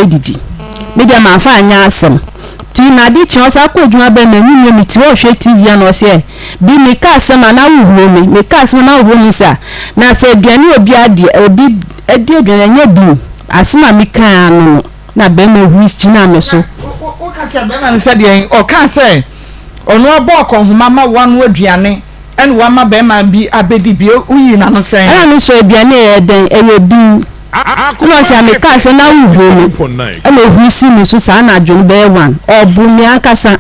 Ɔbɛdidi. Me deɛ mamfa anyɛ asɛm. Nti na ade kye a ɔsan kɔ adwuma bɛn na anwummerɛ mete hɔ rehwɛ TV a na ɔse ɛ, Bi meka asɛm a na wohuro me, meka asɛm a na wohuro me saa. Na sɛ aduane a obi adi, obi adi aduane a ɛnyɛ bi asɛm a mekae ara no no na barima huri gyinaa me so. Na woka kyerɛɛ barima no sɛ deɛn? Ɔkaa sɛ ɔno abɔ akɔnhoma ma woanoa aduane ɛna wama barima bi abɛdi bi, woyii n'ano sɛn? Ɛna me nso aduane a ɛyɛ dɛn? Ɛyɛ bin. Ɛna ɔse a mekaa sɛ na wohuro me. Ɛna ɔhuri sii me so saa anadwo no bɛyɛ one. Ɔbo me ankasa.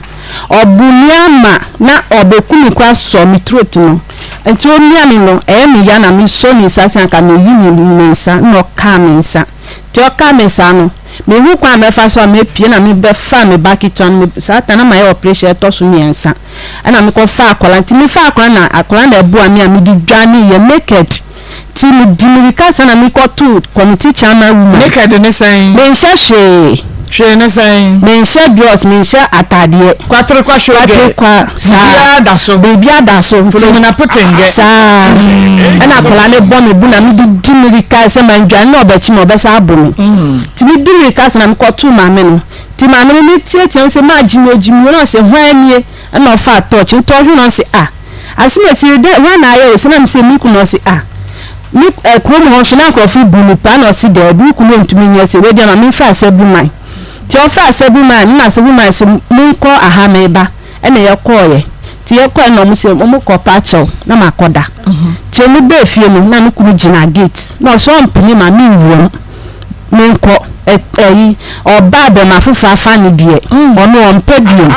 Ɔbo me ama na ɔbɛku me koraa sɔ me throat no. Nti ɔmia me no, ɛyɛ me ya na mesɔ ne nsa sɛ anka meyi me nsa na ɔkaa me nsa. Nti ɔkaa me saa no, menhu kwan a mɛfa so a mɛpue na mebɛfaa me ba ketewa no, saa time no na mayɛ operation a ɛtɔ so mmiɛnsa. Ɛna mekɔfaa akwadaa no, nti mefaa akwadaa no na akwadaa no na ɛboa me a mede dwaneeɛ naked. Nti medi mirika saa na mekɔtoo committee chairman woman. Naked ne sɛn? Menhyɛ hwee. Hwee ne sɛn? Menhyɛ drawers, menhyɛ ataadeɛ. Kwaterekwa shogɛ. Kwaterekwa saa. Biribiara da so. Biribiara da so. Fulomena potengɛ. Saa. Ɛna akwadaa no bɔ me bo na mede di mirika sɛ mandwane na ɔbɛkye me ɔbɛsan abo me. Nti medi mirika saa na mekɔtoo maame no. Nti maame no meteatea mu sɛ maa gyimi o gyimi o na ɔse hwan nie? Ɛna ɔfaa torch nti ɔhwɛ na ɔse ah Asemesi dɛ hwan na ayɛ wo se na mese me kunu ɔse ah me eh, kurom hɔ nso na nkurɔfo bu me paa na ɔse daabi wo kunu ntumi nyɛ se wei deɛ ma memfrɛ Asabuman nti ɔfrɛ Asabuman no na Asabuman se monkɔ aha meba ɛna yɛkɔɔyɛ nti yɛkɔɛ na ɔmo se ɔmo kɔ pa kyɛw na makɔda nti ɔmo bɛɛ fie no na me kunu gyina gate na ɔse ɔmpene ma menwuram menkɔ ɛyi ɔbaa bɛma foforɔ afa no deɛ ɔno ɔmpɛ biom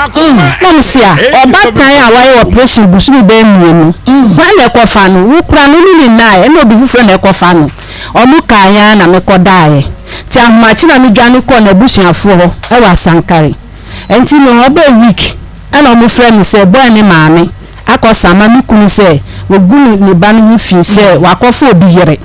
na me se a ɔbatan a wayɛ operation bosome bɛyɛ mmienu hwan na ɛkɔfa no wo kora no ne ne nnaeɛ ɛna obi foforɔ na ɛkɔfa no ɔmo kaa yɛn ara na mekɔ daeɛ nti ahomakye na medwane kɔɔ n'abusuafoɔ hɔ ɛwɔ Asankare ɛnti me hɔ bɛyɛ week ɛna ɔmo frɛ me sɛ boy ne maame akɔ sama me kunu sɛ wagu ne ne ba no ho fi sɛ wakɔfa obi yere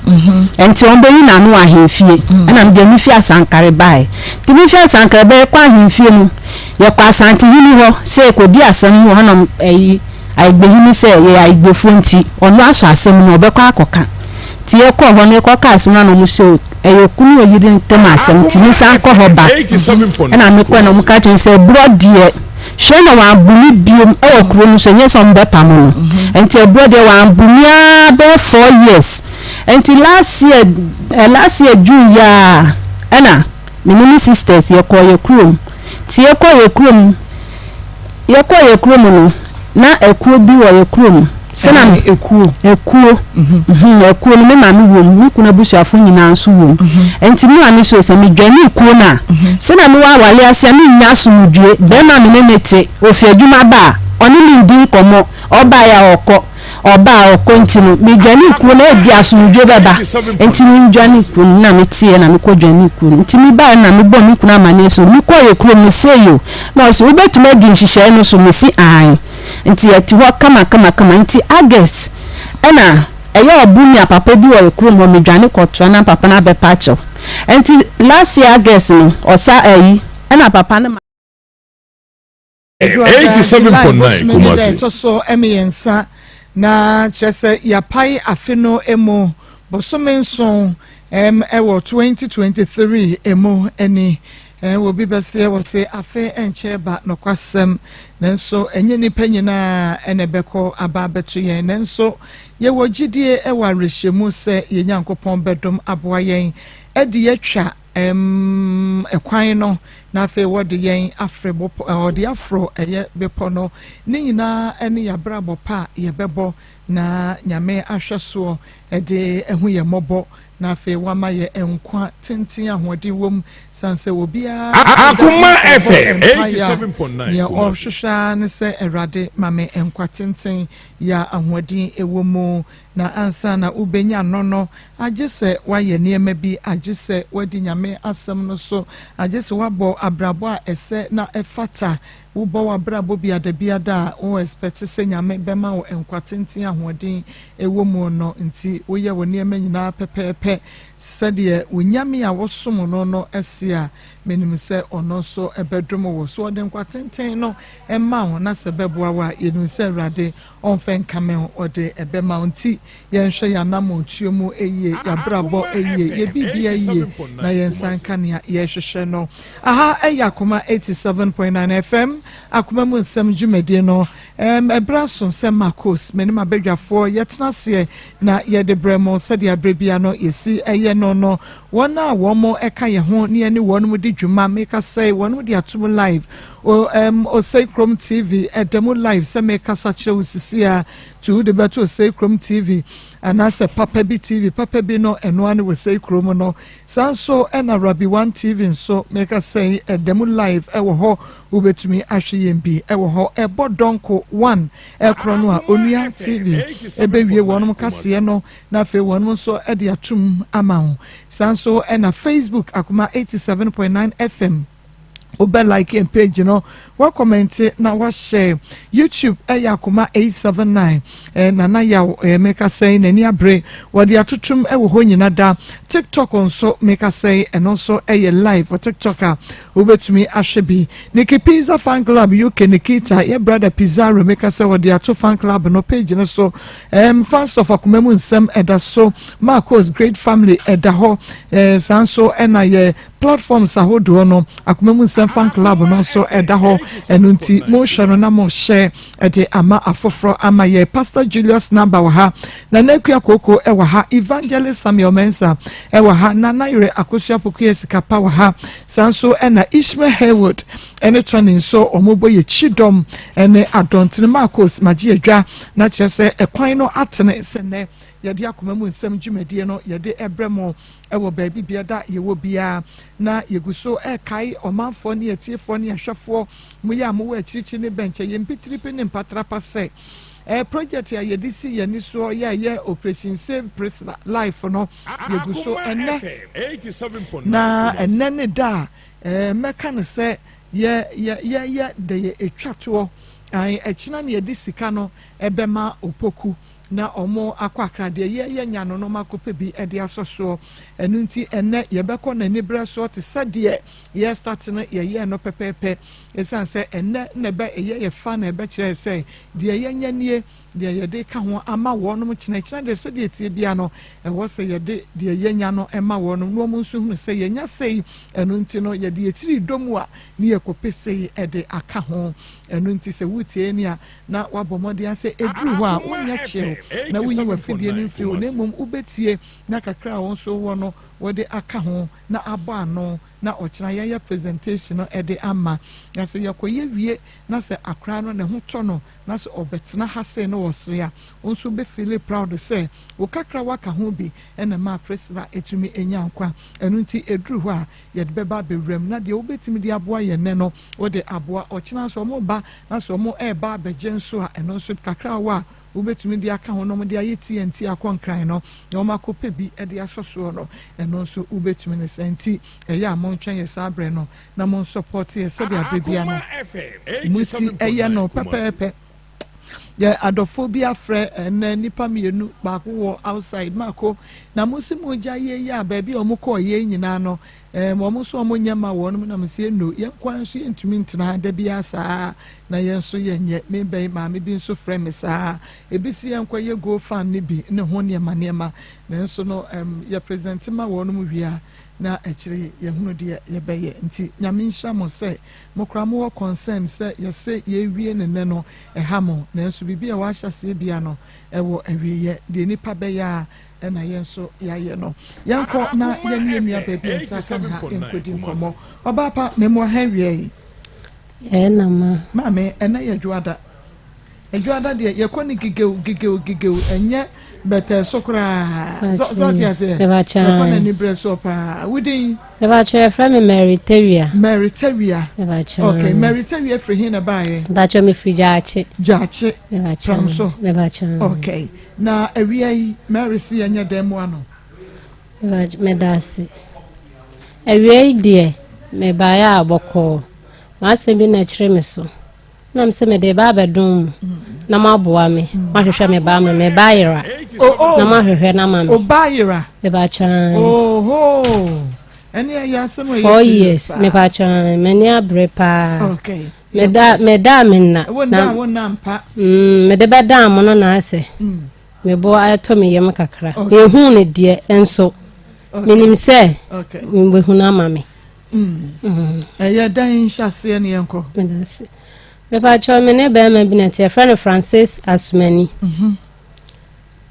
nti ɔmbɛyi n'ano wɔ ahemfie ɛna me deɛ me fi Asankare baeɛ nti me fi Asankare baeɛ yɛkɔ ahemfie no yɛkɔ Asantehene hɔ sɛ yɛkɔdi asɛm no wɔ hɔ na ɛyi Ayigbehene sɛ yɛyɛ Ayigbefoɔ nti ɔno asɔ asɛm no ɔbɛkɔ akɔka nti yɛkɔɔ hɔ no yɛkɔka asɛm no na ɔmo sɛ ɛyɛ okunu ne ɔyere ntam asɛm nti mensan nkɔ hɔ back ɛna mekɔɛ na ɔmo ka kyerɛ me sɛ borɔ deɛ Hwɛ na wɔambu me biom wɔ kuro no so, ɛnyɛ sɛ wɔbɛpamo no. Nti ɛboɔ deɛ wɔambu me ara bɛyɛ 4 years. Nti last year, last year June yi ara ɛna me ne me sisters yɛkɔɔ yɛ kurom. Nti yɛkɔɔ yɛ kurom, yɛkɔɔ yɛ kurom no, na akuo bi wɔ yɛ kurom. Sɛ na Ɛne ekuo. Ekuo. Mhm, ekuo no me maame wɔ mu, me kunu abusuafo nyinaa nso wɔ mu. Nti me maame so sɛ medwane kuo no a, sɛ na mewɔ awale ase a mennya asomdwie. Bɛrima a me ne no te, ofi adwuma ba a, ɔne me ndi nkɔmmɔ, ɔbaeɛ a ɔkɔ, ɔba a ɔkɔ nti no, medwane kuo no a ebia asomdwie bɛba. Nti medwane kuo no na meteɛ na mekɔdwane kuo no. Nti mebaeɛ no na mebɔɔ me kunu amanneɛ sɛ mekɔɔ yɛ kurom no sei o. Na ɔse wobɛtumi adi nhyehyɛeɛ no so? Mese aane. Nti yɛte hɔ kama kama kama nti August ɛna ɛyɛ ɔbo nua papa bi wɔ yɛ kurom hɔ me dwane kɔ toa na papa no abɛpa akyɛw nti last year August no ɔsa ayi ɛna papa no ma. July 87.9 bosome ne da Kumasi. ɛtɔ so mmiɛnsa na kyerɛ sɛ yɛapae afe no mu bosome 7 ɛwɔ 2023 mu ani. Obi bɛseɛ wɔ se afe nkyɛ ba nokwasɛm, nanso ɛnyɛ nnipa nyinaa ɛna ɛbɛkɔ aba abɛto yɛn, nanso yɛwɔ gyidie ɛwɔ awerɛhyɛmu sɛ yɛn Nyankopɔn bɛdom aboa yɛn ɛde yɛatwa ɛkwan no na afei wɔde yɛn afrɛ bɔpɔ, ɔde aforo ɛyɛ bepɔ no ne nyinaa ɛne yɛabrabɔ pa a yɛbɛbɔ na Nyame ahwɛ soɔ ɛde ɛho yɛ mmɔbɔ na afei wama yɛ nkwa tenten ahoɔden wom san sɛ obiara Akoma FM mpaeɛ a 87.9 nea Kumasi. ɔhwehwɛ ara ne sɛ Awurade ma me nkwa tenten yɛ ahoɔden ɛwɔ mu na ansa na wobɛnya no no agye sɛ woayɛ nneɛma bi, agye sɛ woadi Nyame asɛm no so, agye sɛ woabɔ abrabɔ a ɛsɛ na ɛfata. Wobɔ w'abrabɔ biadabiada a, wo expect sɛ Nyame bɛma wo nkwa tenten ahoɔden wɔ mu no nti woyɛ wo nneɛma nyinaa pɛpɛɛpɛ sɛdeɛ wo Nyame a wosom no no se a, menim sɛ ɔno nso bɛdom wo. So ɔde nkwa tenten no ma wo na sɛ ɛbɛboa wo a, yɛnim sɛ Awurade ɔmfa nkame wo, ɔde ɛbɛma wo. Nti yɛnhwɛ yɛn anammɔntuo mu yie, yɛn abrabɔ yie, yɛn biribiara yie na yɛnsan nka nea yɛrehwehwɛ no. Aha yɛ Akoma 87.9 FM, Akoma mu nsɛm dwumadie no. Ɛm, ɛberɛ aso sɛ Marcos, me ne m'abadwafoɔ yɛtena aseɛ na yɛde brɛ mo sɛdeɛ berɛ biara no yɛsi yɛ no no. Wɔn a wɔn ka yɛn ho ne yɛne wɔn di dwuma, mekasa yi, wɔn de ato mu live. O, ɛm, Osei Krom TV ɛda mu live sɛ mekasa kyerɛ wo sisi a, tu wode bɛto Osei Krom TV anaasɛ Papa Bi TV, Papa Bi no ɛno ara ne Osei Krom no. Saa nso ɛna Rabbi One TV nso mekasa yi ɛda mu live ɛwɔ hɔ, wobɛtumi ahwɛ yɛn bi ɛwɔ hɔ. Ɛbɔ dɔnko one ɛkorɔ no a Onua TV ɛbɛwie wɔnom kaseɛ no na afei wɔnom nso de atom ama wo. Saa nso ɛna Facebook Akoma 87.9 FM wobɛ like yɛn page no wa comment na wa share. YouTube ɛyɛ Akoma 879 eh, Nana Yaw eh, meka sɛn n'ani abere wɔde atotom ɛwɔ hɔ nyina da. TikTok nso meka sɛn ɛno nso ɛyɛ live wɔ TikTok a wobɛtumi ahwɛ bi. Nikki Pizza Fan Club UK Nikita yɛ brother Pizarro meka sɛ wɔde ato fan club no page no so. Um, fans of Akoma mu nsɛm ɛda so. Marcos Great Family ɛda hɔ. Eh, saa nso ɛna yɛ platforms ahodoɔ no Akoma mu nsɛm fan club no nso ɛda hɔ. Ɛno nti mohwɛ no na mohyɛ ɛde ama afoforɔ ama yɛ. Pastor Julius Naba wɔ ha, Nana Akua Koko ɛwɔ ha, Evangelist Samuel Mensah ɛwɔ ha, Nana Yere Akosua Pokuya Sikapa wɔ ha. Saa nso ɛna Ishmael Haywood ɛne Tony nso wɔn bɔ yɛ kyidɔm ɛne Adɔntene Marcos Magye Adwa na kyerɛ sɛ ɛkwan no atene sɛ nnɛ yɛde akoma mu nsɛm dwumadie no yɛde ɛbrɛ mo ɛwɔ baabi biada yɛwɔ biara na yɛgu so ɛrekae ɔmanfoɔ ne atiefoɔ ne ahwɛfoɔ mo yɛ a mowɔ akyirikyiri ne bɛnkyɛ yɛn mpitiripi ne mpatrapa sɛ eh, project a yɛde si yɛn ani soɔ yɛ a ɛyɛ Operation Save Priscilla Life no yɛgu so ɛnnɛ na ɛnnɛ ne da a eh, mɛka no sɛ yɛ yɛ yɛyɛ deɛ ɛtwa toɔ ɛkyena ne yɛde sika no ɛbɛma Opoku na ɔmo akɔ Akra deɛ yɛyɛ nya no na ɔmo akɔpɛ bi de asɔ soɔ. Ɛno nti ɛnnɛ yɛbɛkɔ n'aniberɛ soɔ te sɛ deɛ yɛ start no yɛyɛɛ no pɛpɛɛpɛ. Ɛsiane sɛ ɛnnɛ na ɛbɛ ɛyɛ yɛ fa na ɛbɛkyerɛ sɛ deɛ yɛnya nie, deɛ yɛde ka ho ama wɔnom kyena. Kyena deɛ sɛdeɛ ɛteɛ biara no ɛwɔ sɛ yɛde deɛ yɛnya no ma wɔnom na wɔn nso hunu sɛ yɛnya sei, ɛno nti no yɛde yɛn tiri dɔ mu a ne yɛkɔpɛ sei de aka ho. Ɛno nti sɛ wotie ni a na woabɔ mmɔden ara sɛ ɛduru hɔ a wonyɛ kyew na wonyi w'afidie no mfiri hɔ na mmom wobɛtie na kakra a wo nso wowɔ no wode aka ho na abɔ ano na ɔkyena yɛyɛ presentation no de ama. Na sɛ yɛkɔyɛ wie na sɛ akwadaa no ne ho tɔ no na sɛ ɔbɛtena ha sei na ɔsere a, wo nso wobɛ feeli proud sɛ wo kakra woaka ho bi na ɛmaa Priscilla tumi nyaa nkwa. Ɛno nti ɛduru hɔ a yɛde bɛba abɛwura mu na deɛ wobɛtumi de aboa yɛn nnɛ no wode aboa, ɔkyena nso wɔreba na sɛ wɔreba abɛgye nso a ɛno nso kakra wɔ a wobɛtumi de aka ho na wɔde ayɛ TNT akɔ Nkran no na wɔakɔpɛ bi de asɔ soɔ no ɛno nso wobɛtumi ne saa nti ɛyɛ a montwɛn yɛ saa berɛ no na monsɔpɔte yɛ sɛdeɛ aberɛ biara no mosi ɛyɛ no pɛpɛɛpɛ. Yɛ adɔfoɔ bi afrɛ ɛnɛ nnipa mmienu baako wɔ outside mako na mo si mo gya yie yɛ a baabi a wɔn kɔɔ yie nyinaa no ɛɛm wɔn nso wɔn nyɛ ma wɔn na mo si eno yɛn kwan nso yɛn ntumi ntena ha da biara saa na yɛn nso yɛn nyɛ me bɛn maame bi nso frɛ me saa ebi si yɛn kɔ yɛ go fan ne bi ne ho nneɛma nneɛma nanso no ɛɛm yɛ present ma wɔn mo wie a na akyire yɛhunu deɛ yɛbɛyɛ nti Nyame nhyira mo sɛ Mo koraa mowɔ concern sɛ yɛse yɛrewie no nnɛ no ɛha mo, nanso biribi a wɔahyɛ aseɛ biara no ɛwɔ awieɛ, deɛ nipa bɛyɛ ara ɛna yɛn nso yɛayɛ no. Yɛnkɔ na yɛne yɛn nua baabi a nsa aka no ha nkɔdi nkɔmmɔ. Ɔbaa pa, mmoa ha awia yi. Ɛna ma. Maame, ɛnɛ yɛ dwoada. Adwuada deɛ yɛkɔ ne gigew gigew gigew ɛnyɛ bɛtɛɛ so koraa sɛ sɛ ɔte aseɛ yɛkɔ n'ani berɛ soɔ paa wodin. Mebakyɛ yɛfrɛ me Mary Tawia. Mary Tawia. Mebakyɛ. Okay Mary Tawia firi he na baayɛ. Mebakyɛ mefiri Gyaakye. Gyaakye. Mebakyɛ. Pram so. Mebakyɛ. Okay na awia yi Mary si yɛnyɛ dɛn mu ano. Mebakyɛ meda ase. Awia yi deɛ mebaayɛ a bɔkɔɔ. M'asɛm bi na ɛkyerɛ me so. Na mesɛ mede ba abɛdom mu na moaboa me moahwehwɛ me ba ama me ba yera Oh, oh. na moahwehwɛ no ama me. O ba yera. Mepakyɛ. Oho. Ɛne ɛyɛ asɛm a ɛyɛ Four serious years paa. mepakyɛ m'ani abere paa. Okay. Meda meda me nna. Wo nna wo nna mpa. Mede bɛda mo no na asɛ. Me bo atɔ me yam kakra. Mehu no deɛ nso menim sɛ mobɛhu no ama me. Ɛyɛ dɛn nhyɛaseɛ ne yɛnkɔ. Medase. Mepakyɛw me ne bɛrima bi na ɛte yɛfrɛ no Francis Asumani. Mhm.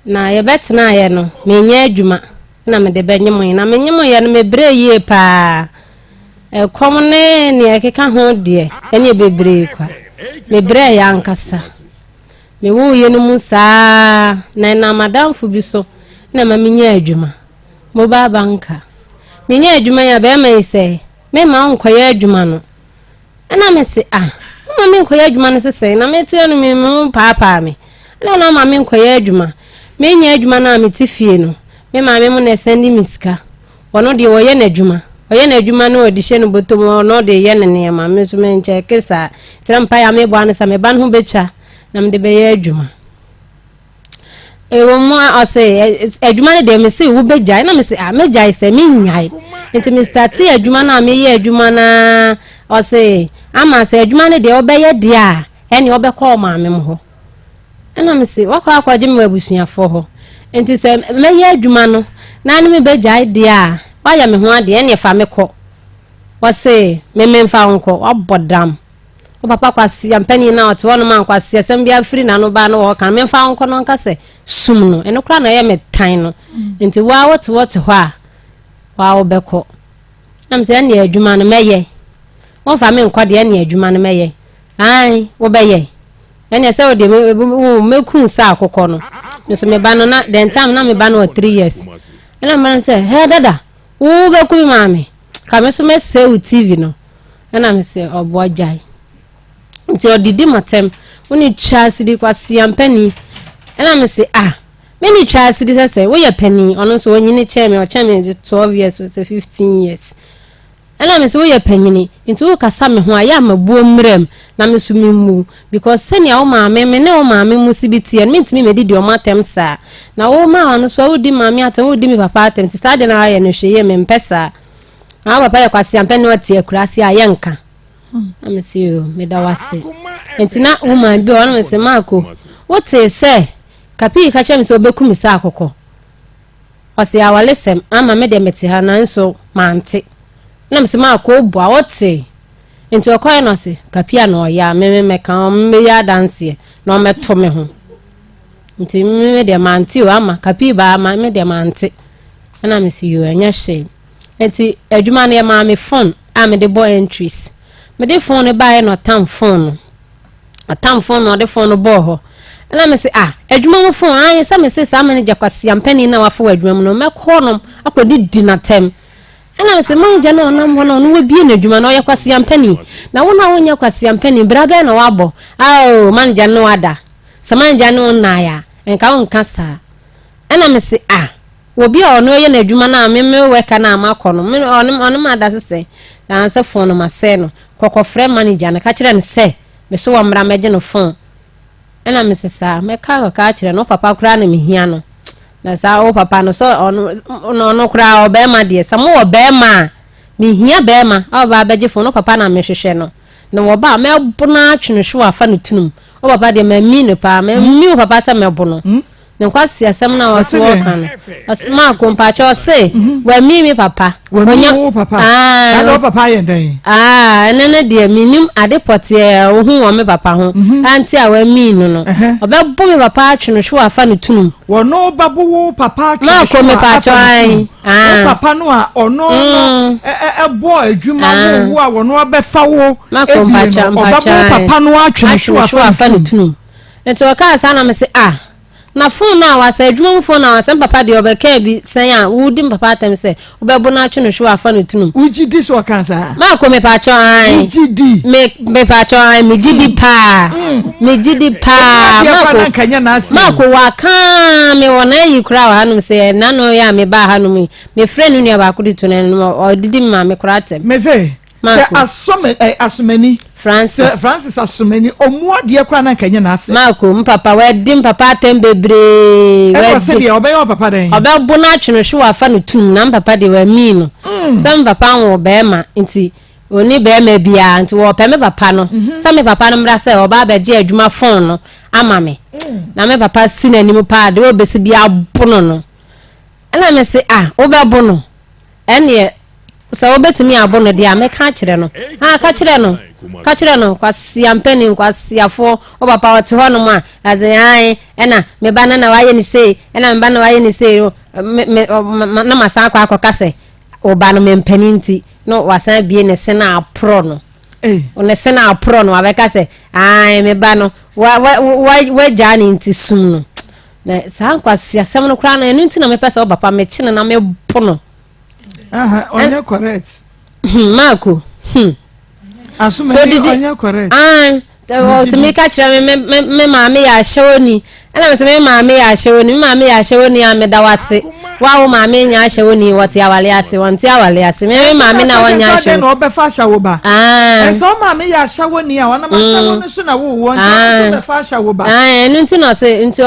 Na yɛbɛtenaeɛ no menyɛ adwuma na mede bɛnyemoeɛ na menyemoeɛ no mebrɛ yie paa. Ɛkɔm ne nea ɛkeka ho deɛ ɛne bebree kwa. Mebrɛ yɛ ankasa. Mewooeɛ no mu saa ara, na ɛnam m'adamfo bi so na ɛma menyaa adwuma, mobile banker. Menyaa adwuma yi a, barima yi sɛ, Memma wonkɔyɛ adwuma no. Ɛna mese, Ah, woma menkɔyɛ adwuma no sesɛn? Na mete hɔ no, me ho paapaa me. Ɛna na woma menkɔyɛ adwuma. Menya adwuma no a mete fie no, me maame mo na ɛsɛnde me sika. Ɔno deɛ ɔyɛ n'adwuma. Ɔyɛ n'adwuma na ɔde hyɛ ne bɔtɔ mu, ɔno ɔde yɛ ne nneɛma. Me nso menkyɛke saa. Nti na mpaeɛ a mebɔ ara ne sɛ me ba no ho bɛtwa na mede bɛyɛ adwuma. Ɛwɔ mu a ɔse adwuma no deɛ mese wobɛgyae na mese ah mɛgyae sɛ mennyae. Nti me startee adwuma no a meyɛ adwuma no ara ɔse ama sɛ adwuma no deɛ wobɛyɛ deɛ a ɛneɛ wobɛkɔ wo maame mo hɔ. Ɛna mese, Woakɔ akɔgye me wɔ abusuafoɔ hɔ, enti sɛ mɛyɛ adwuma no na ne mebɛgyae deɛ a, woayɛ me ho adeɛ, ɛnneɛ fa me kɔ. Ɔse, Me memfa wo nkɔ, woabɔ dam. Wo papa kwasea mpanin no a ɔte hɔnom a nkwaseasɛm biara firi n'ano ba no ɔɔka no, memfa wo nkɔ na ɔnka sɛ, Sum no. Ɛno koraa na ɛyɛ me tan no. Enti wo ara wote hɔ te hɔ a, wo ara wobɛkɔ. Na mese, Ɛnneɛ adwuma no mɛyɛ. Womfa me nkɔ deɛ, ɛnneɛ adwuma no mɛyɛ. Aane, wobɛyɛ. Ɛnneɛ sɛ wodeɛ me wo mɛku sɛ akokɔ no. Nso me ba no na the time na me ba no wɔ 3 years. Ɛna me ba no sɛ, hɛ dada, wo bɛku me maame. Ka me so mɛsɛe wo TV no. Ɛna me sɛ ɔboa gyae. Nti ɔdidi m'atɛm. Wo ne twa asidi kwasea mpanin. Ɛna me sɛ ah, me ne twa asidi sɛ sɛ woyɛ panin. Ɔno nso ɔnyini kyɛn me, ɔkyɛn me 12 years, sɛ 15 years. Ɛna mese woyɛ panyini nti wokasa me ho a yɛ a mabuo mmram na me nso memmu wo because sɛnea wo maame me ne wo maame mu si bi teɛ no mentumi mmɛdidi wɔn atɛm saa na wo maa no so a wodi maame atɛm wodi me papa atɛm nti saa deɛ na wayɛ no hwɛ yie mempɛ saa na wo papa yɛ kwaseampɛ ne ɔte akuraase a yɛnka na mese yoo meda wo ase nti na wo maame bi wɔ hɔ na mese maako wotee sɛ kapii ka kyerɛ me sɛ ɔbɛku me sɛ akokɔ Ɔse awaresɛm ama me deɛ mete ha nanso mante. Na mese maakɔ obu a wotee? Nti ɔkɔɛ na ɔse kapia na ɔyɛ a me me mɛka ɔmmɛyi adanseɛ na ɔmmɛto me ho. Nti me me deɛ mante o ama kapi baa ma me deɛ mante. Ɛna mese yoo ɛnyɛ hwee. Nti adwuma no yɛmaa me phone a mede bɔ entries. Mede phone no baeɛ na ɔtam phone no. Ɔtam fon na ɔde fon no bɔɔ hɔ. Ɛna me se, ah, adwuma mu fon, aane, sɛ me se saa manager kwaseampani no a wafa wɔ adwuma mu no, mɛkɔ nom akɔdidi n'atɛm. Ɛna me se, manager no a ɔnam hɔ no, ɔno wabie n'adwuma no, ɔyɛ kwaseampani. Na wo no a wonyɛ kwaseampani, bra bɛn na wabɔ? Ao, manager ne wo ada. Sɛ manager ne wo nnaeɛ a, nka wonka saa. Ɛna me se, ah, Obi a ɔno ɔyɛ n'adwuma no a me me worker no a makɔ no, me ɔne ɔne m'ada se sɛ, ansɛ phone no masɛe no, kɔ kɔfrɛ manager no ka kyerɛ no sɛ me so wɔmmra mmɛgye no phone. Ɛna me se saa, mɛka akɔka akyerɛ no, wo papa koraa na mehia no. Na saa wo papa no sɛ ɔno ɔno koraa ɔbɛrima deɛ, sɛ mowɔ bɛrima a, mehia bɛrima a ɔbɛba abɛgye phone, wo papa na mehwehwɛ no. Na wɔba a mɛbo no atwe no hwew afa no tunum. Wo papa deɛ mami no paa, mami wo papa sɛ mɛbo no. Ne nkwaseasɛm no a ɔse wɔka no. Ɔse Marko mpakyɛ ɔse mhm. wami me papa. Wami wo papa. Ah, na wo papa yɛ dɛn? Ah, ɛno no deɛ menim ade pɔteɛ a ohu wɔ me papa ho. Mhm. Ante a wami no no. Ɔbɛbo me papa atwe no hwe afa no tunum. Wɔno bɛbo wo papa atwe no hwe afa no tunum. Wo papa no a ɔno no mm. ɛbɔ adwuma wo wo a wɔno abɛfa wo ebie no ɔbɛbo wo papa no atwe no hwe afa no tunum. Nti ɔkaa saa na mese ah na phone no a wasa adwuma mu phone no a wasa me papa deɛ ɔbɛkaa bi sɛn a wodi me papa atɛm sɛ wobɛbo no atwe no hwew afa no tunum. Wogye di sɛ ɔkaa saa? Maako mepakyɛw ae. Wogye di? Me mepakyɛw ae megye di paa megye di paa Maako Maako wakaa me wɔ n'ayi koraa wɔ hanom sɛ ɛna no yɛ a mebaa hanom yi mefrɛ ne nua baako de to n'anim ɔdidi me maame koraa atɛm. Mese. Sɛ asɔmɛ ɛ asomani. Francis. Sɛ Francis asomani ɔmu adeɛ koraa na nka nyɛ n'asɛm. Marco mpapa wadi mpapa atɛm bebree. Ɛna ɔsɛ deɛ ɔbɛyɛ ɔpapa dɛn. Ɔbɛbo no atwe no hwe wafa no tum na mpapa deɛ wamii no. Sɛ mpapa nwo bɛrima nti ɔni bɛrima biara nti wɔpɛ me papa no sɛ me papa no mmra sɛ ɔba abɛgye adwuma fon no ama me. Na me papa si n'anim paa deɛ ɔbɛsi bi abo no no. Ɛna me se ah wobɛbo no. Ɛnneɛ, sɛ wobɛtumi abo no deɛ a, mɛka akyerɛ no. Ah, ka kyerɛ no, ka kyerɛ no, kwasea mpanin, kwaseafoɔ, wo papa ɔte hɔnom a, ɔse ae, ɛna me ba no na wayɛ ne sei, ɛna me ba no wayɛ ne sei, me, me, na masan akɔ akɔka sɛ, wo ba no mempɛ no nti, na wasan abie ne se no aporɔ no. Ne se no aporɔ no, wabɛka sɛ, ae, me ba no, wa, wa, wa, wagyaa ne nti sum no. Na saa nkwaseasɛm no koraa no, ɛno nti na mepɛ sɛ wo papa mekye no na mebo no. Ɔnyɛ correct. Marco. Asomani ɔnyɛ correct. Ɔtumi ka kyerɛ me me me maame yɛ ahyɛwoni. Ɛna me sɛ me maame yɛ ahyɛwoni, me maame yɛ ahyɛwoni a meda wase. Wa wo maame nyɛ ahyɛwoni, wɔte awale ase, wɔnte awale ase. Me me maame na wɔnyɛ ahyɛwoni. Na ɔbɛfa ahyɛwo ba. Ɛsɛ wo maame yɛ ahyɛwoni a ɔnam ahyɛwo no so na wo wɔ nti ɔno nso bɛfa ahyɛwo ba. Ɛno nti na ɔse nti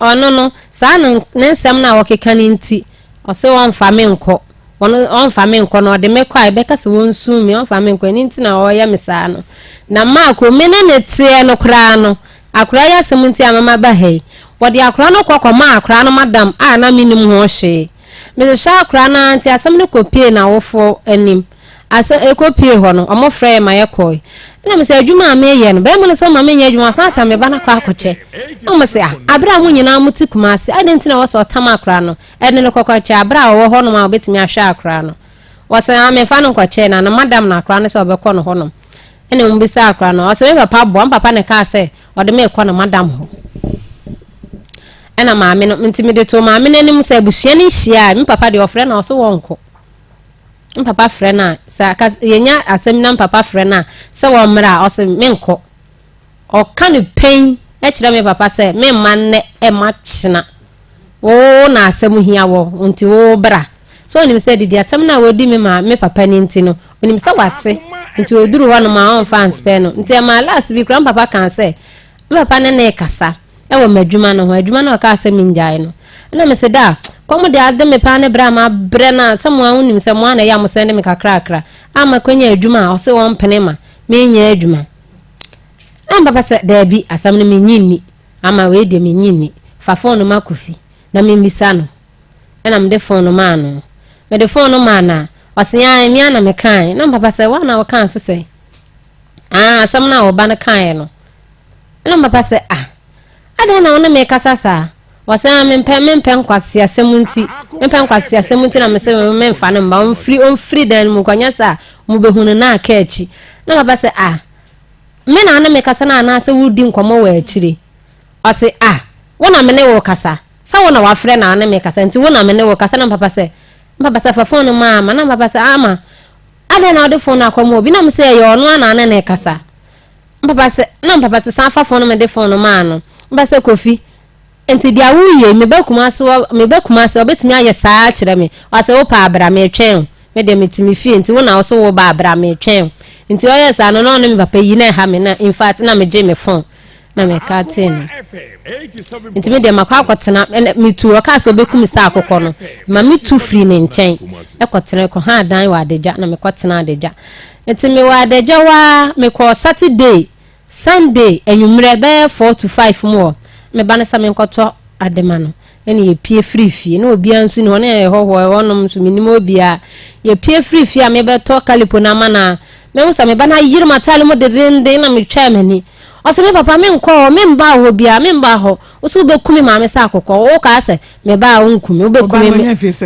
ɔno no saa no ne nsɛm no a wɔkeka no nti ɔse ɔmfa me nkɔ. Ɔno ɔmfa me nkɔ na ɔde me kɔ a ɛbɛka sɛ wɔnsu me ɔmfa me nkɔ ɛno nti na ɔyɛ me saa no. Na Marko me ne ne teɛ no koraa no Akwadaa yi asɛm nti a mama ba ha yi. Wɔde akwadaa no kɔ kɔmaa akwadaa no madam a na mennim ho hwee. Mehwehwɛ akwadaa no ara nti asɛm no kɔpuee n'awofoɔ anim. Asɛm ɛkɔpuee hɔ no, wɔfrɛɛ yɛn ma yɛkɔe. Ɛna mesɛ adwuma a meyɛ no, barima no sɛ ɔma menyɛ adwuma, wasan atam me ba no akɔ akɔkyɛ. Ɛna wɔse ah, aberɛ a mo nyinaa mote Kumasi, adɛn nti na ɛwɔ sɛ ɔtam akwadaa no de no kɔkɔkyɛ aberɛ a ɔwɔ hɔnom a ɔbɛtumi ahwɛ akwadaa no. Wɔse ah, memfa no nkɔkyɛ na ne madam na akwadaa no sɛ ɔbɛkɔ no hɔnom. Ɛna wɔbisaa akwadaa no, ɔse me papa boa, me papa na ɛkaa sɛ ɔde me rekɔ no madam hɔ. Ɛna maame no, nti mede too maame no anim sɛ abusua no nhyia a, me papa deɛ ɔfrɛ no a ɔse wɔnkɔ. Me papa frɛ no a, sɛ aka yɛnya asɛm na me papa frɛ no a, sɛ wɔmmra a, ɔse menkɔ. Ɔka no pɛn kyerɛ me papa sɛ memma nnɛ ɛma kyena. Wo na asɛm hia wɔ, nti wo bra. So onim sɛ didi atɛm no a wɔdi me maa me papa no nti no, onim sɛ wate. Nti ɔduru hɔnom a ɔmfa anspɛ no. Nti ɛmaa last bi koraa me papa kaa sɛ, me papa ne no rekasa wɔ m'adwuma no ho, adwuma no a ɔkaa sɛ mengyae no. Ɛna mese da, kɔm de ade me paa ne berɛ a mabrɛ no a, sɛ mo ara wonim sɛ mo ara na ɛyɛ a mosɛnde me kakrakra a makɔnya adwuma a ɔse ɔmpene ma menyɛ adwuma. Ɛna me papa sɛ, daabi, asɛm no mennye nni, ama wei deɛ mennye nni, fa fon no ma Kofi na memmisa no. Ɛna mede fon no maa no. Mede fon no maa no a, ɔse ae, me ara na mekae. Na me papa sɛ, wo ara na wokaa se sɛn? Ah, asɛm no a wo ba no kaeɛ no. Ɛna me papa sɛ, ah, adɛn na wo ne me kasa saa? Ɔse ah, mempɛ, mempɛ nkwaseasɛm nti, mempɛ nkwaseasɛm nti na mese memfa no mma, ɔmfiri, ɔmfiri dan no mu nkɔ, nyɛ saa a, mobɛhu no na aka akyi. Na me papa sɛ, ah, me na wo ne me kasa no anaasɛ woredi nkɔmmɔ wɔ akyire? Ɔse, ah, wo na me ne wo kasa. Sɛ wo na wafrɛ na ɔne me kasa nti wo na me ne wo kasa na mpapa sɛ mpapa sɛ fa phone no ma ama na mpapa sɛ ama adɛn na wode phone no akɔma obi na me sɛ ɛyɛ ɔno a na ɔne ne kasa mpapa sɛ na mpapa sɛ san fa phone no mede phone no maa no mpapa sɛ Kofi nti deɛ woyɛ me ba Kumase wɔ me ba Kumase ɔbɛtumi ayɛ saa akyerɛ me ɔsɛ wo paa bra metwɛn o me deɛ mete me fie nti wo na wo so wo ba bra metwɛn o nti ɔyɛ saa no na ɔne me papa yi na ɛha me na in fact na megye me phone na meka tee no nti me deɛ makɔ akɔtena ɛnɛ metu ɔkaa sɛ ɔbɛku me sɛ akokɔ no ma metu firi ne nkyɛn ɛkɔtena ɛkɔ ha adan wɔ adagya na mekɔtena adagya nti mewɔ adagya hɔ a mekɔɔ Saturday Sunday anwummerɛ bɛyɛ 4 to 5 mu hɔ meba no sɛ menkɔtɔ ade ma no ɛne yɛpie firi fie na obiara nso ni hɔ na yɛyɛ hɔhoɔ ɛhɔnom nso menim obiara yɛpie firi fie a mebɛtɔ kalipo no ama no a mehu sɛ meba no ayere m'ataade mu dedenden na metwaa m'ani Ɔse me papa menkɔ hɔ, memba hɔ biaa, memba hɔ, wose wobɛku me maame sɛ akokɔ, wokaa sɛ meba a wonku me, wobɛku me,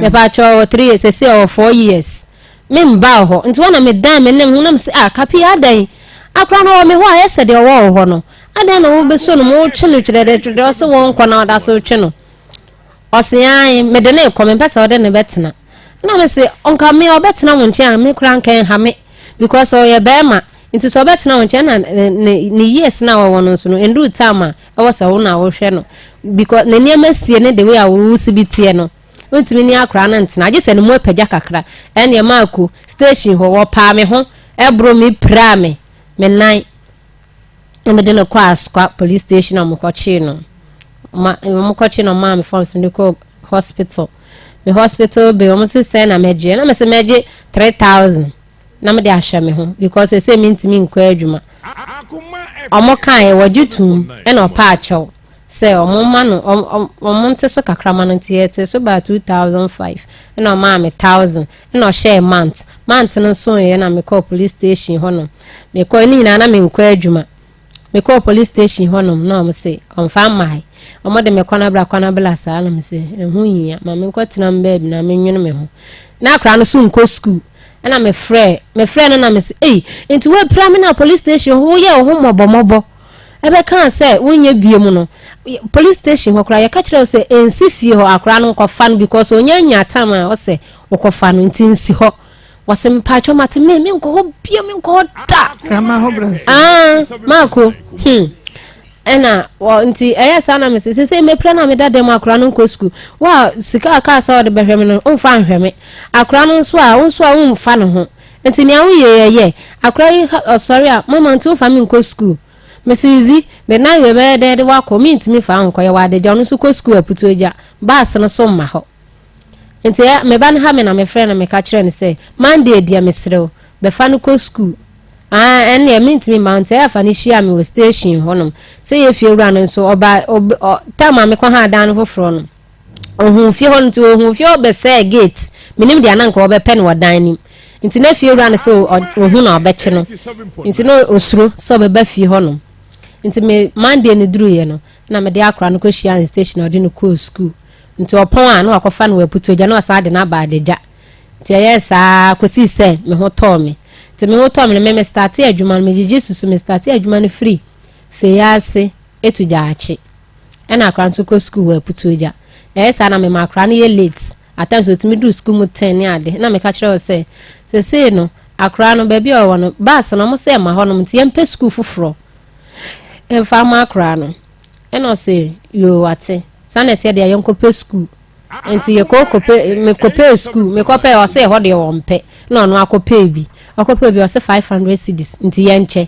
mepaakyɛw ɔwɔ 3 years, sɛsei ɔwɔ 4 years, memba hɔ, nti hɔ na medan m'anim ho na mese ah Kapi adɛn, akora no ɔwɔ me hɔ a ayɛ sɛ deɛ ɔwɔ wo hɔ no, adɛn na wobɛsuo no ma wotwe no twerɛdɛ twerɛdɛ, ɔse wɔnkɔ na ɔda so retwe no, ɔse ae mede no rekɔ, mempɛ sɛ ɔde no bɛtena, na mese nka me ɔbɛtena wo nkyɛn a me koraa nka ɛnha me, because ɔyɛ bɛrima, Nti sɛ ɔbɛtena wo nkyɛn na ne ne years na ɔwɔ no nso no nduru time a ɛwɔ sɛ wo na wohwɛ no because ne nneɛma sie ne the way a wo si bi teɛ no wontumi ne akwaraa no ntena agye sɛ ne mu apagya kakra ɛnneɛ maako station hɔ wɔpaa me ho. Ɛboro me piraa me me nan na mede no kɔ Asokwa police station a wɔkɔkyee no. Ma wɔkɔkyee no ɔmaa me forms mede kɔ hospital. Me hospital bill wɔn se sɛn na mɛgye na mese mɛgye 3000 na mede ahwɛ me ho because ɛsɛ mentumi nkɔ adwuma. Wɔn kaeɛ wɔgye tuum ɛna ɔpa akyɛw sɛ wɔn ma no wɔn nte so kakra ma no nti yɛte so baa 2005 ɛna ɔmaa me 1000 Ɛna ɔhyɛɛ month. Month no soeɛ na mekɔɔ police station hɔ nom. Mekɔɔ ne nyinaa na menkɔ adwuma. Mekɔɔ police station hɔ nom na wɔn se ɔmfa mmae. Wɔn de me kwanabla kwanabla saa na mese ɛho nhia ma menkɔ tena me baabi na menwene me ho. Na akwadaa no so nkɔ school. Ɛna mefrɛ mefrɛ no na mese ei nti woapira me na police station hɔ woyɛ wo ho mmɔbɔmmɔbɔ ɛbɛkaa sɛ wonyɛ bie mu no police station hɔ koraa yɛka kyerɛ wo sɛ ɛnsi fie hɔ akwadaa no nkɔfa no because ɔnya nya tam a ɔsɛ wokɔfa no nti nsi hɔ. Wɔse mpakyɛw mate me menkɔ hɔ bio menkɔ hɔ da. Kraman ho brɛ Ah maako hmm ɛna wɔ nti ɛyɛ saa na mese sese mepira na meda dɛm akora no nkɔ sukuu wa sika a kaa sɛ ɔde bɛhwɛ me no ɔmfa nhwɛ me akora no nso a wo nso a womfa ne ho nti nea woyɛ yɛ yɛ akora yi ɔsɔre a mama nti womfa me nkɔ sukuu mese zi me nan wei bɛyɛ dɛn de wakɔ mentumi fa nkɔ yɛ wɔ adagya ɔno nso kɔ sukuu aputu agya baase no so mma hɔ Nti ɛ, me ba no ha me na mefrɛ no meka kyerɛ no sɛ, Monday deɛ mesrɛ wo, bɛfa no kɔ sukuu. Aa, ɛnneɛ mentumi mma wo nti ɛyɛ a fa no hyia me wɔ station hɔnom. Sɛ yɛ fie wura no nso, ɔba, ɔb, ɔ, time a mekɔhaa dan no foforɔ no, ɔhuu fie hɔ no nti ɔhuu fie hɔ bɛsɛɛ gate. Menim deɛ na anka ɔbɛpɛ no wɔ dan no mu. Nti na fie wura no sɛ ɔ, ɔhu na ɔbɛkye no. Nti na ɔsuro sɛ ɔbɛba fie hɔnom. Nti me Monday no duruiɛ no, na mede akora no kɔhyiaa no station na ɔde no kɔɔ sukuu. Nti ɔpɔn a, na wakɔfa no wɔ Aputuogya na wasan de no aba Adagya. Nti ɛyɛɛ saa ara kɔsii sɛ me ho tɔɔ me. Nti me ho tɔɔ me no, me me startee adwuma no, megyegye susu, me startee adwuma no firi Feyiase to Gyaakye. Ɛna akora nso kɔ sukuu wɔ Aputuogya. Ɛyɛ saa na mema akora no yɛ late. At times ɔtumi duru sukuu mu ten ne ade. Na meka kyerɛ wo sɛ, sesei no, akora no baabi a ɔwɔ no, bus no ɔmo sɛ ɛma hɔnom nti yɛmpɛ sukuu foforɔ mfa ma akora no. Ɛna ɔse, yoo wate. Saa na ɛteɛ deɛ yɛnkɔpɛ sukuu. Nti yɛkɔ kɔpɛ mekɔpɛɛ sukuu mekɔpɛɛ ɔse ɛhɔ deɛ wɔmpɛ na ɔno akɔpɛɛ bi ɔkɔpɛɛ bi ɔse 500 cedis nti yɛnkyɛ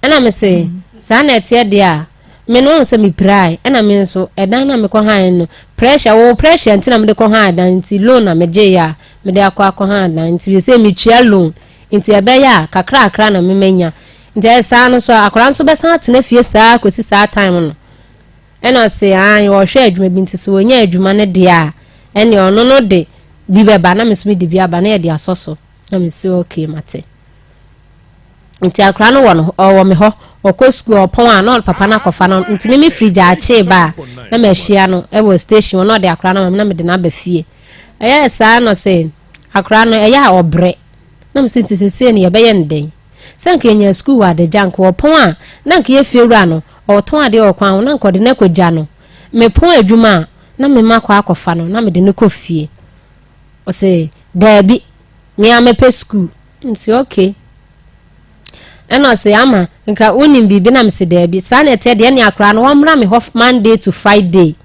ɛna mese saa na ɛteɛ deɛ a me no sɛ mepirae ɛna me nso ɛdan na mekɔ han no pressure wo pressure nti na mede kɔ han dan nti loan na megye a mede akɔ akɔ han dan nti sɛ metua loan nti ɛbɛyɛ a kakrakra na memanya nti ɛyɛ saa no so akwadaa nso bɛsan atena fie saa kɔsi saa time no. Ɛna ɔse aane ɔhwɛ adwuma bi nti sɛ ɔnya adwuma no deɛ a ɛneɛ ɔno no de bi bɛba na me nso mede bi aba na yɛde asɔ so na me se okay mate. Nti akora no wɔ no ɔwɔ me hɔ ɔkɔ sukuu ɔpɔn a na papa no akɔfa no nti me me firi gyaakye ba a na mahyia no ɛwɔ station hɔ na ɔde akora no ama me na mede no aba fie. Ɛyɛɛ saa na ɔse akora no ɛyɛ a ɔbrɛ na me se nti sesei no yɛbɛyɛ no dɛn. Sɛ anka yɛnyaa sukuu wɔ Adagya, anka ɔpɔn a, na anka yɛ fiewura no, ɔretɔn adeɛ wɔ kwan ho, na anka ɔde no akɔgya no. Mepɔn adwuma a, na me mma akɔ akɔfa no, na mede no kɔ fie. Ɔse, daabi, me ara mɛpɛ sukuu. Mese, okay. Ɛna ɔse, Ama, nka wonim biribi? Na mese, daabi. Saa na ɛteɛ deɛ, ɛne akwadaa no, wɔmmra me hɔ Monday to Friday.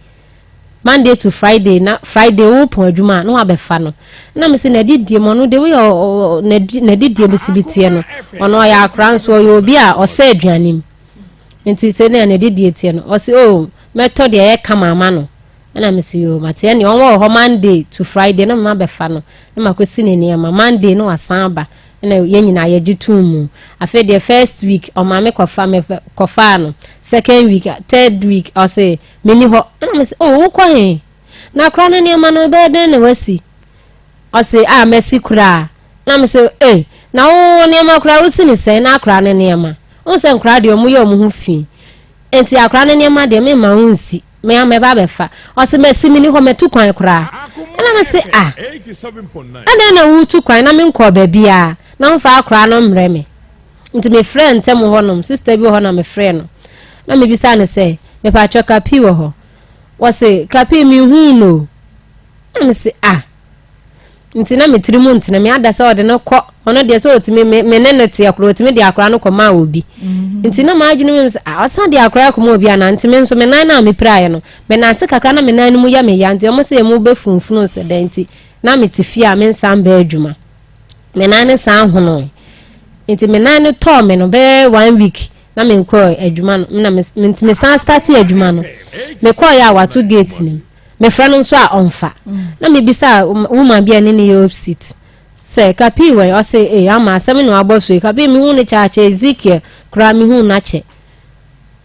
Monday to Friday na Friday wo pɔn adwuma a na wabɛfa no na me se n'adidie mu ɔno de woyɛ n'adidie mu si bi teɛ no ɔno ɔyɛ akora nso ɔyɛ obi a ɔsɛ aduane mu nti sɛ na n'adidie teɛ no ɔse oh mɛtɔ deɛ ɛyɛ kama ama no ɛna me se yoo mate ɛne ɔwɔ hɔ Monday to Friday na mama bɛfa no na makɔsi ne nneɛma Monday na wasan aba ɛna yɛn nyinaa yɛgye too mu afei deɛ first week ɔma me kɔfa me kɔfaa no second week third week ɔse Menni hɔ. Ɛna mese, Oh, wokɔ he? Na akora no nneɛma no, ɛbɛyɛ dɛn na woasi? Ɔse, Ah, masi koraa. Na mese, Eh, na wo nneɛma koraa wosi ne sɛn? Na akora no nneɛma. Wohu sɛ nkoraa deɛ wɔyɛ wɔn ho fi. Enti akora no nneɛma deɛ memma wo nsi. Me ara mɛba abɛfa. Ɔse, Masi, menni hɔ, matu kwan koraa. Ɛna mese, Ah, adɛn na woretu kwan na menkɔɔ baabiara na womfa akora no mmrɛ me? Nti mefrɛɛ ntɛm hɔnom, sister bi wɔ hɔ na mefrɛɛ no. Na mebisaa no sɛ, mepaakyɛw Kapi wɔ hɔ? Wɔse, Kapi menhuu no o. Na mese, ah. Nti na me tiri mu ntene me ada sɛ ɔde no kɔ, ɔno deɛ sɛ ɔtumi, me, me ne no teɛ koraa, ɔtumi de akora no kɔmaa obi. Mm-hmm. Nti na m'adwene mu sɛ, ah, ɔsan de akora kɔma obi anaa? Nti me nso me nan no a mepiraeɛ no, menante kakra na me nan no mu yɛ me ya, nti ɔmo sɛ emu bɛfunfunu sɛ dɛn nti, na mete fie a mensan bɛɛ adwuma. Me nan no san honoe. Nti me nan no tɔɔ me no bɛyɛ one week na menkɔɔ adwuma no na me nti mesan starte adwuma no. Mekɔɔeɛ a wato gate no mu. Mefrɛ no nso a ɔmfa. Na mebisa woman bi a ɛne ne yɛ opposite sɛ Kapi wɛn? Ɔse ee ama asɛm na wabɔ so yi Kapi mehu no kyɛ akyɛ Ezekiel koraa mehu no akyɛ.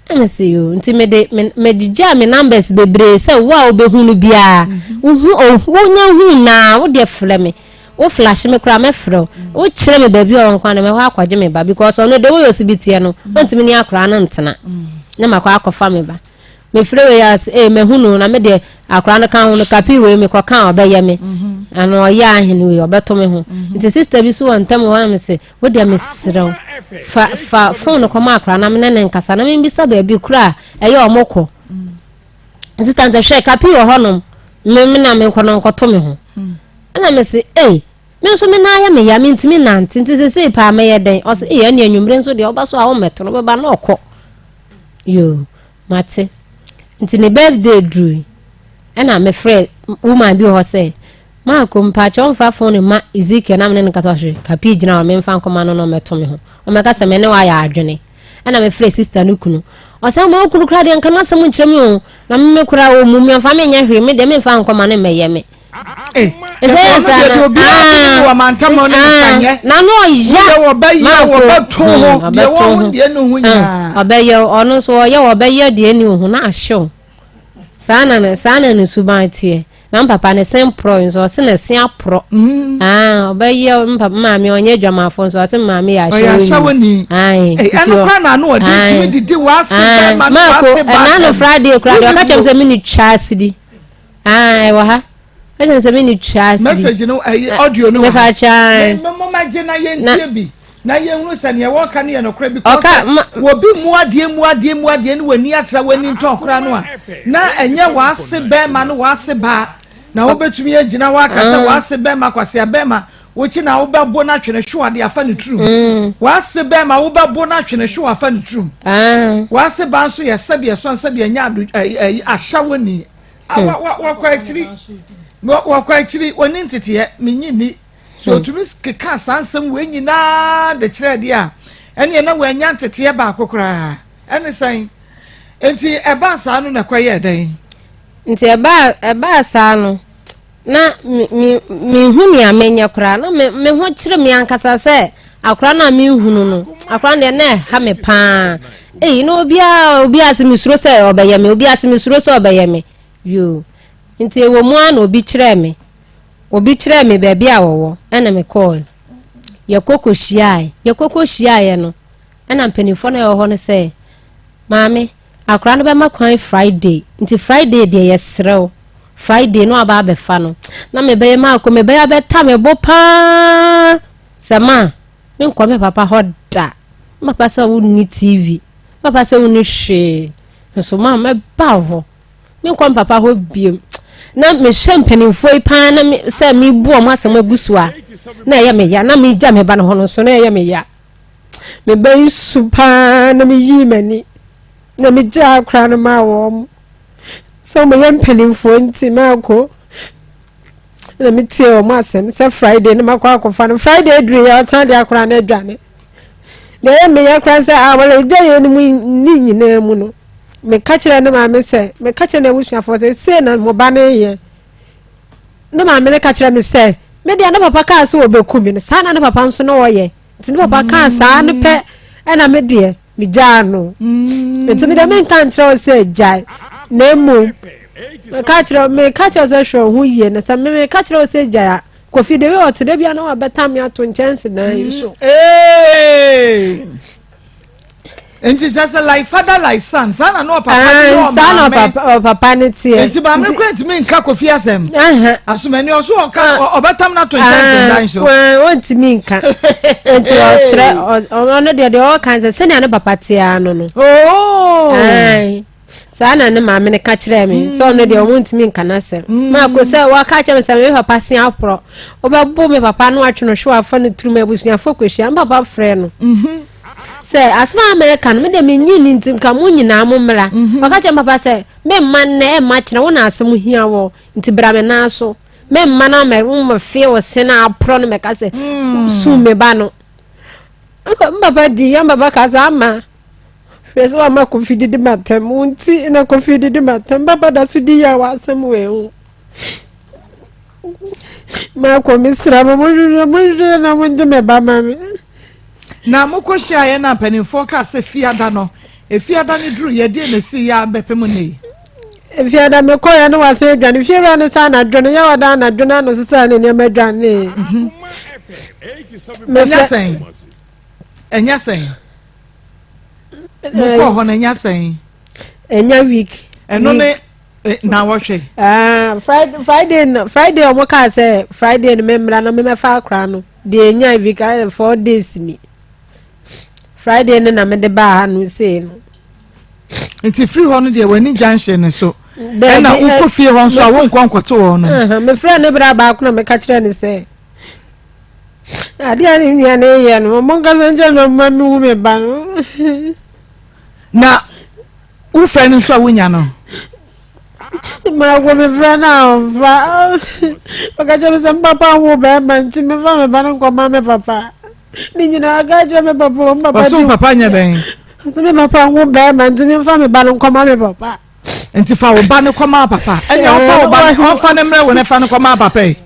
Na me se yoo nti mede me megyigyaa me numbers bebree sɛ wo a wobɛhu no biara wohu wonya hu naa wo deɛ frɛ me wo flash me koraa mɛfrɛ wo wokyerɛ me baabi a ɔwɔ nko na mɛhɔ akɔgye me ba because ɔno de woyɛ ɔsi bi teɛ no ɔntumi ne akwaraa no ntena na makɔ akɔfa me ba mefrɛ wei a sɛ ee mahu no na me deɛ akwaraa no ka ho no kapi wei mekɔka a ɔbɛyɛ me ano ɔyɛ ahene wei ɔbɛto me ho nti sister bi so wɔ ntam hɔ na me se Wo deɛ mesrɛ wo, fa fa phone no kɔma akwadaa na me ne no nkasa na membisa baabi koro a ɛyɛ ɔmo kɔ. Sista ntɛ hwɛ kapi wɔ hɔnom, me me na menkɔ no nkɔto me ho. Ɛna me se, ei, me nso me nan ayɛ me ya, mentumi nante, nti sesei paa mɛyɛ dɛn? Ɔse, ei, ɛne anwummere nso deɛ woba so a wommɛto no, wobɛba na ɔkɔ. Yoo, mate. Nti ne birthday durui, ɛna mefrɛ woman bi wɔ hɔ sɛ, Marko, mpakyɛw mfa fon mma Ezekiel na me ne no nkasa ɔhwɛ Kapi gyina hɔ memfa nkɔma no na ɔmmɛto me ho ɔmmɛka sɛ me ne wo ayɛ adwene ɛna mefrɛ sista no kunu ɔsɛ ama wo kunu koraa deɛ nka n'asɛm nkyerɛ me o na me me koraa ɔmmu me ɔmfa me nyɛ hwee me deɛ memfa nkɔma no mmɛyɛ me nti ɛyɛ saa na na no ɔya Marko ɔbɛto ho ɔbɛyɛ ɔno nso ɔyɛ ɔbɛyɛ deɛ ni ho na ahyew Saa na ne saa na ne suban teɛ. Na mpapa ne se mporɔ nso ɔse ne se aporɔ. Mm. Ah, ɔbɛyɛ mpapa maame ɔnyɛ adwamafo nso ɔse maame yɛ ahyɛwoni. Ayi. Ɛno kora na ano ɔde tumi didi w'ase bɛrima no w'ase ba. Ɛna no Friday kora deɛ ɔka kyerɛ me sɛ me ne twa asidi. Ah, ɛwɔ ha. Ɔka kyerɛ me sɛ me ne twa asidi. Message no ɛyi audio no wɔ ha. Mepa kyɛn. Mo mo ma gye na yɛn tie bi. Na yɛnhunu sɛ nea wɔreka no yɛ nokorɛ because sɛ wɔbi mu adeɛ mu adeɛ mu adeɛ ne w'ani atra w'ani ntɔn koraa no a na ɛnyɛ w'ase bɛrima ne w'ase baa na wobɛtumi agyina hɔ aka sɛ mm. w'ase bɛrima kwasea bɛrima wokyi na wobɛbo no atwene hwe ade afa ne turum mm. w'ase bɛrima wobɛbo no atwene hwe afa ne turum ah. w'ase baa nso yɛ sɛbi ɛsɔn sɛbi ɛnyɛ ado ahyɛwoni hmm. wakɔ akyiri wakɔ akyiri wɔni nteteɛ menyi ni So otumi kekaa saa nsɛm wei nyinaa de kyerɛɛ deɛ a, ɛneɛ na wannya nteteɛ baako koraa. Ɛne sɛn? Enti ɛbaa saa no na ɛkɔyɛɛ dɛn? Nti ɛbaa ɛbaa saa no, na me me menhu nea menyɛ koraa. Na me me ho kyere me ankasa sɛ akora no a menhunu no, akora no deɛ na ɛha me paa. Ei, na obiara obiara se mesuro sɛ ɔbɛyɛ me, obiara se mesuro sɛ ɔbɛyɛ me. Yoo. Nti ɛwɔ mu ara na obi kyerɛɛ me. Obi kyerɛɛ me baabi a wɔwɔ, ɛna mekɔɔe. Yɛkɔ kɔhyiae. Yɛkɔ kɔhyiaeɛ no, ɛna mpanimfoɔ no a ɛwɔ hɔ no sɛ, Maame, akwadaa no bɛma kwan Friday, nti Friday deɛ yɛsrɛ wo, Friday no aba abɛfa no. Na mebɛyɛ maakɔ, mebɛyɛ abɛta me bo paa sɛ ma menkɔ me papa hɔ da. Me papa sɛ wonni TV, me papa sɛ wonni hwee, nso ma mɛba wo hɔ. Menkɔ me papa hɔ bio. Na mehwɛ mpanimfoɔ yi paa na me sɛ mebu wɔn asɛm agu so a, na ɛyɛ me ya. Na megya me ba no hɔ no nso, na ɛyɛ me ya. Me ba yi su paa na meyii m'ani na megyaa akora no maa wɔn. Sɛ wɔyɛ mpanimfoɔ nti mankɔ. Na metie wɔn asɛm sɛ Friday na makɔ akɔfa no. Friday duruiɛ ɔsan de akora no adwane. Deɛ ɛyɛ me ya koraa sɛ awaregyaeɛ ah, no mu ne nyinaa mu no, meka kyerɛ ne maame sɛ, meka kyerɛ n'abusuafoɔ sɛ, sei na mo ba no yɛ. Ne maame no ka kyerɛ me sɛ, me deɛ ne papa kaa sɛ ɔbɛku me no, saa na ne papa nso na ɔyɛ. Nti ne papa kaa saa no pɛ, ɛna me deɛ megyaa no. Mm. Nti me deɛ menka nkyerɛ wo sɛ gyae, na mmom meka kyerɛ meka kyerɛ sɛ hwɛ wo ho yie na sɛ meka kyerɛ wo sɛ gyae a Kofi de wei ɔte da bia na wabɛtam me ato nkyɛnse dan yi so. Nti sɛ sɛ like father like son saa na na ɔpapa ne ɔmaame. Saa na ɔpapa ne teɛ. Nti maame no kura ntumi nka Kofi asɛm. Asomani ɔso ɔka ɔbɛtam no ato nkyɛnse dan so. Ɔntumi nka. Nti ɔsrɛ ɔno deɛ deɛ ɔka sɛ sɛnea ne papa teɛ ano no. Oh. Saa na ne maame no ka kyerɛɛ me sɛ ɔno deɛ ɔmo ntumi nka n'asɛm. Mm. Maako sɛ waka kyerɛ me sɛ me papa se aporɔ. Wobɛbo me papa no atwe no hwe wafa no turum abusuafoɔ kɔhyia. Me papa frɛ no. Mm-hmm. Sɛ asɛm a mɛka no me deɛ menyi ne nti nka mo nyinaa mo mmra. Mm-hmm. Ɔka kyerɛ me papa sɛ memma nnɛ ɛmma kyerɛ wo na asɛm hia wɔ nti bra me nan so. Memma no mɛ wo mɛfee wo se no aporɔ no mɛka sɛ mm. sum me ba no. Mpapa di ya mpapa kasa ama. Hwɛ sɛ wama Kofi didi m'atɛm. Wo nti na Kofi didi m'atɛm. Papa da so di yaw wɔ asɛm wei ho. Maakɔ mesrɛ mo monhwehwɛ monhwehwɛ na mongye me ba ma me. Na mokɔhyiaeɛ na mpanimfoɔ kaa sɛ fiada no efiada no duru yɛ deɛ na ɛsii yɛ a bɛpem nnɛ yi. Efiada mekɔeɛ no wasan adwane fiewura no sɛ anadwo no yɛ ɔda anadwo no ano sesaa ne nneɛma dwanee. Ɛnyɛ sɛn ɛnyɛ sɛn mokɔɔ hɔ no ɛnyɛ sɛn. Ɛnyɛ week. Ɛno ne na wɔhwɛ. Ah, Friday Friday no Friday ɔmo kaa sɛ Friday no memmra na memmɛfa akora no deɛ enya week ayɛ 4 days ni. Friday no na mede baa ha no sei no. Nti firi hɔ no deɛ w'ani gya nhyɛ ne so. Ɛna wokɔ fie hɔ nso a wonkɔ nkɔto hɔ no. Mefrɛ ne bra baako na meka kyerɛ ne sɛ adeɛ a ne nua no yɛ no ɔmo nkasa nkyerɛ no ɔmo ma mewu me ba no. Na wofrɛ no nso a wonya no. Maako mefrɛ no a ɔmfa. Ɔka kyerɛ me sɛ me papa nwo bɛrima nti mefa me ba no nkɔma me papa. Ne nyinaa ɔka kyerɛ me papa o me papa. Ɔsɛ wo papa nyɛ dɛn? Ɔsɛ me papa nwo bɛrima nti mefa me ba no nkɔma me papa. Nti fa wo ba no kɔma papa. Ɛnna ɔmfa wo ba no ɔmfa no mmerɛ wo na fa no kɔma papa yi.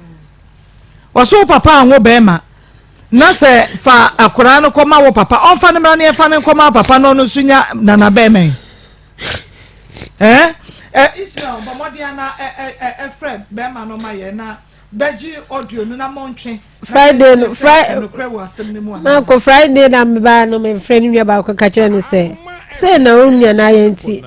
Ɔsɛ wo papa anwo bɛrima. Na sɛ fa akwadaa no kɔma wo papa, ɔmfa no mmra na yɛmfa no nkɔma papa na ɔno nso nya nana bɛrima yi. Ɛɛ ɛ Israel bɔ mmɔden ana ɛ ɛ ɛ ɛfrɛ bɛrima no ma yɛ na bɛgye audio no na montwe. Friday no Friday mako Friday na mebaa no mefrɛ ne nua baako ka kyerɛ no sɛ sei na wo nua no ayɛ nti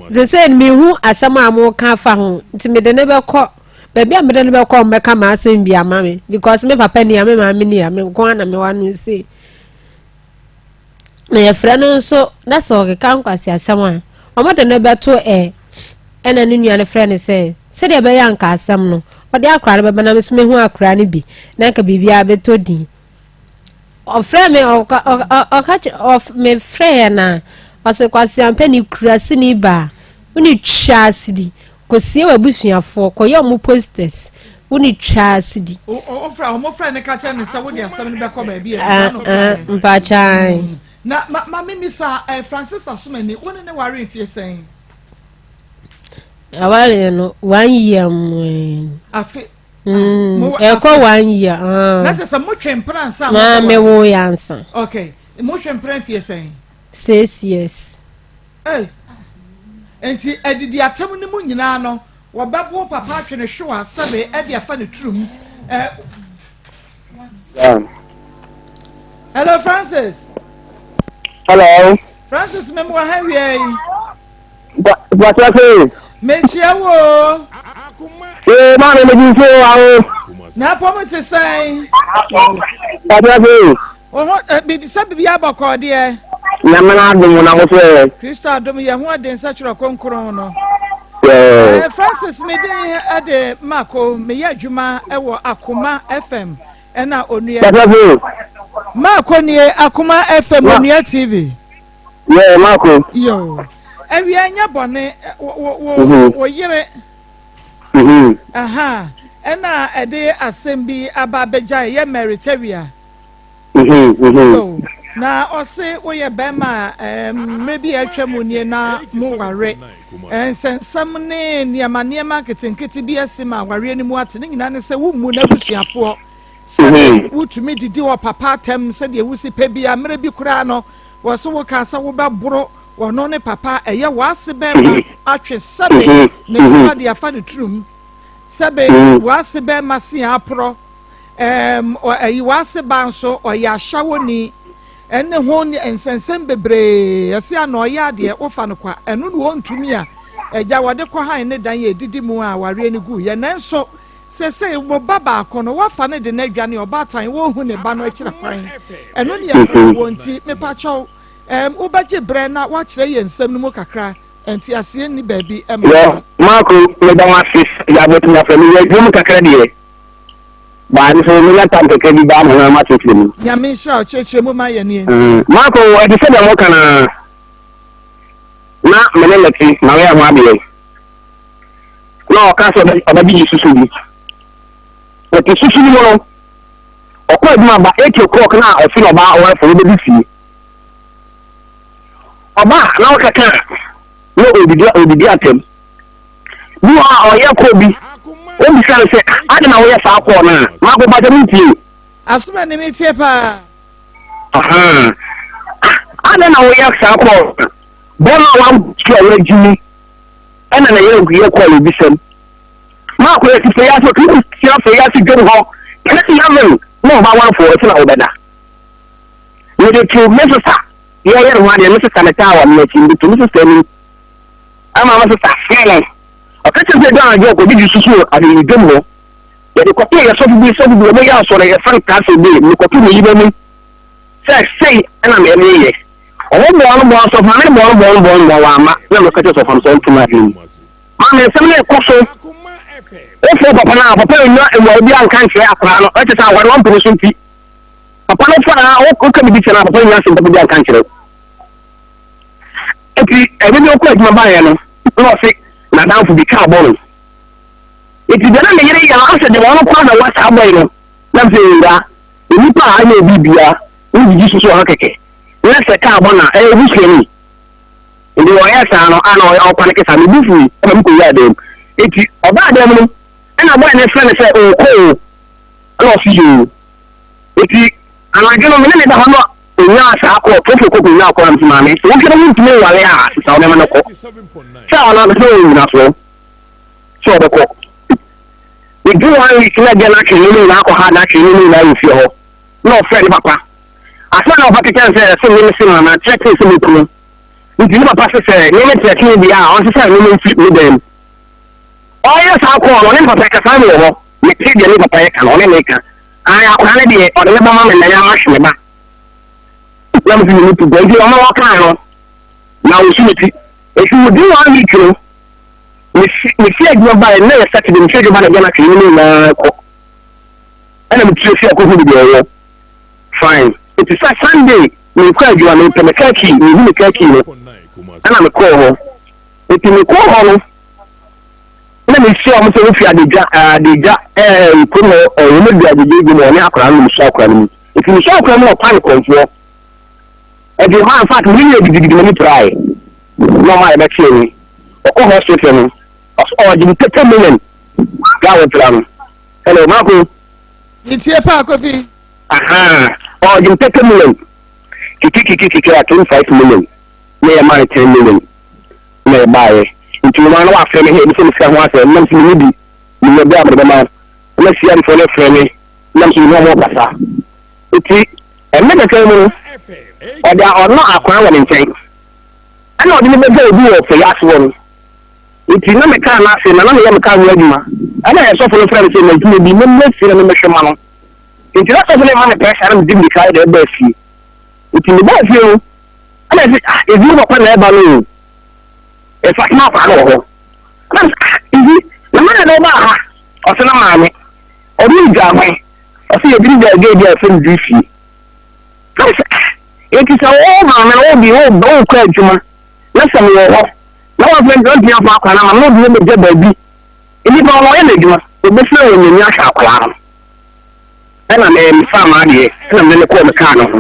sɛ sɛ mehu asɛm a moka afa ho nti mede ne bɛkɔ Baabi a mede no bɛkɔ ɔmmɛka m'asɛm bi ama me because me papa ni a me maame ni a me nko ara na mewɔ ano sei. Na yɛfrɛ no nso na sɛ ɔkeka nkwaseasɛm a wɔde no bɛto ɛ ɛna ne nua no frɛ no sɛ sɛdeɛ ɛbɛyɛ anka asɛm no ɔde akora no bɛba na me nso mehu akora no bi na anka biribiara bɛtɔ din. Ɔfrɛ me ɔka ɔka kyerɛ ɔf mefrɛ yɛ na ɔsɛ kwaseampɛ ne kura sini baa wo ne twa asidi Kɔsie w'abusuafoɔ, kɔyɛ wɔn posters, wo ne twaa sidi. Wofrɛ wɔn frɛ no ka kyerɛ no sɛ wode asɛm no bɛkɔ baabi a ɛbisa no kaeɛ. Mpakyɛw. Mm. Na ma ma mimisa eh, Francis Asomani, wo ne ne ware mfie sɛn? Awareɛ no one year mu. Afe. Mm, ɛkɔ one year. Ah. Na kyerɛ sɛ motwe mpena ansa. Na mewo yɛ ansa. Okay, motwe mpena mfie sɛn? 6 years. Ei! Enti adidi atɛm no mu nyinaa no, wɔbɛbo papa atwe no hwewa sɛbe de afa ne turum. Eh, Hello, Francis. Hello. Francis, memu wɔ ha wia yi. Bàtà se. Mekyia wo. Ee, maame mi di nso awo. Na apɔm te sɛn? Bàtà se. Wo ho ɛ biribi sɛ biribi abɔkɔɔ deɛ. Nyame n'adom na mo so ɛ. Kristo adom yɛ ho ɔden sɛ twerɛ kronkron no. Yeah. Eh, Francis me din ɛde Mako meyɛ adwuma ɛwɔ Akoma FM ɛna Onua. Papa Mako nie Akoma FM Ma. Onua TV. Yeah, Mako. Yo. Awia nyɛ bɔne wo wo wo Mhm. wo yere Mhm. aha ɛna ɛde asɛm bi aba abɛgya yɛ Mary Tawia. So na ɔse woyɛ bɛrima a mmerɛ bi a atwa mu nie na mo ware nsɛnsɛm ne nneɛma nneɛma nketenkete bi asi ma awareɛ no mu ate ne nyinaa ne sɛ wommu n'abusuafoɔ sɛ wotumi didi wɔ papa atɛm sɛdeɛ wosi pɛ bi a mmerɛ bi koraa no wɔ so wokaa sɛ wobɛboro wɔno ne papa ɛyɛ w'ase bɛrima atwe sɛbe ne fama de afa ne turum sɛbe w'ase bɛrima se aporɔ Ɛɛm, ɔ, ɛyi w'ase ba nso, ɔyɛ ahyɛwoni. Ɛne ho nsɛnsɛm bebree. Ɛse a na ɔyɛ adeɛ, wofa no kwa. Ɛno na ɔntumi a, agya wɔde kɔ han ne dan a ɛdidi mu a awareɛ no guiɛ. Nanso, seesei mo ba baako no, woafa no de no adwane, ɔbaatan, wɔnhu ne ba no akyira kwan. Ɛno ne yɛfrɛ wɔ nti, mepakyɛw, ɛɛm, wobɛgye berɛ na woakyerɛ yɛn nsɛm no mu kakra. Nteaseɛ nni baabi ma. Yɔ, Marko, meda wo ase sɛ wobɛtumi afrɛ me. Meyɛ adwuma mu kakra deɛ. Baa nso menya tam kakra bi baa me ho ma kyerɛkyerɛ mu. Nyame nhyira wo kyerɛkyerɛ mu ma yɛn ne yɛn tie. Marco, ɛte sɛ deɛ moka no ara. Na me ne no te, na ɔyɛ ho adeɛ. Na ɔka sɛ ɔbɛgyegye susu bi. Ɔte susu no mu no, Ɔkɔ adwuma ba 8 o'clock na ɔfi na ɔbaa ɔwarefo no bɛdu fie. Ɔbaa na ɔkaka na odidi odidi atɛm. Bi wɔ hɔ a ɔyɛ kɔɔ bi, obisa no sɛ adi na woyɛ saa kɔɔ no a, maako pata mu tie. Asoma ne mi tie paa. Adi na woyɛ saa kɔɔ no a, bɛrima a wasu a wagyimi ɛna na yɛ yɛ kɔɔ no bisɛm. Maako yɛ ti fɛ yɛ ase otu tia fɛ yɛ ase dwom hɔ 10, 11 na ɔba warefo ɛsɛ na wobɛda. Mede to me sesa yɛyɛ ne ho adeɛ, me sesa ne taa wɔ me akyi, mede to me sesa anim ama me sesa frɛ no. Ɔka kyerɛ sɛ ɛdu anadwo ɔkɔdidi susu ahwehwɛ dwom hɔ. Yɛde kɔtoo yɛ sɔfo bi, sɔfo bi wɔn yɛ asɔre yɛfrɛ no Castle Bay, mede kɔtoo ne yere anim sɛ sei ɛna me meyɛ. Ɔmo boa no boa sɔfo maame no boa no boa no boa no boa wamma na meka kyerɛ sɔfo no sɛ ɔnto m'adwene mu. Maame nsɛm no ɛkɔ so. Wofrɛ papa no a, papa nnya mmuaeɛ biara nka nkyerɛ akwadaa no, ɛkyɛ sɛ akwadaa no wampene so nti. Papa no fa a woka biribi kyerɛ no a, papa no nnya asɛm papa biara nka nkyerɛ wo. Nti ɛde bi ɔkɔ adwuma baeɛ no, na ɔse n'adamfo bi kaa bɔ no. Nti deɛ na ne yere yɛ no, asɛ deɛ ɔno kora na wa saa bɔe no, na mfe nwura, nnipa a anyɛ obi bia, wogyigyi so so ɔha kɛkɛ. Na sɛ kaa bɔ no a, ɛyɛ obusuani. Nti ɔyɛɛ saa no, a na ɔyɛ ɔkwan kɛse a, me bo fuui ma me kɔwuraa dan mu. Nti ɔbaa dan mu no, ɛna bɔe no frɛ no sɛ ɔɔkɔ o, ɛna ɔse yoo. Nti anadwo no, me ne no da hɔ na ɔnyaa saa kɔɔ, tofo kɔ kɔnyaa kɔɔ na mese maame, sɛ wohwɛ na wontumi nware a, sesa wo nneɛma na kɔ. Sɛ ɔno ankasa ɔwɔ nnyinasoɔ sɛ ɔbɛkɔ. Ɛduru one week na agya no atwe nneɛma nyinaa akɔ ha na atwe nneɛma nyinaa wɔ fie hɔ, na ɔfrɛ ne papa. Asɛm a na papa keka ne sɛ, ɛse me mese maame akyerɛkyerɛ sɛ mɛku no. Nti ne papa se sɛ nneɛma kyerɛkyerɛ deɛ a, ɔnsesa nneɛma mfiri me dan mu. Ɔreyɛ saa kɔɔ no, ɔne ne papa ɛkasa me wɔ hɔ. Mete deɛ ne papa yɛka no, ɔne ne ka. Ae, akwadaa no deɛ, ɔde ne ba ma me na yɛ mahwe me ba. Na mese me tu gua. Nti ɔno ɔkaa no, na ɔsu me ti. Nti within one week no, mesi adwuma baeɛ, na yɛ Saturday, mesi adwuma ba na gya no atwe ne nyinaa kɔ. Ɛna metu fi akɔhu baabi a ɔwɔ. Fine. Nti sɛ Sunday menkɔ adwuma, mepɛ me car key, mehu me car key no, ɛna mekɔɔ hɔ. Nti mekɔɔ hɔ no, na mehyia wɔn sɛ wofi adegya adegya ɛɛ kurom hɔ ɛɛ wɔn adu adegya egu mu ɔne akwadaa no na mehyia akwadaa no mu. Nti mehyia akwadaa no mu ɔkwan kɔnfoɔ. Ɛdi hɔ in fact me yɛ gidigidi m'ani pirae. Na ɔmo a yɛbɛkyee me. Ɔkɔ hospital no, ɔsɛ ɔgye me 30 million ga wɔpira no. Hello, Marco. Ntie paa Kofi. Ahaa, ɔgye me 30 million. Kiki kiki kiki a 25 million. Na yɛ maa no 10 million. Na yɛbaeɛ. Nti wɔn ano wafrɛ me hɛ, ebi sɛ me sika ho asɛm, nam sɛ me bi, menya bi a mede bɛma wo. Na siadefoɔ no frɛ me, nam sɛ me ne wɔn kasa. Nti, ɛnna kakra mu no, ɔde ɔno akwan wɔ ne nkyɛn. Ɛna ɔde me bɛgya obi wɔ fɛ ase hɔ no. Nti na me kaa n'ase na na meyɛ me kaa ho adwuma. Ɛna ɛsɔfo no frɛ me sɛ m'adwuma bi, memmrɛ fie na memmɛhwɛ ma no. Nti na sɔfo no ma me pressure na mede mirika ayɛ dɛ ɛbaa fie. Nti mebaa fie no, ɛna ɛsɛ ah, ebi wo papa na ɛba no o. Ɛfa na akwadaa no wɔ hɔ. Ɛna mesɛ ah, ebi na mmaa na ɔbaa ha. Ɔsɛ na maame. Ɔde ne gya hwan? Ɔsɛ yɛde ne gya gya bi a ɛfɛ no duru fie. Na mesɛ ah, enti sɛ wo maame no wo de wo wokɔ adwuma na sɛ mewɔ hɔ na wɔmfrɛ no ntumi amfa akwadaa no ama no na ɔde no bɛgya baabi. Nnipa no ɔyɛ n'adwuma, ɔbɛfiri wɔ n'ani ahwɛ akwadaa no. Ɛna me mefaa m'adeɛ ɛna mede no kɔɔ me kaa no ho.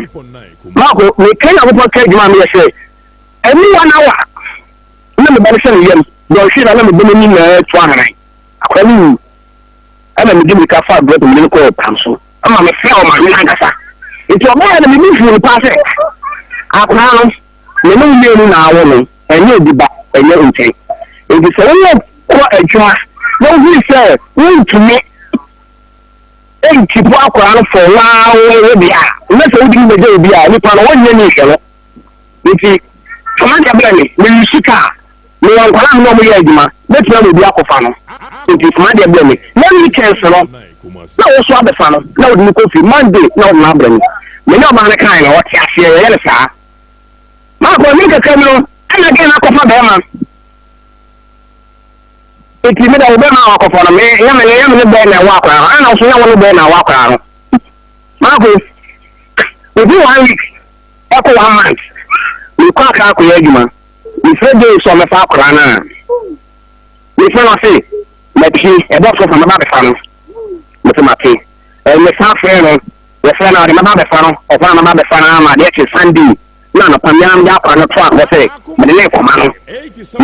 Maako, meka Nyankopɔn ka adwuma a meyɛ sɛ ɛmu one hour na me ba no hyɛ ne yam, dɔnhwere na na me ba no ani nyinaa atu aharan. Akwadaa no wu. Ɛna mede mirika faa drop mede no kɔɔ pam so. Ɛma mefrɛ ɔmaame no ankasa. Nti ɔbaeɛ no me bo fuu no paa sɛ akwadaa no me ne wo mmienu na awo no, ɛnyɛ obi ba, ɛnyɛ nkyɛn. Nti sɛ wowɔ kɔ adwuma na wohunu sɛ wontumi nkipu akwadaa no fɔ waa wo deɛ a, na sɛ wode no bɛgya obi a, nipa no wɔnyɛ ne nhwɛ no. Nti fama deɛ brɛ me, meyi sika a, mewɔ nkwadaa a me ne wɔn yɛ adwuma, mɛtumi ama obi akɔfa no. Nti fama deɛ brɛ me. Na weekends no, na wo so abɛfa no, na wode no kɔ fie. Monday na wode no abrɛ me. Me ne ɔbaa no kae no, ɔte aseɛ, yɛyɛ no saa. Maakɔ ne kakra mu no, ɛna gɛn akɔfa bɛrima. Nti me da wo bɛrima a wakɔfa no, me nyɛ me ne nyɛ me ne bɛɛ na ɛwɔ akwaraa no, ɛna wo so nyɛ wo ne bɛɛ na ɛwɔ akwaraa no. Maako, within one week, ɛkɔ one month, mekɔ Accra akɔyɛ adwuma. Mefrɛ Joe sɛ ɔmmɛfa akwaraa no a, mefrɛ no ɔse, mapie, ɛbɔ so fa mɛba abɛfa no. Mese mate. Mesan frɛ no. Yɛfrɛ no a ɔde mɛba abɛfa no, ɔfa na mɛba abɛfa no ama adeɛ kye Sunday na anɔpa me ara mede akwadaa no to akɔ sɛ mede no rekɔma no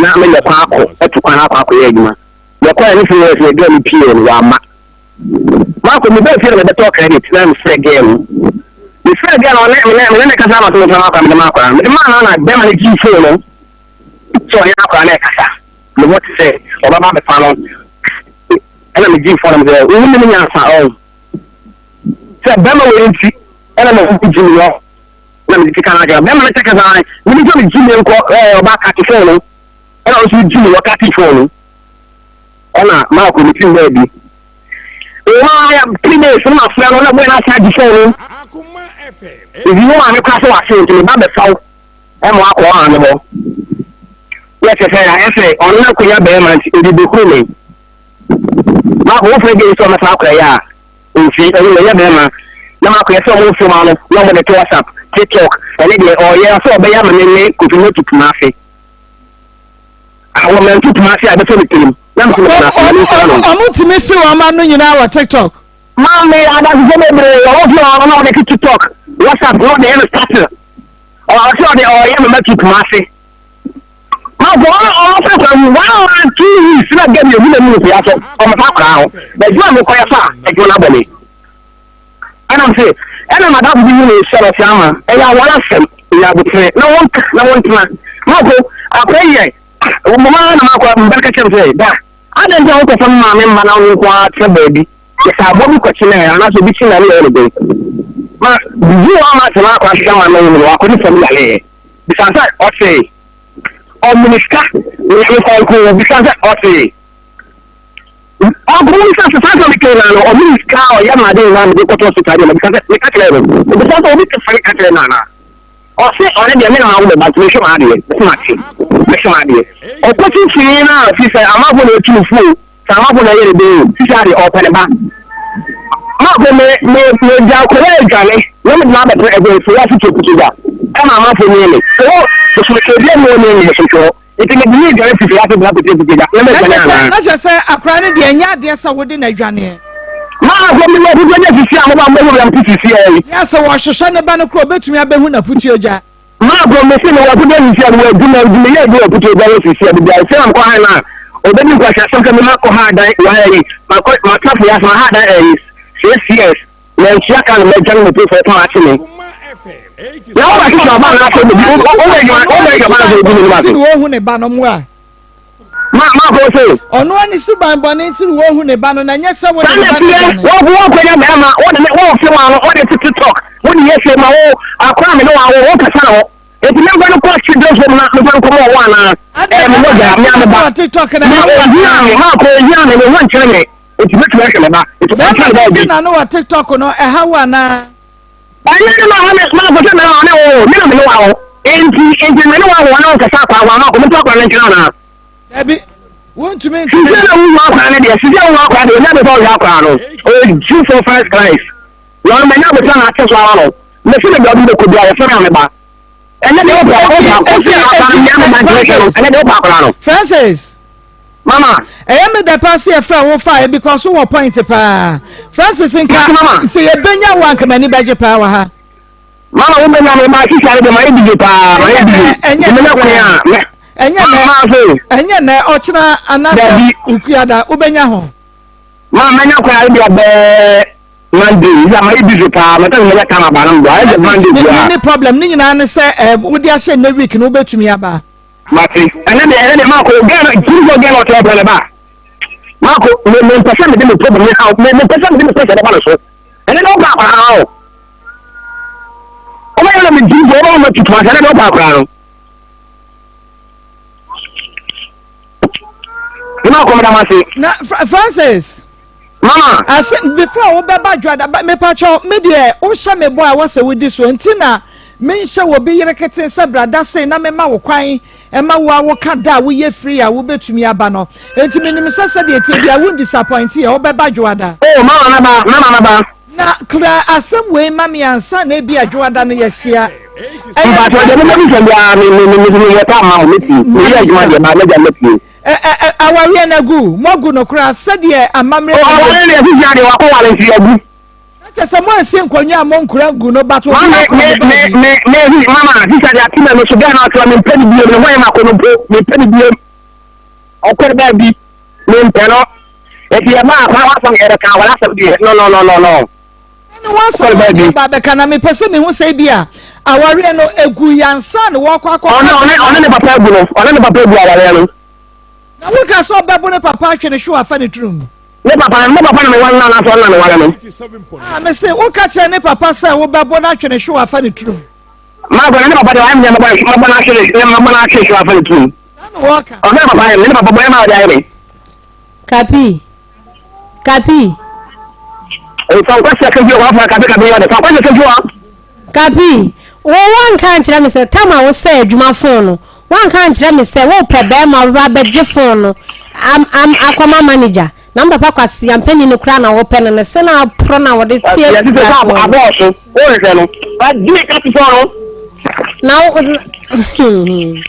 na meyɛ kwan akɔ atu kwan akɔ akɔyɛ adwuma. Yɛkɔɛ ne fie sɛ girl no pie no wamma. Maakɔ mebaa fie na mebɛtɔɔ credit na mefrɛ girl no. Mefrɛ girl no ɔne me ne ne kasa na ɔsɛ mefa m'akwadaa mede ma akwadaa no. Mede maa no na bɛrima no gyee phone no sɛ ɔne akwadaa no ɛkasa. Me ho te sɛ ɔbɛba abɛfa no ɛna megyee phone no sɛ wo ne me nyansa ɔn. Sɛ bɛrima wei nti ɛna na ɔmo gyi me hɔ na mede sika no akyerɛ bɛrima no kyɛ kasa mede sɛ megyi me nkɔ ɛɛ ɔba kate phone no ɛna ɔso gyi me wɔ kate phone no ɛna maakɔ me tim baabi ɛwɔ ya 3 days no mafrɛ no na bɔyɛ no asa agye phone no ebi wo maame kora sɛ wase nti meba bɛfa wo ɛma wakɔ wo maame hɔ yɛ kyɛ sɛ ayɛ sɛ ɔno no akɔnya bɛrima nti ɔde bɛhuru me maakɔ wofrɛ gye sɛ ɔmɛfa akora yɛ a Nti ɛno mɛyɛ bɛɛma na makɔyɛ sɛ ɔmo mfom ano na ɔmo de to WhatsApp, TikTok ɛne deɛ ɔyɛ sɛ ɔbɛyɛ ama me ne Kofi matu Kumasi. Awɔ mantu Kumasi a ɛbɛsɔ me tirim na mese me tena ase na menhyira no. Ɔmo tumi fi wɔn ano nyinaa wɔ TikTok. Maame adansefo bebree ɔmo fi wɔn ano na ɔde to TikTok, WhatsApp na ɔde yɛ no status. Ɔsɛ ɔde ɔyɛ me matu Kumasi. Mabɔ ɔmo fɛ kwan mu one month 2 weeks na gɛbi ehu na mu nsia so ɔmo fa akora ho na adwuma mi kɔyɛ fa adwuma no abɔ me ɛna m se ɛna madamfo bi hu ne nhyɛ no ɔse ama ɛyɛ aware asɛm ɛyɛ abotere na wɔn ka na wɔn tena mako akora yɛ mama na makɔ mbɛ ka kyerɛ m sɛ da adɛn nti a wokɔfa me maame mma na wo nko ara tena baabi yɛ sɛ aboa bi kɔkye na anaasɛ obi kye na ne yɛ ne den ma bibi wɔ ama asɛm akɔ ahwehwɛ ma no mu wakɔ ne fam yaleɛ bisa sɛ ɔse ɔmene sika nyame kɔnkɔn bisa sɛ ɔse ɔkɔn bisa sɛ saa sɛ mekee na no ɔmene sika a ɔyɛ ma ade nyinaa mede kɔtɔ sika deɛ ma bisa sɛ meka kyerɛ no bisa sɛ obi te fɛ ka kyerɛ no anaa ɔse ɔne deɛ mena mawo me ba nti mehwɛ m'adeɛ mese mate mehwɛ m'adeɛ ɔkɔ kyinkyini no a fi sɛ amafo na ɛtu no fuo Saa amafo na ɛyɛ ne den o, sisi ade ɔpɛ ne ba. Maako me me me gya akɔla adwane na me de n'abɛtena ɛgɔ nso ase to kutu gya ɛma amafo nie me ɛwɔ sososo ebi ɛmu ɔne me soso hɔ nti me de ne dwane fifiri ase de n'abɛtena kutu gya na me dwane anaa. Na kyerɛ sɛ akora no deɛ ɛnyɛ adeɛ sɛ wode no adwaneɛ. Maako me wɔ kutu gya sisi a mo ba mo bɛ wura mo ti sisi ɛyi. Yɛ sɛ wɔhwehwɛ ne ba no kora obetumi abɛhu n'aputuo gya. Maako mese mewɔ akoto sisi a mewɔ adwuma nti meyɛ adwuma wɔ akoto gya hɔ sisi a baabi a sɛ mekɔ ha no a ɔbɛdi nkwaseasɛm sɛ mema kɔ ha dan wɔ ha yi makɔ matafo yɛ asɛm ha dan ɛyi 6 years mantua ka no magya no mepɛ fɛ pɔn akye me na wo bɛhwehwɛ ɔba no asɛ obi wobɛ adwuma wobɛ adwuma no sɛ obi ne no ase nti na wɔhu ne ba no mmoa Ma ma ko se. Ɔno ani suban bɔne nti na wɔhu ne ba no na ɛnyɛ sɛ wo ne ne ba no dwane. Wɔn wɔn kɔnya bɛrima wɔde ne wɔn fi wɔn ano wɔde tete talk wɔde yɛ se ma wo akora me ne wɔn awo wɔn kasa na hɔ eti me nfa no kɔ children's home na me nfa no kɔ mɔ wɔn anaa ɛyɛ me mogya me ame ba ma ohia me ma ko ohia me ne ho nkyerɛ me eti betumi ahwɛ me ba eti wɔn kyerɛ ba obi. Na no wɔ tiktok no ɛha wo anaa. Ɛnyɛ ne ma hɔ ne ma ko sɛ mɛrɛ ɔne wo me na me ne wo awo enti enti me ne wo awo wɔn a wɔkasa akora wɔn ama ko me nto akora no nkyerɛ anaa. Dabi, wontumi nti. Sisi na wuhu akora no deɛ, sisi a wuhu akora deɛ, onya bɛ sɛ ɔhwɛ akora no. Ɔyɛ Jesus first Christ. Na ɔno manya abotire na ate so ara no. Mesi baabi a ɔde bɛkɔ biara, yɛfrɛ me a meba. Ɛnɛ deɛ wopɛ wopɛ akɔ sɛ akora no mmea meba nti mehwɛ no. Ɛnɛ deɛ wopɛ akora no. Francis. Mama. Ɛyɛ me dɛ paa sɛ yɛfrɛ wo faeɛ because wowɔ point paa. Francis nka sɛ yɛbɛnya wo anka m'ani bɛgye paa wɔ ha. Mama wo bɛnya me ma sisi ade de ma yɛ busy paa ma yɛ busy. Ɛnyɛ nti menya kwan a mɛ. Ɛnyɛ nɛ ɛnyɛ nɛ ɔkyena anaasɛ okuada wobɛnya ho. Ma menya kwan a ebi abɛɛ Monday yi a ma yɛ busy paa mɛ sɛ menya time aba no mbɔ ayɛ sɛ Monday bi a. Ne problem ne nyinaa ne sɛ ɛ wode ahyɛ nnɛ week no wobɛtumi aba. Mate ɛnɛ deɛ ɛnɛ deɛ maako gɛn tiri sɛ gɛn ɔtɛ ɔpɛ ne ba maako me me mpɛ sɛ mede me problem ne haw me me mpɛ sɛ mede me pressure bɛba ne so ɛnɛ deɛ ɔpa akwaraa o ɔbɛyɛ na me gyiri sɛ ɔbɛma ma tutu ase ɛnɛ deɛ ɔpa akwaraa no ne maako meda mo ase. Na Francis. Mama. Ase before wobɛba dwada mepakyɛw me deɛ wohyɛ me bɔ a ɛwɔ sɛ wodi so nti na menhyɛ wɔ bi yere kete sɛ brada sei na mema wo kwan ɛma wo a woka da a woyɛ free a wobɛtumi aba no nti menim sɛ sɛdeɛ ɛteɛ bia wo disappoint yɛ wobɛba dwoada. Oh mama mɛba mama mɛba. Na kra asɛm wei ma me ansa na ebi a dwoada no yɛhyia. Mpakyɛw deɛ mobɛbisa biara me me me me wɔ time ma wo mɛtie meyɛ adwuma deɛ baa mɛgya mɛtie. Ɛ ɛ ɛ awareɛ no agu? Moagu no koraa sɛdeɛ amammerɛ Oh, awareɛ no yɛsisi adeɛ wakɔ ware nti agu. Na Kyɛ sɛ mo ansi nkonnwa a mo nkura ngu no but obi Maame akɔ me ne me baabi. me me hi mama sisa de ate ma no so bɛn na ɔtɔ me mpɛ ne biem ne ho yɛ ma kɔ no mpo me mpɛ ne biem ɔkɔ ne baabi me mpɛ no eti yɛ maa akora wasɛm yɛ ka awara asɛm deɛ no no no no no. Ɛne wasɛm Ɔkɔ ne deɛ baabi. ba bɛka na mepɛ sɛ mehu sɛ bi a awareɛ no egu yansa na wɔkɔ akɔ. Ɔne ɔne ɔne ne papa agu no ɔne ne papa agu awareɛ no. Na woka sɛ ɔbɛbo ne papa ahwɛ ne hwe wafa ne tirim. Ne papa ne papa na meware no anaasɛ ɔno na meware no? Ah, mese woka kyerɛ ne papa sɛ wobɛbɔ no atwe ne hwe wafa ne tirim. Maakɔ ne papa deɛ wayɛ me deɛ mɛbɔ no atwe ne mɛbɔ no atwe hwe wafa ne tirim. Saa na wɔka. Ɔsɛ ne papa ayɛ me ne papa bɔne ma ɔde ayɛ me. Kapi. Kapi. Fa nkwasi akɛgye wɔ afa kapi kapi yɛ ɔde fa nkwasi akɛgye wɔ. Kapi, wo woanka ankyerɛ me sɛ tam a wosɛe adwuma fon no, woanka ankyerɛ me sɛ wopɛ bɛrima a ɔbɛba abɛgye fon no am am akɔma manager. Na me papa Kwasi Ampanin no koraa na wopɛ no, ne se no aporɔ no a wɔde te Yɛte sɛ akuraase sɛ hɔ no. abɔɔso wohwehwɛ no. Wagye kapi fon no. Na wo okay.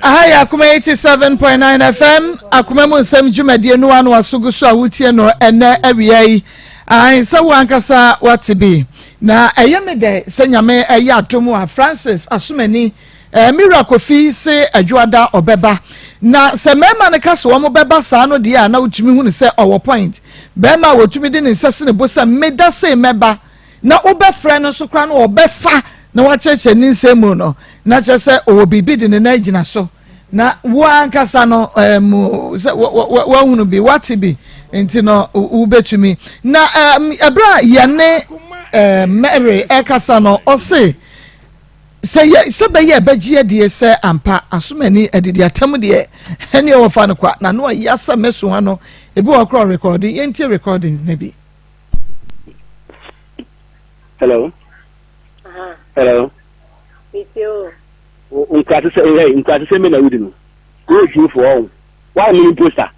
Aha yɛ Akoma 87.9 FM, Akoma mu nsɛm dwumadie no ano aso gu so a wotie no ɛnɛ awia yi. Ae sɛ wo ankasa wate bi. Na ɛyɛ me dɛ sɛ Nyame ɛyɛ adom a Francis Asomani eh, me wura Kofi se Adwoada ɔbɛba. Na sɛ mmarima no ka sɛ wɔn bɛba saa no deɛ a na wotumi hunu sɛ ɔwɔ point. Barima a wɔtumi de ne nsa si ne bo sɛ meda sei mɛba na wobɛfrɛ no nso koraa no ɔbɛfa na wakyerɛkyerɛ ne nsɛm mu no, na kyerɛ sɛ ɔwɔ biribi de ne nan gyina so. Na wo ankasa no, um, sɛ woahunu bi, woate bi, nti no wobɛtumi. Na um, ɛberɛ a yɛne um, Mary ɛkasa no, ɔse, sɛ yɛ sɛ bɛyɛ ɛbɛgye adie sɛ ampa asomani adidi atam deɛ ɛne ɔwɔfa no kwa na no ayi asɛm mɛso ano ebi wɔ korɔ rekɔde yɛntie recordings no bi. Hello. Hello. Nkurase sɛ ɛyɛ nkurase sɛ mi na wudi no. Wo odwumfo ɔn. Wa mi poster.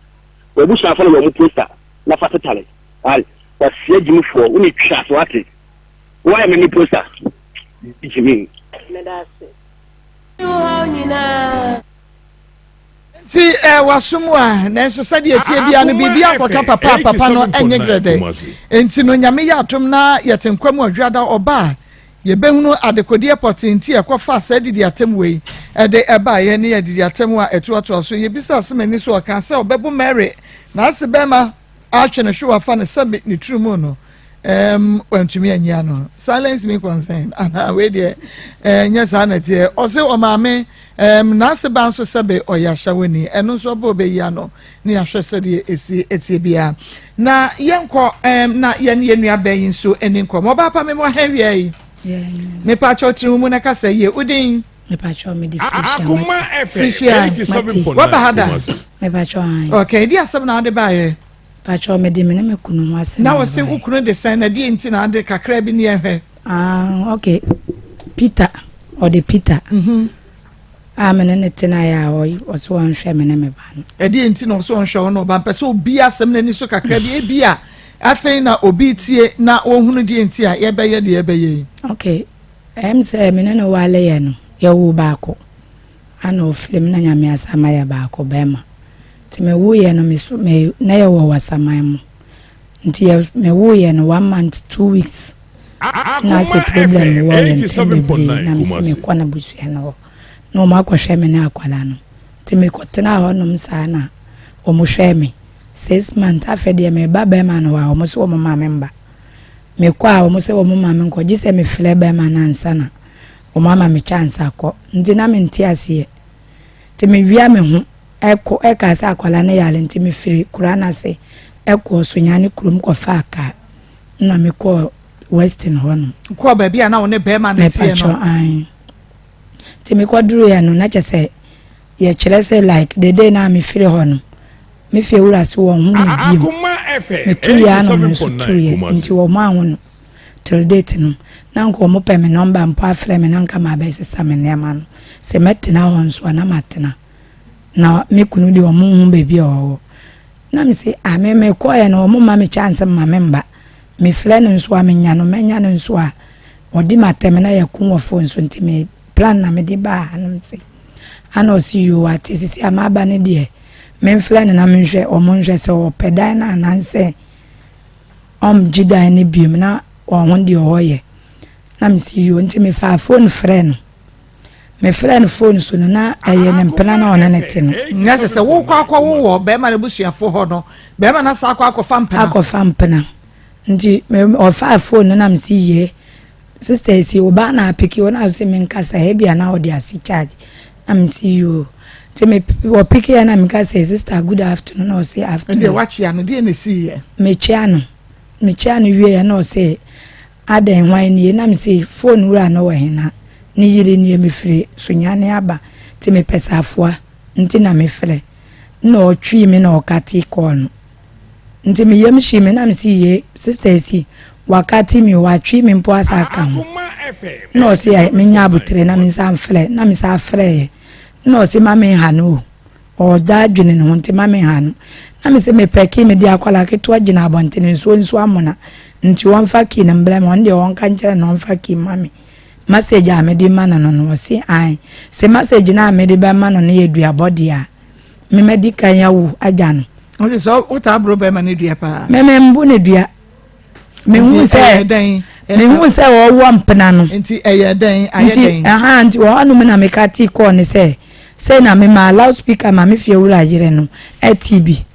Wa busuafo no wɔ mu poster na fa tetare. Wai wasia gyimfoɔ wo ne twa so ate. Wa yɛ mi poster. Gyimi. Medase. Wo nyinaa. Nti eh, waso mu a, nanso sɛdeɛ ɛteɛ biara no biribi akɔka papa a papa no ɛnyɛ grɛdɛ. Nti no Nyame yɛ adom na yɛte nkwa mu ɔdwoada ɔba a, yɛbɛhunu adekodeɛ pɔtee nti a ɛkɔfaa saa adidiatam wei ɛde ɛbaeɛ ne adidiatam a ɛtoatoa so. Yɛbisaa Semani so ɔkaa sɛ ɔbɛbo Mary n'ase bɛrima Ahwɛ no hwɛ wafa no sɛbe ne tiri mu no um, wantumi anyi ano. Silence me concern anaa wei deɛ eh, nyɛ saa na ɛteɛ. Ɔse ɔmaame um, n'ase ba nso sɛbe ɔyɛ ahyɛwani, ɛno nso ɔbɛ ɔbɛyi ano ne yɛahwɛ sɛdeɛ ɛsi ɛteɛ biara. Na yɛnkɔ um, na yɛne yɛn nua bɛn yi nso ani nkɔmmɔ. Ɔbaa pa me wɔ ha wia yi. Mepa kyɛw tiri mu na kasa yie. Wodin? Mepakyɛw mede Felicia Mate. Felicia Mate. Waba ha da? Mepakyɛw an. Okay, di asɛm na ade baayɛ. Pakyɛw mede me ne me kunu ho asɛm. Na wɔse wo kunu de sɛn na deɛ nti na ade kakra bi ne yɛhwɛ. Ah, okay. Peter, ɔde Peter. Mhm. A me ne ne tenaeɛ a ɔse ɔnhwɛ me ne me ba no. Ɛdeɛ nti na ɔse ɔnhwɛ wo ne ɔba mpɛ sɛ obi asɛm n'ani so kakra bi ebi a afei na obi tie na ɔhunu deɛ nti a yɛbɛyɛ deɛ yɛbɛyɛ yi. Okay. Ɛyɛ me sɛ me ne no waleeɛ no, yɛwoo baako, ana ɔfiri mu na Nyame asa ama yɛ baako bɛɛma. Nti me woeɛ no, me so, me, na yɛwɔ Wasaman mu. Nti yɛ, me woeɛ no one month, 2 weeks, na asɛ problem wɔ yɛn ntam bebree, na me se mekɔ n'abusua no hɔ, na wɔn akɔhwɛ me ne akwadaa no. Nti mekɔtenaa hɔnom saa na wɔn hwɛɛ me 6 months, afei deɛ meba bɛɛma no hɔ a, wɔn se wɔn mma me mba. Mekɔ a wɔn sɛ wɔn mma me nkɔ gye sɛ me frɛ bɛrima no ansa na wɔn ama me chance akɔ nti na me nte aseɛ nti me wia me ho ɛkɔ ɛkaa sɛ akwadaa no yare nti me firi kura no ase ɛkɔɔ Sunyani kurom kɔ faa kaa na me kɔɔ Western hɔ nom. Kɔɔ baabi a na wo ne bɛrima no teɛ no. Mepatwɔ ae nti me kɔ duru yɛ no na kyɛ sɛ yɛkyerɛ sɛ like the day na me firi hɔ no. Me fie wura se wɔnhu me bio. Metuiɛ ara na ɔno nso tuiɛ nti wɔn anhu no till date no. Na anka wɔn pɛ me number mpo afrɛ me na anka mabɛsesa me nneɛma no. Sɛ mɛtena hɔ nso a na matena. Na me kunu deɛ wɔn nhu baabi a ɔwɔ. Na me se ah me mekɔɛ no wɔn mma me chance mma me mba. Mefrɛ no nso a menya no mɛnya no nso a ɔdi m'atɛm na yɛko wɔ phone so nti me plan na mede baa hanom sei. Ana ɔse yoo wate sisi a maba no deɛ. Memfrɛ no na menhwɛ ɔmo nhwɛ sɛ ɔpɛ dan no anaasɛ ɔngye dan no biom na ɔho deɛ ɔyɛ. Na mese yoo nti mefaa phone frɛɛ no. Mefrɛɛ no phone so no na ɛyɛ ne mpena na ɔne no te no. Na kyerɛ sɛ wokɔ akɔwo wɔ bɛrima no abusuafoɔ hɔ no, bɛrima no asan akɔ akɔfa mpena. Akɔfa mpena. Nti me ɔfaa phone no na mese yie sister esi wo ba na apiki wo na ɔse menkasa ebia na ɔde ase charge na mese yoo nti me ɔpiki yɛ na meka sɛ sister good afternoon na ɔse afternoon. Ɛdeɛ wakyea no deɛ na esi yɛ. Mekyea no mekyea no wie yɛ na ɔse adɛn hwan nie na mese phone wura no wɔ he na ne yere nie mefiri Sunyani aba nti mepɛ safoa nti na mefrɛ na ɔtwii me na ɔkate call no. Nti me yam hyee me na me se yee sister esi wakati me o watwe me mpo asa aka ho na ɔse ɛ menya aboterɛ na me nsa mfrɛ na me sa frɛɛ na ɔse ma me nha no o ɔda adwene ne ho nti ma me nha no na me se mepɛ key me de akwadaa ketewa gyina abɔntene nsuo nso amona nti ɔmfa key no mbrɛ me ɔno deɛ ɔnka nkyerɛ no ɔmfa key ma me message a mede ma no no no ɔse ae se message no a mede bɛma no no yɛ duabɔ deɛ a Me madi kan awu agya no. Ɔde sɛ wotaa boro bɛrima no dua paa. Me me mbo ne dua. Mehu sɛ mehu sɛ ɔwɔ mpena no. Nti ɛyɛ dɛn ayɛ dɛn. Nti ɛha nti wɔ hɔnom na meka ti kɔɔ ne sɛ sɛ na me ma loud speaker ma me fie wura yere no ɛti bi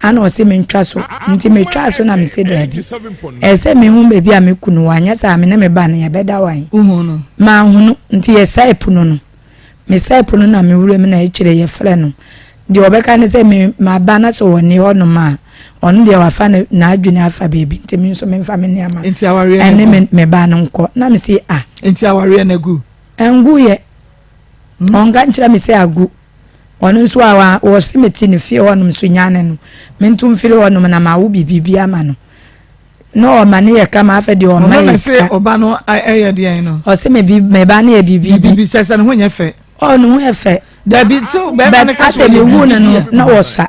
ana ɔse mentwa so nti metwa so na mese daabi ɛsɛ mehu baabi a me kunu wɔ anyɛ saa me ne me ba no yɛbɛda wan manhunu nti yɛsɛe pono no Mesɛe pono na me wuram na akyire yɛfrɛ no. Deɛ ɔbɛka ne sɛ me maba na sɛ ɔnni hɔnom a, ɔno deɛ wafa ne n'adwene afa baabi nti me nso memfa me nneɛma Nti awareɛ no ɛne agu? me me ba no nkɔ. Na me se ah. Nti awareɛ no agu? Ɛnguiɛ. Ɔnka nkyerɛ me sɛ agu. Ɔno nso a wa ɔse mete ne fie hɔnom so nyane no, mento mfiri hɔnom na mawo biribi bi ama no. Na ɔma ne yɛ kama afɛ deɛ ɔma Ɔno na yɛ se sika. ɔba no ɛyɛ deɛn no? Ɔse me bi me ba no yɛ biribi bi. Biribi kyerɛ sɛ ne ho nyɛ fɛ. Ɔ ne ho yɛ fɛ. Dabi nti bɛrima no But ka sɛ asɛ ɔyɛ me wu no biribi no bi a. na ɔsa.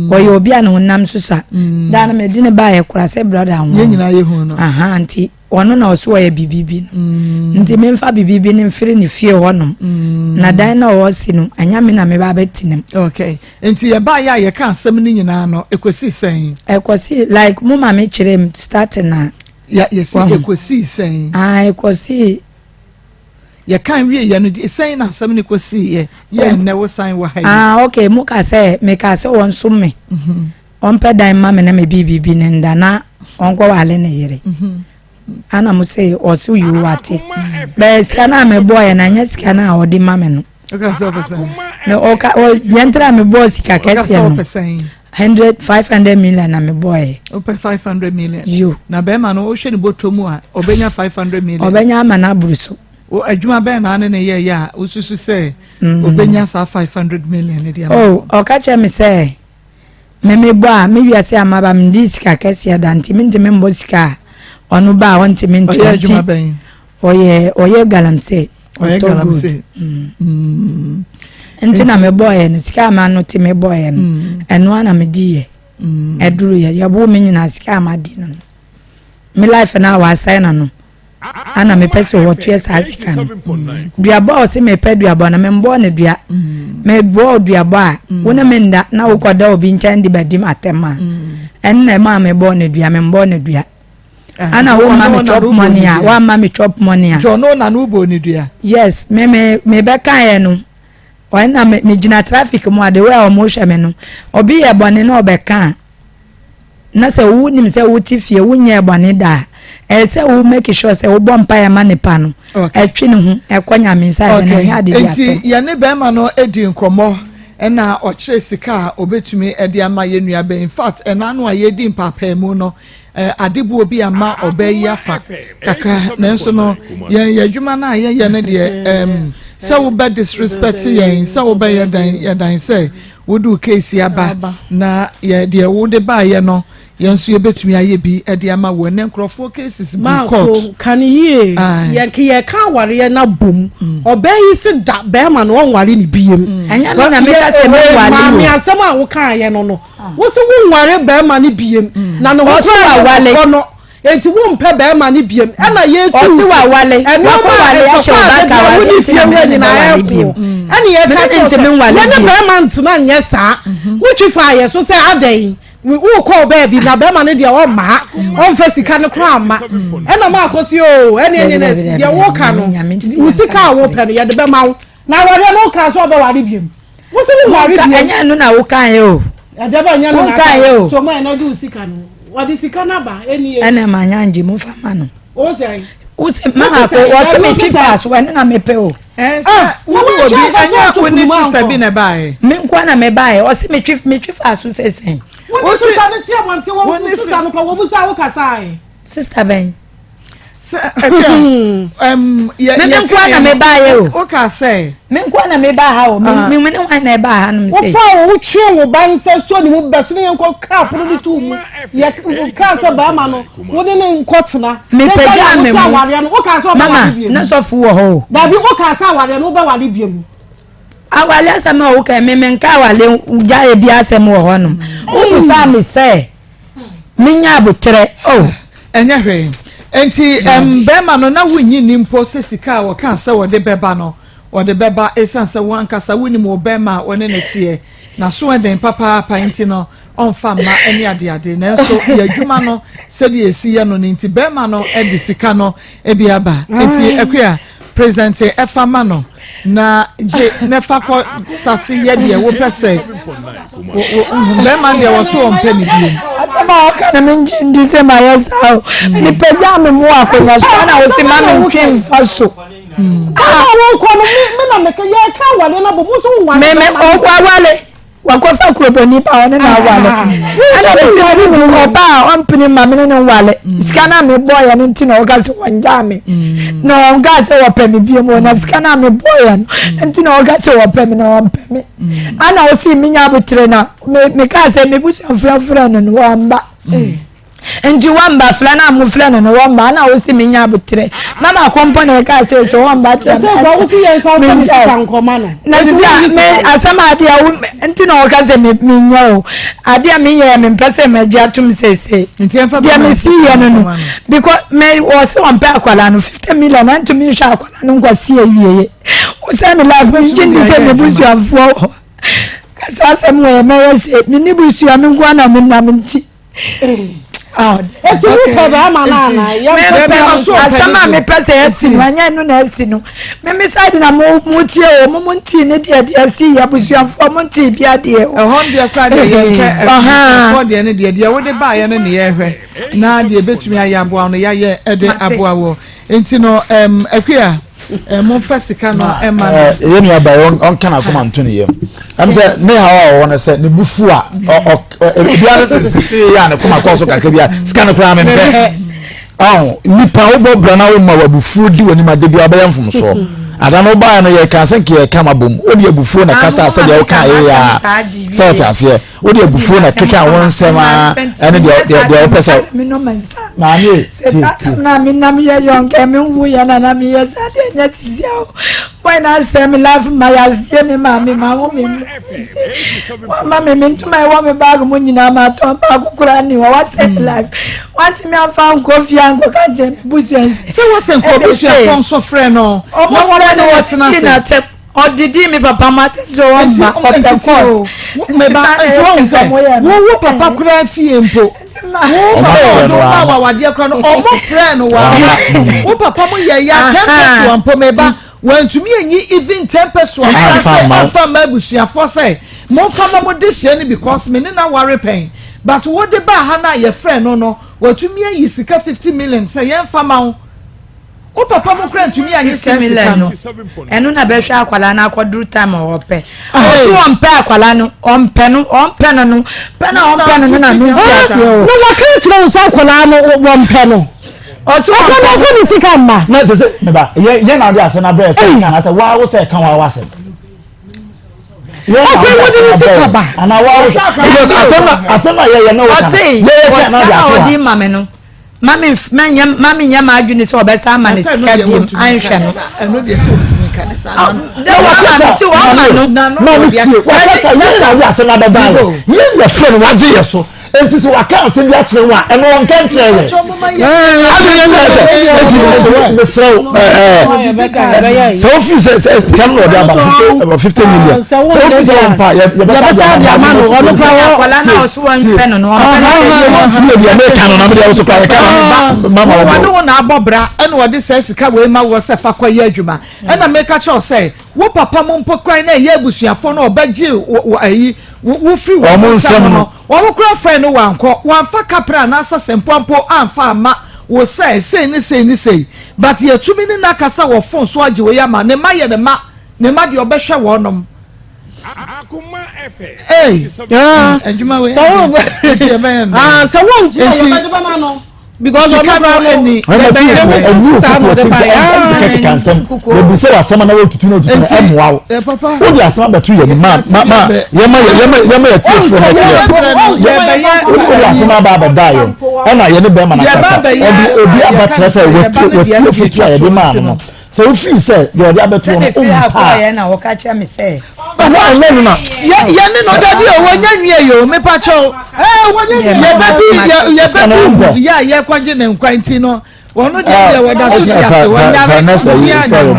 Ɔyɛ obi a ne honam so sa. Da no mede ne baeɛ kora sɛ brother ho. Yɛn nyinaa yɛ hu no. Aha nti ɔno na ɔso ɔyɛ biribi bi no. Nti memfa biribi bi no mfiri ne fie hɔnom. Na dan na ɔwɔ si no ɛnyɛ me na meba abɛte ne mu. Okay. Nti yɛbaeɛ a yɛka asɛm no nyinaa no ɛkɔsii sɛn? Ɛkɔsii like mo maame kyerɛ mu starting a. Ya yɛsi ɛkɔsii sɛn? Ah ɛkɔsii. Yɛka wie yɛ no sɛn na asɛm no kɔsii yɛ yɛ nnɛ wo san wɔ ha yi. Ah okay mo ka sɛ me ka sɛ wɔn som me. Ɔmpɛ dan ma me na me bi biribi ne nda na ɔnkɔ wale ne yere. Ana mo se ɔse yoo wate. Bɛɛ sika no a mebɔɔ yɛ no anyɛ sika no a ɔde ma me no. Na ɔka ɔ yɛn mi bɔɔ sika kɛseɛ no hundred 500 million na mi bɔɔ yɛ. O pɛ 500 million. Yo. Na bɛrima no wohwɛ ne bɔtɔ mu a ɔbɛnya 500 million. Ɔbɛnya ama n'aburu so. O adwuma bɛn na ane ne yɛ yɛ a wosusu sɛ ɔbɛnya saa 500 million ne deɛ. O ɔka kyerɛ mi sɛ mímí bɔ a mi wiase ama ba mi di sika kɛseɛ da nti mi ntumi mbɔ sika a ɔno ba a ɔntumi ntua Ɔyɛ adwuma bɛn? Ɔyɛ galamsey. Ɔyɛ Ɔtɔ gold. galamsey. Nti na mebɔɔyɛ no sika a ma no te mebɔɔyɛ no ɛno ara na medi yɛ ɛduru yɛ yɛbo me nyinaa sika a ma di no no me life no a wasɛe no no ana mepɛ sɛ wɔtua saa sika no duabɔ a ɔse mepɛ duabɔ no membɔɔ no dua mebɔɔ duabɔ a wo ne me nda na wokɔda obi nkyɛn de bɛdi atɛm a ɛno na ɛma mebɔɔ no dua membɔɔ no dua ana wo ma me chop money a wa ma me chop money a. Nti ɔno na no bɔ ne dua. Yes, me me me bɛ kan yɛ no ɔyɛ na me me gyina traffic mu a the way a wɔn hwɛ me no obi yɛ bɔne na ɔbɛ kan na sɛ wo nim sɛ wo te fie wo nyɛ bɔne da a ɛyɛ sɛ wo make sure sɛ wo bɔ mpa yɛ ma nipa no ɛtwe ne ho ɛkɔ nyame nsa yɛ na ɛnyɛ ade de atɛm. Nti yɛne bɛrima no edi nkɔmɔ ɛna ɔkyerɛ sika a obetumi ɛde ama yɛn nua bɛn in fact ɛna ano a yɛdi mpaapaamu no adeboɔ bi ama ɔbaa yi afa kakra nanso no yɛn yɛ adwuma no a yɛyɛ no deɛ sɛ wobɛ disrespect yɛn sɛ wobɛyɛ dan yɛ dan sɛ wode wo case aba na yɛ deɛ wode baayɛ no yɛn nso yɛbɛtumi ayɛ bi de ama wo ɛnɛ nkurɔfoɔ cases gu court. Maako ka ne yie yɛn yɛka awareɛ na bom ɔbaa yi si da bɛrima no ɔnware ne biem. Ɛnyɛ me na meka sɛ menware o. Maame asɛm a woka yɛ no no wosi wonware bɛrima no biem na ne ho Ɔse wawale. kora no enti wompɛ bɛrima no biem ɛna yɛtu Ɔse wawale. ɛnneɛma Wakɔwale a ahyɛ ɛtɔkwa a ɔba da ka bia wale wo ne nti na fie me wura ne no nyinaa bɛwale ɛko biem. Ɛne yɛka kyerɛ sɛ yɛne bɛrima ntena nyɛ saa. Wotwi fa yɛ so sɛ adɛn wokɔ baabi na bɛrima no deɛ ɔmma ha, ɔmfa sika no koraa mma. Ɛna ma akɔsi o, ɛne ɛne na deɛ woka no, wo sika a wopɛ no yɛde bɛma wo. Na awareɛ no wokaa sɛ ɔbɛware biom. Wo sɛ woware biom. Ɛnyɛ ɛno na wokaeɛ o. Ɛdeɛ bɛ ɛnyɛ no na Wonkaeɛ o. So ma ɛna de wo sika no. Wɔde sika no aba ɛnie. Ɛna ma nya ngye mo fa ma no. Wo sɛ. Wo sɛ ma ha ko wɔ sɛ metwi fa so ɛno na mepɛ o. Ɛnsɛ wo ne obi ɛnyɛ wo ne sister bi na ɛbaeɛ. Me nkoa na mebaeɛ ɔsɛ metwi metwi fa so sɛ sɛn. Wo ne sister no te abɔnten wɔ sister no kɔ wɔ busa wo kasaeɛ. Sister bɛn. sɛ ɛbi a ɛm yɛ yɛ nkoa na me ba yɛ o o ka sɛ. me nkoa na me ba ha o me me ne hwan na ɛba ha nom sɛ. wofa wo wotwe wo ba nsa so ne mu bɛsene yɛn nkɔ kaa pono bi to mu yɛ kaa sɛ bɛrima no wo ne ne nkɔ tena. mepagya me mu awareɛ no wokaa sɛ mama na sɔfo wɔ hɔ o. dabi wokaa sɛ awareɛ no wobɛware bie mu. Awale asɛm a woka me menka awale gyaeɛ bi asɛm wɔ hɔnom. Wobusaa me sɛ menya aboterɛ oh. Ɛnyɛ hwee. Enti ɛm bɛrima no na wonnye nni mpo sɛ sika a wɔkaa sɛ wɔde bɛba no wɔde bɛba esiane sɛ wo ankasa wonim wo bɛrima a wo ne no teɛ n'aso ɛden papaapa nti no ɔmfa mma ne adeade. Nanso yɛ adwuma no sɛdeɛ yɛsi yɛ no no nti bɛrima no de sika no bi aba. Enti Akua presente ɛfa ma no na gye na fa kɔ starte yɛ deɛ wopɛ sɛ bɛrima deɛ wɔ so ɔmpɛ ne bio. Asɛm a ɔka no mengye ndi sɛ mayɛ saa o. Mepagyaa me mu akonnwa so ana wo se ma mentwe mfa so. Ah, wokɔ no me na meka yɛka awale no abɔ mu so wonwale. Me me ɔwale. Wakɔfa kurobɔni ba ɔne no awale. Ɛna mese me ne ɔba a ɔmpene ma me ne no nwale. Sika no a mebɔeɛ no nti na ɔka sɛ wɔngyaa me. Na ɔnkaa sɛ wɔpɛ me bio mu na sika no a mebɔeɛ no nti na ɔka sɛ wɔpɛ me na ɔmpɛ me. Ana ɔsi menya abotere na mekaa sɛ me busuafoɔ frɛ no no wɔmba. Nti wɔmba frɛ no a mofrɛ no no wɔmba na wosi menya aboterɛ mama kɔmpɔ na ɛka sɛ sɛ wɔmba kyerɛ me na sisi a me asɛm adeɛ wo nti na wɔka sɛ menyɛ o adeɛ menyɛ yɛ mempɛ sɛ magye atom seesei deɛ mesi yɛ no no because me wɔ sɛ wɔmpɛ akwadaa no 50 million na ntumi nhwɛ akwadaa no nkɔsi awieɛ wo sɛ me life megye ndi sɛ mebusuafoɔ wɔ kasa asɛm wɔ yɛ mɛyɛ sɛ menni busua me nkoa na menam nti Eti wo pɛ bɛrima no ana? Asɛm a mepɛ sɛ ɛsi no ɛnyɛ ɛno na ɛsi no. Meme side na mo mo tie o mo mo nti ne deɛ deɛ ɛsi yɛ abusuafoɔ mo nti bi adeɛ o. Ɛhɔ deɛ kora deɛ yɛn kɛ ɛfoɔ deɛ ne deɛ deɛ wode baayɛ no ne yɛhwɛ na deɛ ebetumi ayɛ aboa no yɛayɛ ɛde aboa wɔ nti no ɛm akua. Eh, momfa sika no ɛma no. Ɛyɛ nua ba ɔnka n'akoma nto ne yam. Ɛm sɛ ne haw a ɔwɔ no sɛ ne bu fu a ebiara sɛ sisi yɛ a ne koma kɔɔ so kakra bi a sika no koraa mempɛ. Ɔho nipa wobɔ bra na woma w'abufuo di w'anim ade bi a wobɛyɛ mfomsoɔ. Ada no wobaeɛ no yɛka sɛ nka yɛka ma bom wode abufuo na kasa sɛdeɛ woka yɛ a sɛ ɔte aseɛ. Wode abufuo na keka wo nsɛm a ɛne deɛ deɛ deɛ wopɛ sɛ. Maame sɛ tata na me nam yɛ yɔnkɛ me nwu yɛ na na me yɛ saa deɛ nyɛ sisi a o bɔyɛ na asɛ me life ma yɛ aseɛ me maame ma wo me mu wama me me ntoma ɛwɔ me baage mu nyinaa ma atɔn baako koraa ni hɔ wasɛ me life wantumi amfa nkɔ fie ankɔka nkyerɛ me busua nsɛ sɛ wɔsɛ nkɔ busuafoɔ nso frɛ no na wɔne no wɔtena ase. Ɔdidii me papa ma atɛm sɛ ɔmma ɔpɛ court. Meba nti wɔn sɛ wowo papa koraa fie mpo wo papa ɔno ma wawadeɛ koraa no ɔmo frɛ no wa wo papa mo yɛ ya ten pesewa mpo meba wɔntumi anyi even ten pesewa koraa sɛ ɔmfa mma abusuafoɔ sɛ momfa ma mo de hyɛ no because me ne na ware pɛn but wode baa ha no a yɛfrɛ no no watumi ayi sika 50 million sɛ yɛmfa ma wo. Wo papa mo kura ntumi anyi saa sika no. Ɛno na bɛhwɛ akwadaa no akɔduru time a ɔpɛ. Ɔsi ɔmpɛ akwadaa no, ɔmpɛ no, ɔmpɛ no no, pɛ na ɔmpɛ no no na mi nti aseɛ o. Na wɔka kyerɛ wo sɛ akwadaa no wɔmpɛ no. Ɔsi ɔmpɛ no. Ɔpɛ no sika mma. Na sɛ sɛ meba yɛ yɛ na ɔde asɛm abrɛ sɛ ɛka na sɛ waa wo sɛ ɛka waa wasɛm. Ɔpɛ wo de ne sika ba. Ana waa wo sɛ because asɛm na asɛm na yɛ yɛ na ɔka yɛ yɛ ka na ɔde ato ha. Ɔsi ɔde ma mi no. Ma me manyɛ ma menyɛ m'adwene sɛ ɔbɛsa ama ne sika biem anhwɛ no. Ɛno deɛ sɛ ɔtumi nka ne saa. Dɛ wɔma me si wɔma no. Maame tie wakasa yɛn na ɔde asɛm abɛba yɛ yɛn yɛ fɛ no wagye yɛ so. Enti sɛ waka asɛm bi akyerɛ wo a, ɛno ɔnka nkyerɛ yɛn. Adi ne nna sɛ, eti mesrɛ wo ɛɛ sɛ wofi sɛ sɛ sika no na ɔde aba no 50 million. Sɛ wofi sɛ wɔn pa yɛbɛsa de ama no. Ɔno kura wɔ akwadaa na ɔso wɔn fɛ no no ɔmpɛ no sɛ tie deɛ meka no na mede ɛwo so kora yɛka mama wɔn. Wɔne wo na abɔ bra ɛna ɔde sɛ sika wei ma wɔ sɛ fa kɔ yɛ adwuma ɛna meka kyerɛ wo sɛ wo papa mo mpo kran na ɛyɛ abusuafoɔ no ɔbɛgye wɔ ayi wo firi wɔn nsam no wɔn kora fɛn no wankɔ wɔamfa kapra anaasɛ sɛmpoa mpo amfa ama wo sɛ sei ne sei ne sei, but yɛtumi ne no akasa wɔ phone so agye wei ama ne mma yɛ ne mma ne mma deɛ ɔbɛhwɛ wɔnom. Ei, adwuma wei nti yɛbɛyɛ no. Sɛ wɔn gyina yɛbɛde bɛma no because ɔno kora no ɛni ɛnu koko ti kɛkɛ nsɛm ebi sɛ wasɛm na wotutu na otutu na ɛmoa wo wode asɛm abɛto yɛ ni ma ma ma yɛma yɛma yɛma yɛ tie fo na yɛ wode asɛm aba abɛda yɛ ɛna yɛne bɛrima na kasa ɔde obi aba kyerɛ sɛ wɔtie wɔtie foto a yɛde maa no no sɛ wofii sɛ deɛ ɔde abɛto no ɔmpa a na wɔka kyerɛ me sɛ ɛno ɛnyɛ no na yɛne no dabi o wɔnya nwie yɛ o mepa kyɛw yɛbɛbi yɛbɛbi yɛ a yɛkɔgye ne nkwa nti no wɔn deɛ deɛ wɔda so te ase wɔnyare wɔnyɛ anya no.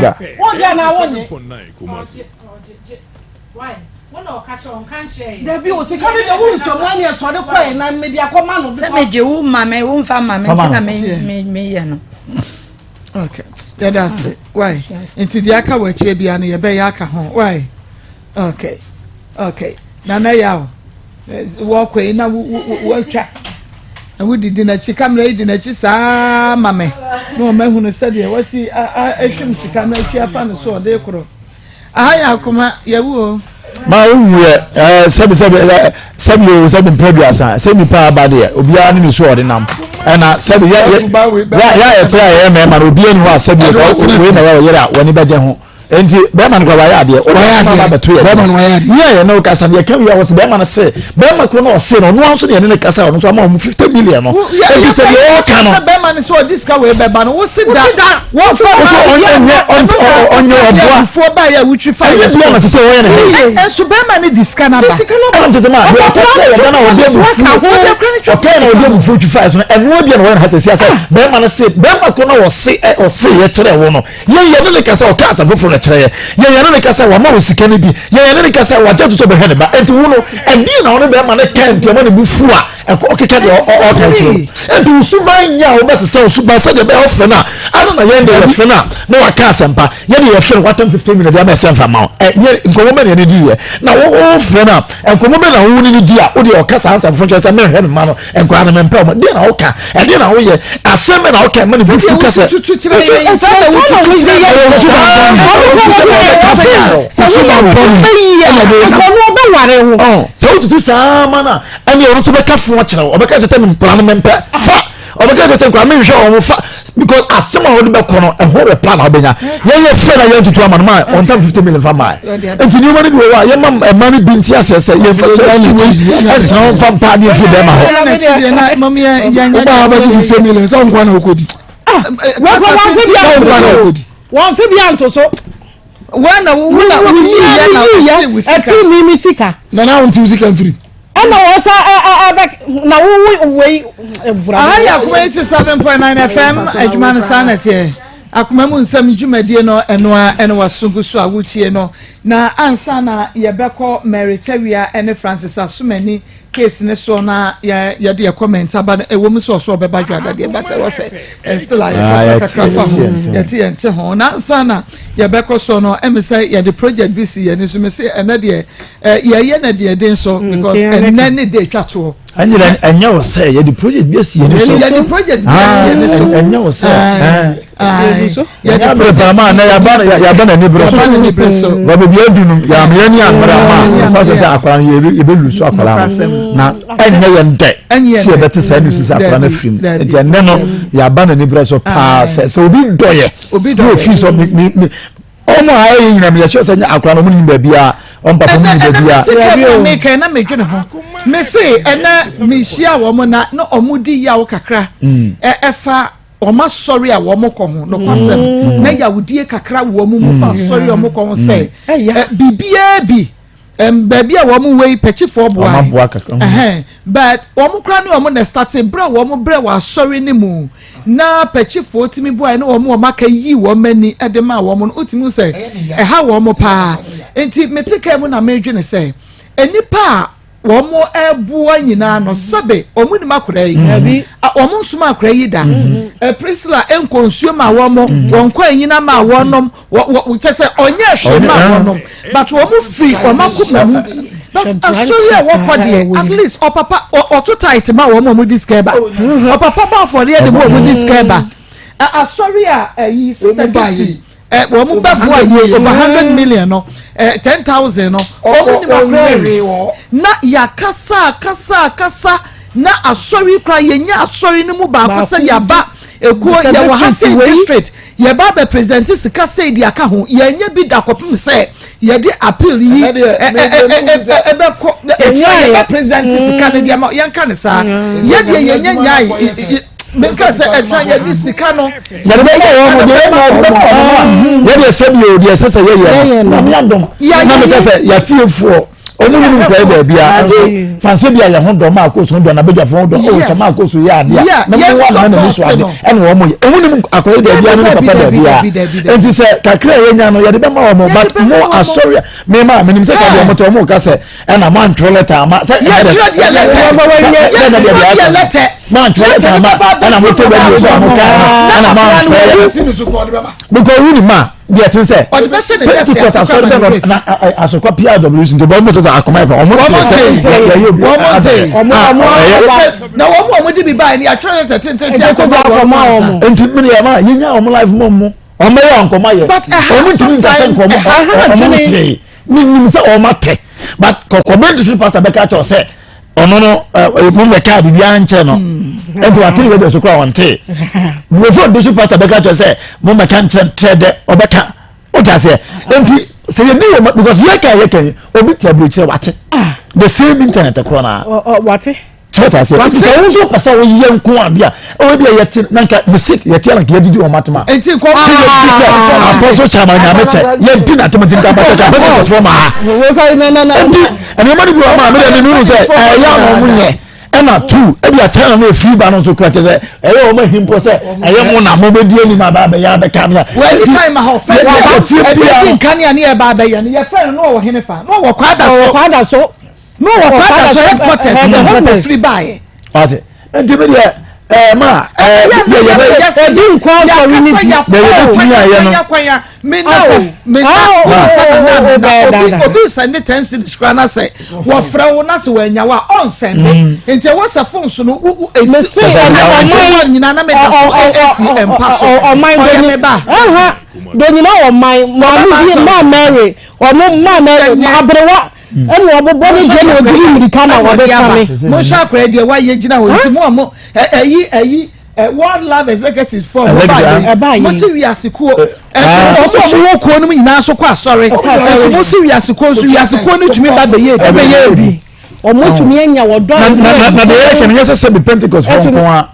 Dabi o sika no deɛ wo nsɔ mu ɛne ɛsɔre kɔɛ na mede akɔma no. Sɛ megye wo ma me wo nfa ma me nti na me me yɛ no. Okay, yɛda ase why nti deɛ aka wɔ akyire bia no yɛbɛyɛ aka ho why okay okay nana yaw wɔkɔ yi na wɔatwa na wodidi n'akyi kamera yi di n'akyi saa ma me na wɔn ahunu sɛdeɛ wɔsi ahwim sika no atwi afa no so ɔde korɔ. Aha yɛ akoma yɛwu o. Ma wo wu yɛ ɛɛ sɛbi sɛbi ɛ sɛbi o sɛbi mpɛ duasa sɛ nipa aba deɛ obiara ne ne su ɔde nam ɛna sɛbi yɛ yɛ yɛ yɛ tẹ a yɛ mɛɛma no obiara ni hɔ a sɛbi yɛ wei na yɛ ɔyere a wɔn ani bɛgye ho nti bɛrima no kora wayɛ adeɛ wayɛ adeɛ bɛto yɛ bɛrima no wayɛ adeɛ yɛ yɛ ne kasa no yɛ ka wia wɔ sɛ bɛrima no se bɛrima koro na ɔse no ɔno nso ne yɛ ne ne kasa ɔno nso ama ɔmo 50 million no nti sɛ deɛ ɔka no bɛrima no sɛ ɔde sika wei bɛba no wosi da wɔfa ɔnyɛ ɔnyɛ ɔboa fufuo ba yɛ wotwi fa yɛ so ɛnyɛ bia na sɛ wɔyɛ ne hɛ ɛnso bɛrima no di sika no aba ɛna nti sɛ ma deɛ ɔka kyerɛ yɛ na ɔde abufuo ɔka na ɔde abufuo twi fa yɛ so no ɛnoa bia na wɔyɛ ne ha sɛ sia sɛ bɛrima no se bɛrima ko na ɔse ɔse yɛ kyerɛ wo no yɛn yɛn ne ne kasa ɔka asɛm foforɔ na kyerɛ yɛ yɛn yɛn ne ne kasa wama wɔ sika no bi yɛn yɛn ne ne kasa wagye to sɛ ɔbɛhwɛ ne ba nti wo no ɛdeɛ na ɔne bɛrima no ka nti ɛma ne bu fu a ɛkɔ ɔkeka deɛ ɔka kyerɛ nti wo suban nyɛ a wobɛsesa wo suban sɛdeɛ ɛbɛyɛ ɔfrɛ no a ana na yɛn deɛ yɛfrɛ no a na waka asɛmpa yɛn deɛ yɛfrɛ no watam 15 minutes deɛ ama ɛsɛ mfa ma wo ɛ yɛ nkɔmmɔ bɛ na yɛne di yɛ na wo wofrɛ no a nkɔmmɔ bɛ na wo ne no di a wo deɛ ɔka saa nsɛm fo kyerɛ sɛ menhwɛ me ma no nkwadaa no mempɛ wɔn deɛ na woka ɛdeɛ na woyɛ asɛm bɛ na woka ɛma ne bu fu kɛsɛ sɛ wotutu saa ma no a ɛne ɔno nso bɛka fo akyerɛ wo ɔbɛka kyerɛ sɛ nkwadaa no mempɛ fa ɔbɛka kyerɛ sɛ nkwadaa menhwɛ wɔn fa because asɛm a wɔde bɛkɔ no ɛho reply na wobɛnya yɛyɛ fɛ na yɛntutu ama no ma ɔntam 50 million fa maa nti nneɛma no bi wɔ hɔ a yɛma ɛma no bi nti asɛ sɛ yɛmfa sɛ ɛntena hɔ mfa mpa adeɛ mfiri bɛrima hɔ wobaa bɛgye 50 million sɛ wonkwa na wokɔdi wɔmfe bi anto so wɔn na wo na woyiyɛ na ɛte wo sika ɛte mi mi sika na na wonte wo sika mfiri ɛna wɔn sa ɛ ɛ ɛbɛ na wo wei ewura. Aha yɛ Akoma 87.9 FM adwuma no saa na ɛteɛ. Akoma mu nsɛm dwumadie no ɛno a ɛne waso gu so a wotie no. Na ansa na yɛbɛkɔ Mary Tawia ɛne Francis Asomani case ne soɔ na yɛ yɛde yɛ comment aba no ɛwɔ mu sɛ ɔso ɔbɛba dwada deɛ but ɛwɔ sɛ ɛ still a yɛkasa kakra fa ho yɛte yɛn te ho. Na ansa na yɛbɛkɔ soɔ no ɛmi sɛ yɛde project bi si yɛn ni so mi sɛ ɛnɛ deɛ ɛ yɛyɛ na deɛ den so because ɛnɛ ne de atwa toɔ. Ɛnyɛ ɛnyɛ wɔ sɛ yɛde project bi asi yɛn ni so. Yɛde project bi asi yɛn ni so. Ɛnyɛ wɔ sɛ. Yɛde project bi na yaba yaba n'ani bere so. Yaba n'ani bere so. Wɔ beebi adu no yàmù yɛn ni amere ama nkɔ sɛ sɛ akwadaa no yɛbɛ yɛbɛ lusu akwadaa no na ɛnyɛ yɛn dɛ si yɛbɛ te sɛ ɛnu sisi akwadaa no afiri mu nti ɛnɛ no yaba n'ani bere so paa sɛ sɛ obi dɔ yɛ na ofi sɛ mi mi mi ɔmo a ɛyɛ nyina mi yɛ kyerɛ sɛ nyɛ akwadaa no ɔmo nim baabi a ɔmo papa ɔmo nim baabi a. Ɛnɛ ɛnɛ mi ti kɛ mi kɛ na mi dwene ho mi se ɛnɛ mi hyia wɔn na na ɔmo di yaw kakra ɛfa wɔn asɔre a wɔn kɔ ho nokwasɛm na yawudie kakra wɔ wɔn mu fa asɔre a wɔn kɔ ho sɛ ɛ biribiara bi. Baabi a wɔn wɔ yi pɛkyifoɔ boa. Wɔn aboa kakra. Ɛhɛn but wɔn kora ne wɔn na starte berɛ a wɔn brɛ wɔ asɔre no mu na pɛkyifoɔ tumi boa ne wɔn wɔn aka yi wɔn ani de ma wɔn no wotumi sɛ ɛha wɔn paa nti mete kaa mu na medwene sɛ nnipa a wɔn ɛboa nyinaa no sɛbe wɔn nim akora yi wɔn nsoma akora yi da mm-hmm. Priscilla nkɔ nsuo ma wɔn mm-hmm. wɔn kɔ anyina ma wɔn nom wɔ kyɛ sɛ ɔnyɛ hwee ma wɔn nom but wɔn firi wɔn akoma mu but asɔre a wɔkɔ deɛ at least ɔpapa ɔto tight ma wɔn a wɔn di sika ba ɔpapa bɔ afɔdeɛ de ma wɔn di sika ba asɔre a ɛyi sisa disi. ɛ wɔn bɛ boa yie over 100 million no ɛ 10,000 no wɔn nim akora yi na yakasa akasa akasa na asɔre kora yɛnya asɔre no mu baako sɛ yaba ekuo yɛwɔ ha sɛ district yɛba abɛ present sika sɛ de aka ho yɛnyɛ bi da kɔpem sɛ yɛde appeal yi ɛbɛkɔ ɛkyerɛ yɛbɛ present sika no deɛ ma yɛnka ne saa yɛdeɛ yɛnyɛ nyae menka sɛ ɛkyɛ yɛde sika no yɛde bɛma wɔn mo deɛ yɛma wɔn bɛma wɔn a yɛde ɛsɛ bi o deɛ ɛsɛ sɛ yɛyɛ no nyame adom na meka sɛ yɛatiefoɔ ɔmo nim nkɔyɛ baabi a nso fanse bi a yɛn ho dɔ maa koso dɔ na badwafo ho dɔ o sɛ maa koso yɛ adeɛ a na mo wa na n'ani so ade ɛna wɔn yɛ ɔmo nim akɔyɛ baabi a ne papa baabi a nti sɛ kakra a yɛnya no yɛde bɛma wɔn but mo asɔre a mema menim sɛ sɛ deɛ ɔmo tɛ ɔmo ka sɛ ɛna mo antwerɛ lɛtɛ ama sɛ ɛnɛ dɛ yɛtwerɛ deɛ lɛtɛ yɛtwerɛ deɛ lɛtɛ mo antwerɛ lɛtɛ ama ɛna mo te radio so a mo ka ɛna mo amfrɛ yɛ because wuli ma deɛ ti sɛ Pentecost asɔre bɛ na asokwa PRWC nti bɔn mo to sɛ akoma yɛ fɛ ɔmo te sɛ yɛyɛ obi adɛ ɛyɛ na wɔn mu a wɔn de bi ba yɛ ni atwerɛ lɛtɛ tenten akɔma wɔn ansa nti mi yɛ ma yɛnya wɔn life mo mu wɔn bɛyɛ nkɔmɔ yɛ wɔn ntumi nkasa nkɔmɔ wɔn te menim sɛ wɔn atɛ but kɔkɔbɛ district pastor bɛka kyerɛ sɛ ɔno no ɛ mo bɛka biribiara nkyɛn no ɛnti wate ne radio so kora ɔnte bufo district pastor bɛka kyerɛ sɛ mo bɛka nkyɛn kyerɛ dɛ ɔbɛka o ta seɛ nti sɛ yɛ di wɔn because yɛ ka yɛ kɛn obi te aburokyerɛ wate the same internet korɔ na wate. So what I say? Nti sɛ wo nso pɛ sɛ woyɛ nko ade a, ɛwɔ bi a yɛte na nka mesi yɛte na nka yɛdidi wɔn atema. Nti nkɔ sɛ yɛdi sɛ apɔso kyama nyame kyɛ yɛdi na atema nti nka bɛtɛ ka bɛtɛ kɔfoɔ ma ha. Nti nneɛma no bi wɔ ma mi deɛ mi nunu sɛ ɛyɛ ama wɔn nyɛ ɛna tu ebi a China no efiri ba no nso kura kyɛ sɛ ɛyɛ wɔn ahi mpo sɛ ɛyɛ mo na mo bɛ di anim aba abɛyɛ abɛka mi a. Wɔ ɛni kan ma hɔ fɛ sɛ ɛbi nkanea ne yɛ ba abɛyɛ no yɛ fɛ no na ɔwɔ hene fa na ɔwɔ kwada so. No wɔ kwada so headquarters na hɔ na ofiri baayɛ. Ɔte nti mi deɛ ɛɛ ma ɛɛ deɛ yɛ bɛ ebi nkɔ asɔre ni bi deɛ yɛ bɛ tumi ayɛ no. Mi na o mi na o sɛ na na na obi obi sɛnde 10 cedis kura na sɛ wɔfrɛ wo na sɛ wɔanya wo a ɔnsɛnde nti ɛwɔ sɛ fon so no wo esi ɔman nyinaa na mi da so esi mpa so ɔyɛ mi ba. Donyina ɔman maame bi maa Mary ɔno maa Mary aberewa. Ɛna ɔbobɔ ne deɛ na ɔdiri mmirika na ɔde sane. Monhwɛ akwadaa deɛ wayɛ gyina hɔ nti mo a mo ɛyi ɛyi World Love Executive fɔ mo ba yɛ mo si wiase kuo ɛnso wɔn a wɔwɔ kuo no mu nyinaa nso kɔ asɔre ɛnso mo si wiase kuo nso wiase kuo no tumi ba bɛyɛ ebi bɛyɛ ebi wɔn tumi anya wɔdɔ na na na deɛ yɛ kɛnɛ yɛ sɛ sɛbi Pentecost fɔ nko a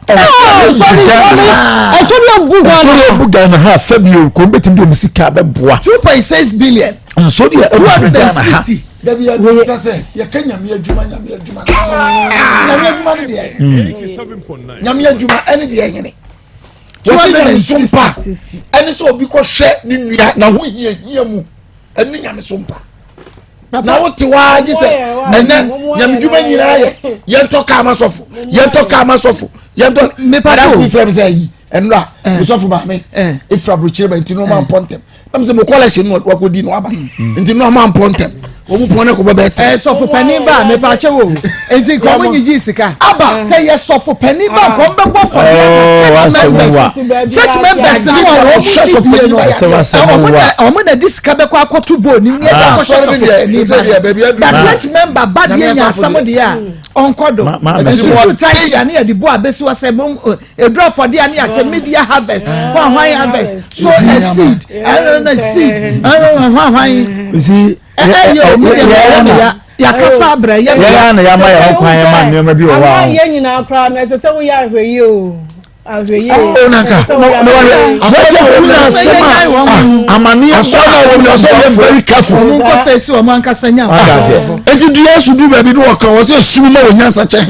ɛsɔre abu Ghana ɛsɔre abu Ghana ha sɛbi o kò n bɛ tumi de omi sika bɛ boa 2.6 billion. Nso deɛ ɛwɔ Ghana ha. Dabi yɛ sɛ sɛ yɛka nyame adwuma nyame adwuma nyame adwuma ne deɛ nyame adwuma ɛne deɛ hene wɔsi nyame so mpa ɛne sɛ obi kɔhwɛ ne nua na ho hia hia mu ɛne nyame so mpa na wote hɔ ara gye sɛ ɛnɛ nyame dwuma nyinaa yɛ yɛntɔ kaa ma sɔfo yɛntɔ kaa ma sɔfo yɛntɔ adafo bi frɛ mi sɛ ayi ɛnura sɔfo maame efura burokyerɛ ba nti na ɔma mpɔ ntɛm na sɛ mo kɔlɛhyɛ no wakɔdi no aba nti no ɔma mpɔ ntɛm wɔn mu pɔn ne kɔbɔ bɛɛ tɛ. Ɛ sɔfo panin ba mepa akyɛ wo nti nka ɔmo nyigye sika aba sɛ yɛ sɔfo panin ba nka ɔmo bɛ bɔ fɔ church members church members ni wɔn wɔn mu ni bie no ɔmo na ɔmo na di sika bɛkɔ akɔto bowl ni yɛ de akɔhyɛ sɔfo panin ba na church member ba deɛ nya asɛm deɛ a ɔnkɔ do nsusu tae deɛ ne yɛ de bo abesi wɔ sɛ Eduru afɔdeɛ a ne yɛakyɛ media harvest, hwan hwan harvest, sow a seed, ɛno na seed, ɛno hwan hwan. Ɛyɛ o media yɛ ne ya yɛakasa abrɛ yɛ. Yɛn na yɛama yɛn ho kwan yɛn ma nneɛma bi wɔ hɔ a. Ama yɛn nyinaa koraa no ɛsɛ sɛ woyɛ ahwɛyie o ahwɛyie. O nanka na wɔde asɔre a wɔn asɛm a amaneɛ asɔre. a wɔn ɔsɛ yɛ very careful. Wɔn nkɔ fɛsi wɔn ankasa nya. Eti dua esu du baabi ni wɔka wɔn sɛ esu ma wɔn nyansa kyɛ.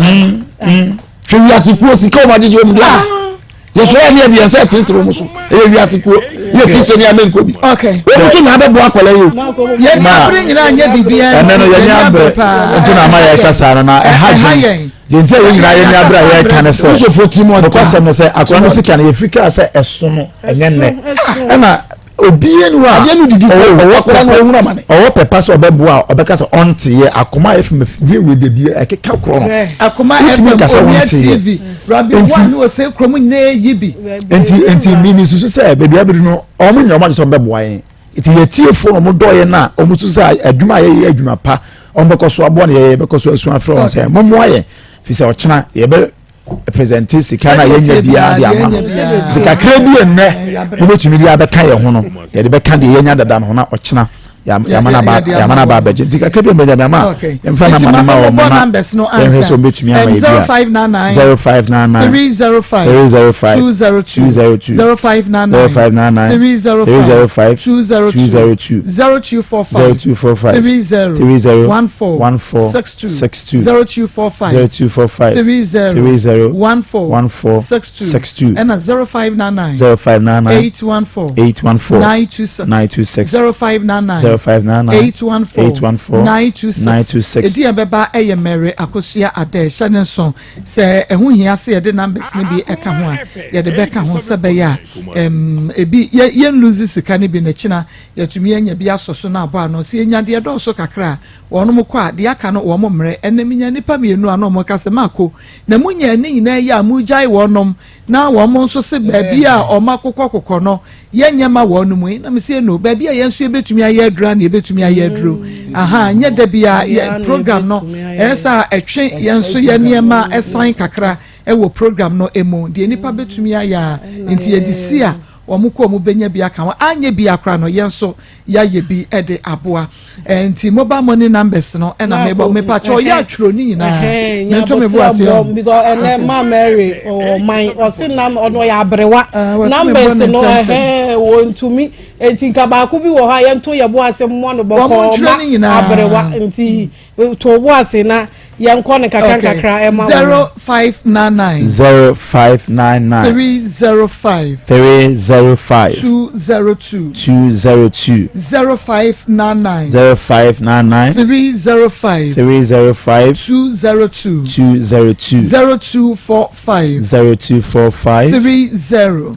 Hwɛ wiase kuo sika wɔn agyegye wɔn dua. Yɛsɔrɔ yɛ ne yɛ deɛ nsa ɛtenetene wɔn so ɛyɛ wiase kuo yɛ kristo ni amɛ nkobi. Wɔn nso na abɛboa akwadaa yi o. Yɛn ni abere nyinaa nyɛ bibiara. Ɛnɛ no yɛn ni abere nti na ama yɛ kasa no na ɛha dwen. Deɛ nti a yɛn nyinaa yɛn ni abere a yɛreka ne sɛ nokwasɛm ne sɛ akwadaa no sika no yɛfiri kaa sɛ ɛso no ɛnyɛ nnɛ ɛna obiara ni hɔ a ɔwɔ pɛpa sɛ ɔbɛboa a ɔbɛka sɛ ɔnteɛ akoma fm yɛ wei de bi ɛkeka korɔ no wotumi nka sɛ ɔnteɛ nti nti nti mi susu sɛ baabi abiri no wɔn nyɛ wɔn adi sɛ wɔn bɛboa yɛn nti yɛtiefoɔ na wɔn dɔ yɛn na wɔn susu sɛ adwuma a yɛyɛ adwuma pa wɔn bɛkɔ so aboa na yɛyɛ bɛkɔ so asu afrɛ wɔn sɛ mommoa yɛn fi sɛ ɔkyena yɛbɛ presente sika na yɛnya biara de ama no nti kakra bi nnɛ wobɛtumi de abɛka yɛn ho no yɛde bɛka deɛ yɛnya dada no ho na ɔkyena yamana aba abɛgye nti kakra bi mbɛgya ama yɛmfa na ma no ma wɔ mo na yɛhwɛ sɛ ɔmbɛtumi ama yɛ bia 0599 305 202 0599 305 202 0245 0245 30 30 14 14 62 62 0245 0245 30 30 14 14 62 62 ɛna 0599 0599 814 814 926 926 0599 0599 814 814 926 926 ɛdi yɛn bɛba ɛyɛ Mary Akosua Adɛ hyɛ ne nso sɛ ɛho hia sɛ yɛde numbers no bi ɛka ho a yɛde bɛka ho sɛ bɛyɛ a ebi yɛn lose sika no bi n'akyi yɛtumi anya bi asɔ so no abɔ ano sɛ yɛnya deɛ dɔɔso kakra a wɔnom kɔ a deɛ aka no wɔn mmerɛ. Ɛnna minya nipa mmienu a na wɔn ka sɛ maako na mu nya ne nyinaa yi a mu gyae wɔnom na wɔn nso sɛ baabi a wɔn akokɔ kokɔ no yɛnyɛ ma wɔn mu yi na mi sɛ no baabi a yɛn nso yɛbɛtumi ayɛ aduro a na yɛbɛtumi ayɛ aduro aha nyɛ da bi a yɛ program no ɛsɛ a ɛtwe yɛn nso yɛ nneɛma ɛsan kakra ɛwɔ program no emu deɛ nipa bɛtumi ayɛ a nti yɛde si a wɔn kɔ wɔn bɛnya bi aka ho anyɛ bi akora no yɛn nso yɛayɛ bi ɛde aboa. Nti mobile money numbers no ɛna mebɔ mepakyɛ ɔyɛ atwerɛ ne nyinaa mento me bo ase ɔ because ɛnɛ ma Mary ɔman ɔse nam ɔno ɔyɛ aberewa numbers no ɛhɛn wɔntumi nti nka baako bi wɔ hɔ a yɛnto yɛ bo ase mmɔ no bɔkɔɔ ma aberewa nti to bo ase na yɛnkɔ ne kakra nkakra ɛma wɔn. 0599 0599 305 305 202 202 0599 0599 305 305 202 202 0245 0245 30 30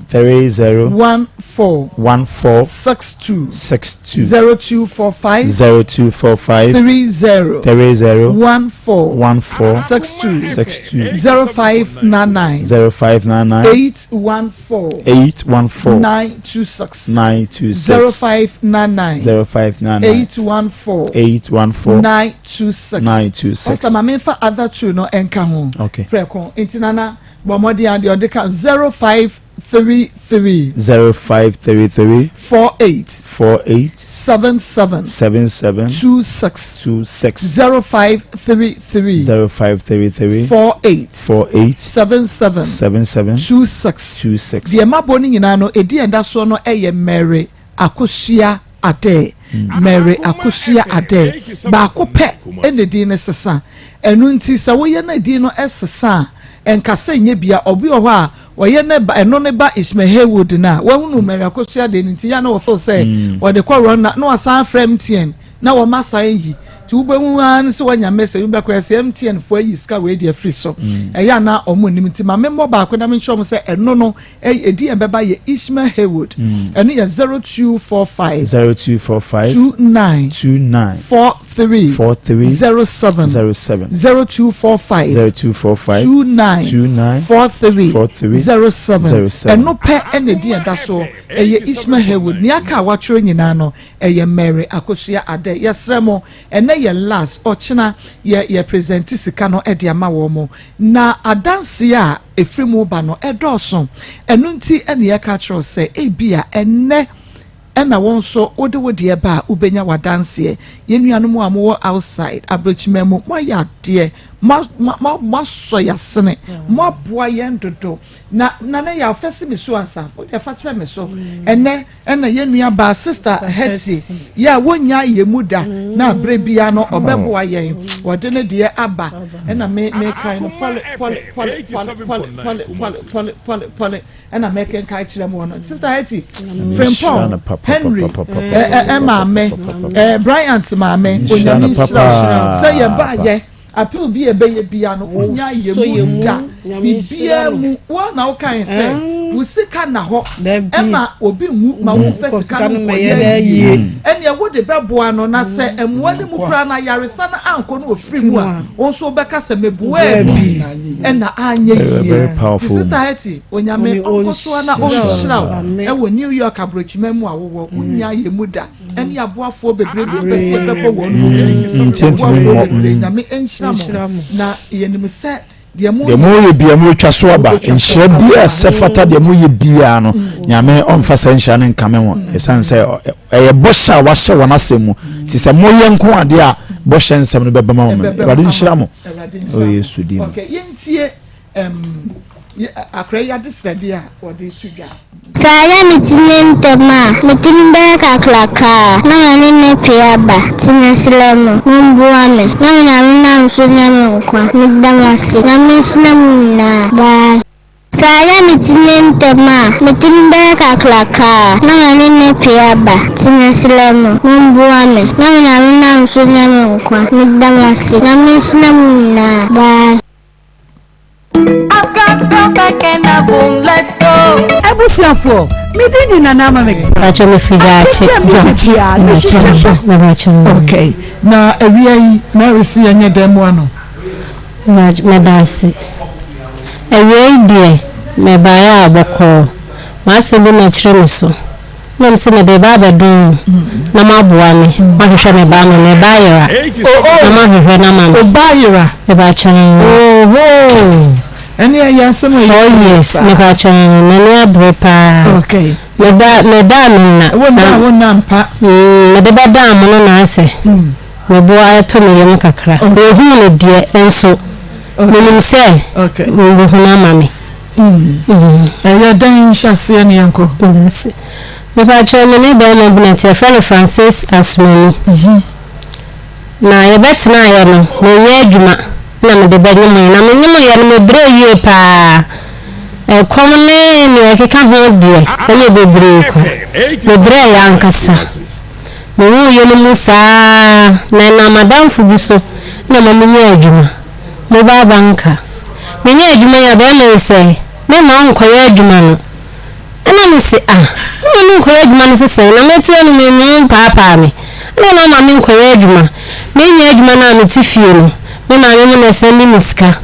14 14 62 62 0245 0245 30 30 14 14 62 62 0599 0599 814 814 926 926 0599 0599 814 814 926 926. Pastor Maame fa other two no ɛnka ho. Okay. Prɛko nti nana bɔ mmɔden adeɛ ɔde ka 0533 0533 48 48 77 77 26 26 0533 0533 48 48 77 77 26 26. Deɛ mabɔ no nyinaa no ɛdi ɛda soɔ no ɛyɛ Mary Akosua Adɛ. Mary Akosua Adɛ baako pɛ ɛna din no sesa ɛno nti sɛ woyɛ no din no ɛsesa a ɛnkasa nyɛ bia ɔbi wɔ hɔ a ɔyɛ ne ba ɛno ne ba Ismail Haywood na wahunu Mary Akosua Adɛ no nti yɛ na wɔfeel sɛ wɔde kɔ rɔn na wasan frɛ MTN na wɔn asan yi nti wobɛhu ara ne sɛ wɔanya message wobɛkɔ sɛ MTN foɔ ayi sika wei deɛ firi so ɛyɛ ana ɔmo nim nti ma memmɔ baako na menkyerɛ ɔmo sɛ ɛno no ɛdi yɛn bɛba yɛ Ismail Haywood ɛno yɛ 0245 0245 29 29 43 43 07 07 0245 0245 29 29 43 43 07 07. ɛno pɛ ɛna ɛdi yɛn da so ɛyɛ Ismail Haywood nea aka a watwerɛ nyinaa no ɛyɛ Mary Akosua Adɛ. Yɛsrɛ mo ɛnɛ yɛ last ɔkyena yɛ present sika no ɛde ama wɔn mo na adanseɛ a efiri mu ba no ɛdɔɔso ɛno nti ɛna yɛka kyerɛw sɛ ebi a ɛnɛ ɛna wɔn nso wode wo deɛ ba a wobɛnya wadanseɛ. Yɛn nuanom a mowɔ outside aburokyima mu moayɛ adeɛ Moasɔ yɛn asene, moaboa yɛn dodo. Na Nana Yaw, fɛ si me so ansa, wo deɛ fa kyerɛ me so. Ɛnɛ ɛna yɛn nua baa Sister Hetty, yɛ a wɔnnya yɛn mu da, na berɛ biara no ɔbɛboa yɛn, wɔde ne deɛ aba, ɛna me mekae no pɔle pɔle pɔle pɔle pɔle pɔle pɔle pɔle pɔle pɔle. ɛna mɛkenkan kyerɛ mu no sister Hetty Frimpong Henry ɛ maame ɛ Bryant maame onyame nhyira sɛ yɛ ba yɛ appeal bi ɛbɛyɛ bia no wonya yɛ mu da biribiara mu wɔn na wokan sɛ wo sika na hɔ ɛma obi nwu ma wo nfɛ sika no nkɔyɛ yie ɛnea wode bɛboa no na sɛ mmoa no mu koraa na yaresa no ankɔ no ofiri mu a wɔn nso bɛka sɛ meboa bi ɛna anyɛ yie ti sister Hetty Onyame ɔnkɔsoa na ɔnhyira wo ɛwɔ New York aburokyima mu a wowɔ wonya yɛ mu da ɛne aboafoɔ bebree bi mpɛ sɛ yɛbɛbɔ wɔn mu din aboafoɔ bebree Nyame nhyira mo na yɛnim sɛ deɛ mo deɛ moyɛ bia mobɛtwa so aba nhyira biaa sɛ fata deɛ moyɛ biaa no Nyame ɔmfa saa nhyira no nkame ho ɛsiane sɛ ɛyɛ bɔhyɛ a wahyɛ wɔn asɛm mu nti sɛ moyɛ nko adeɛ a bɔhyɛ nsɛm no bɛba ma mo Awurade nhyira mo wɔ Yesu din mu. Akora yi adesrɛdeɛ a wɔde to dwa. Sɛ ayɛ me ti ne ntɛm a, me tirim bɛyɛ kakrakaa na m'ani ne pue aba. Nti mesrɛ mo, momboa me na me Nyame nam so nya me nkwa. Meda mo ase. Nyame nhyira mo nyinaa. Bye. Sɛ ayɛ me ti ne ntɛm a, me tirim bɛyɛ kakrakaa na m'ani ne pue aba. Nti mesrɛ mo, momboa me na me Nyame nam so nya me nkwa. Meda mo ase. Nyame nhyira mo nyinaa. Bye. I've got the back and I won't let go. Abusuafoɔ, me din de Nana Ama McBrown. Pacho me firi Gyaakye. Gyaakye. Gyaakye. Okay. Na awia yi, Mary se yɛnyɛ dɛn mmoa no? Meda ase. Awia yi deɛ, mebaeɛ a bɔkɔɔ. M'asɛm bi na ɛkyerɛ me so. Na mese mede reba abɛdom mo na moaboa me moahwehwɛ me ba ama me. Me ba ayera na moahwehwɛ no ama me. Wo ba ayera? Mepakyɛw. Ohoo! Ɛne ɛyɛ asɛm a ɛyɛ Four years saa. mepakyɛw m'ani abere paa. Okay. Meda meda a menna. Wo nna a wo nna mpa. Mm, mede bɛdaa mo no na asɛ me bo atɔ me yam kakra. Menhuu no deɛ nso menim sɛ mobɛhunu ama me. Ɛyɛ dɛn nhyɛaseɛ ne yɛnkɔ. Medase. Mepakyɛw me ne bɛɛma bi na ɛte yɛfrɛ no Francis Asumani. Na yɛbɛtenaeɛ no menyɛ adwuma na mede bɛnyemoeɛ na menyemoeɛ no mebrɛɛ yie paa. Ɛkɔm ne nea ɛkeka ho deɛ ɛyɛ bebree kwa. Mebrɛeɛ ankasa. Mewuiɛ no mu saa na ɛnam m'adamfo bi so na ɛma menyaa adwuma. Mobile banker. Menyaa adwuma yi a bɛrima yi sɛ memma ɔnkɔyɛ adwuma no. Ɛna mese ah, woma me nkɔyɛ adwuma no se sɛn na mete hɔ no me ho mpaapaa me. Ɛna na ɔma me nkɔyɛ adwuma. Menya adwuma no a mete fie no, me maame mo na ɛsɛnde me sika.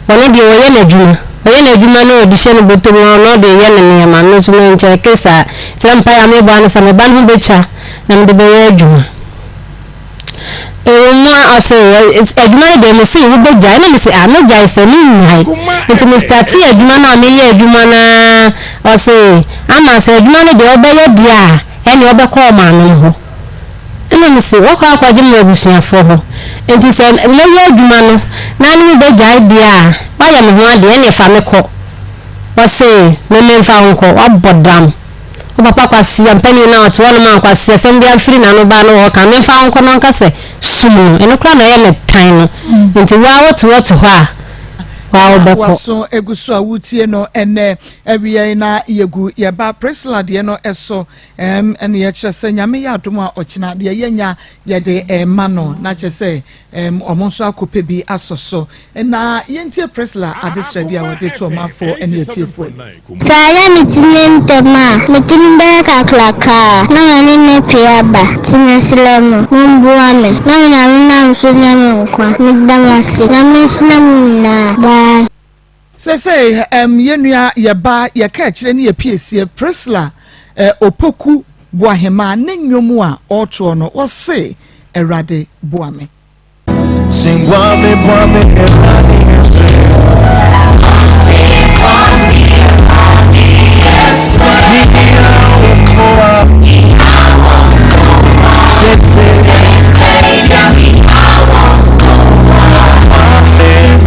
Ɔno deɛ ɔyɛ n'adwuma. Ɔyɛ n'adwuma na ɔde hyɛ ne bɔtɔ mu na ɔde yɛ ne nneɛma. Me nso menkyɛke saa. Nti na mpaeɛ a mebɔ ara ne sɛ me ba no ho bɛtwa na mede bɛyɛ adwuma. Ɛwɔ mu a ɔse adwuma no deɛ mese wobɛgyae na mese ah mɛgyae sɛ mennyae. Nti me startee adwuma no a meyɛ adwuma no ara ɔse ama sɛ adwuma no deɛ wobɛyɛ deɛ a ɛneɛ wobɛkɔ wo maame no hɔ. Ɛna mese, Woakɔ akɔgye me wɔ abusuafoɔ hɔ, enti sɛ mɛyɛ adwuma no na ne mobɛgyae deɛ a, woayɛ me ho adeɛ, ɛnneɛ fa me kɔ. Ɔse, Me memfa wo nkɔ, woabɔ dam. Wo papa kwasea mpanin no a ɔte hɔnom a nkwaseasɛm biara firi n'ano ba no ɔɔka, memfa wo nkɔ na ɔnka sɛ, Sum no, ɛno koraa na ɛyɛ me tan no. Enti wo ara wote hɔ te hɔ a, wo ara wobɛkɔ. W'aso gu so a woretie no ɛnnɛ awia yi na yɛgu yɛn ba Priscilla deɛ no so. Ɛɛm ɛne yɛkyerɛ sɛ Nyame yɛ adom a ɔkyena deɛ yɛnya yɛde rema no na kyerɛ sɛ ɛɛm ɔmo nso akɔpɛ bi asɔ so. Na yɛntie Priscilla adesrɛdeɛ a ɔde to ɔmanfoɔ ne atiefoɔ anim. Sɛ ayɛ me ti ne ntɛm a, me tirim bɛyɛ kakrakaa na m'ani ne pue aba. Nti mesrɛ mo, momboa me na me Nyame nam so nya me nkwa. Meda mo ase. Nyame nhyira mo nyinaa. Bye. Seesei ɛm yɛn nua, yɛ ba, yɛ kaakyire ne yɛ piesie Priscilla eh, Opoku Boahemaa ne nnwom a ɔretoɔ no, ɔse, Awurade boa me. Sing boa me, boa me, Awurade Yesu. Boa me, Awurade Yesu. Mihia wo mmoa. Sese. Sese, mihia wo mmoa. Boa me.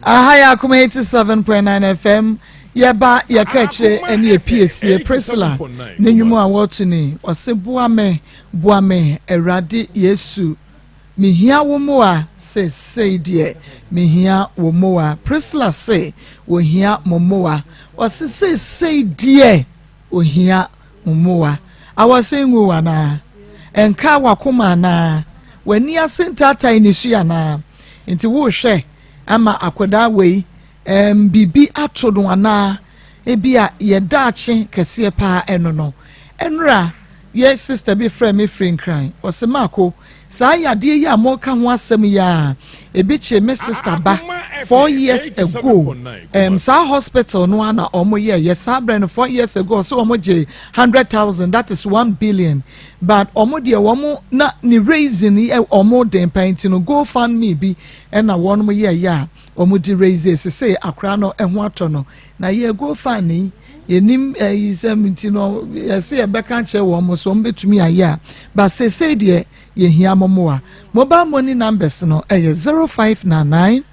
Aha yɛ Akoma 87.9 FM. Yɛba yɛka akyire ɛne epiesie Priscilla ne nnwom a wɔto ni. Ɔse boa me, boa me, Awurade Yesu. Mehia wo mmoa seesei deɛ, mehia wo mmoa. Priscilla se wɔhia mo mmoa. Ɔse seesei deɛ ohia mo mmoa. Awɔse ngu wo anaa? Ɛnkaa w'akoma anaa? W'ani ase ntaatae nisu anaa? Nti worehwɛ ama akwadaa wei ɛɛm biribi ato no anaa? Ebia yɛ daakye kɛseɛ paa ɛno no. Ɛnora yɛ sister bi frɛɛ me firi Nkran, ɔse Marko, saa yadeɛ yi a moreka ho asɛm yi ara, ebi kyee me sister ba 4 years ago, ɛɛm saa hospital no ara na wɔn yɛɛyɛ saa berɛ no 4 years ago, ɔse wɔn gyee 100,000, that is 1 billion, but wɔn deɛ wɔn na ne raising yɛ wɔn den paa nti no go fund me bi ɛna wɔn yɛɛyɛ a wɔn de raise, sesei akora no ɛho atɔ no. Na yɛ go fund yi yɛnim ɛyi sɛ nti no yɛsɛ yɛbɛka kyerɛ wɔn so wɔn bɛtumi ayɛ a, ba sesei deɛ yɛhia mo mmoa. Mobile money numbers no ɛyɛ 0599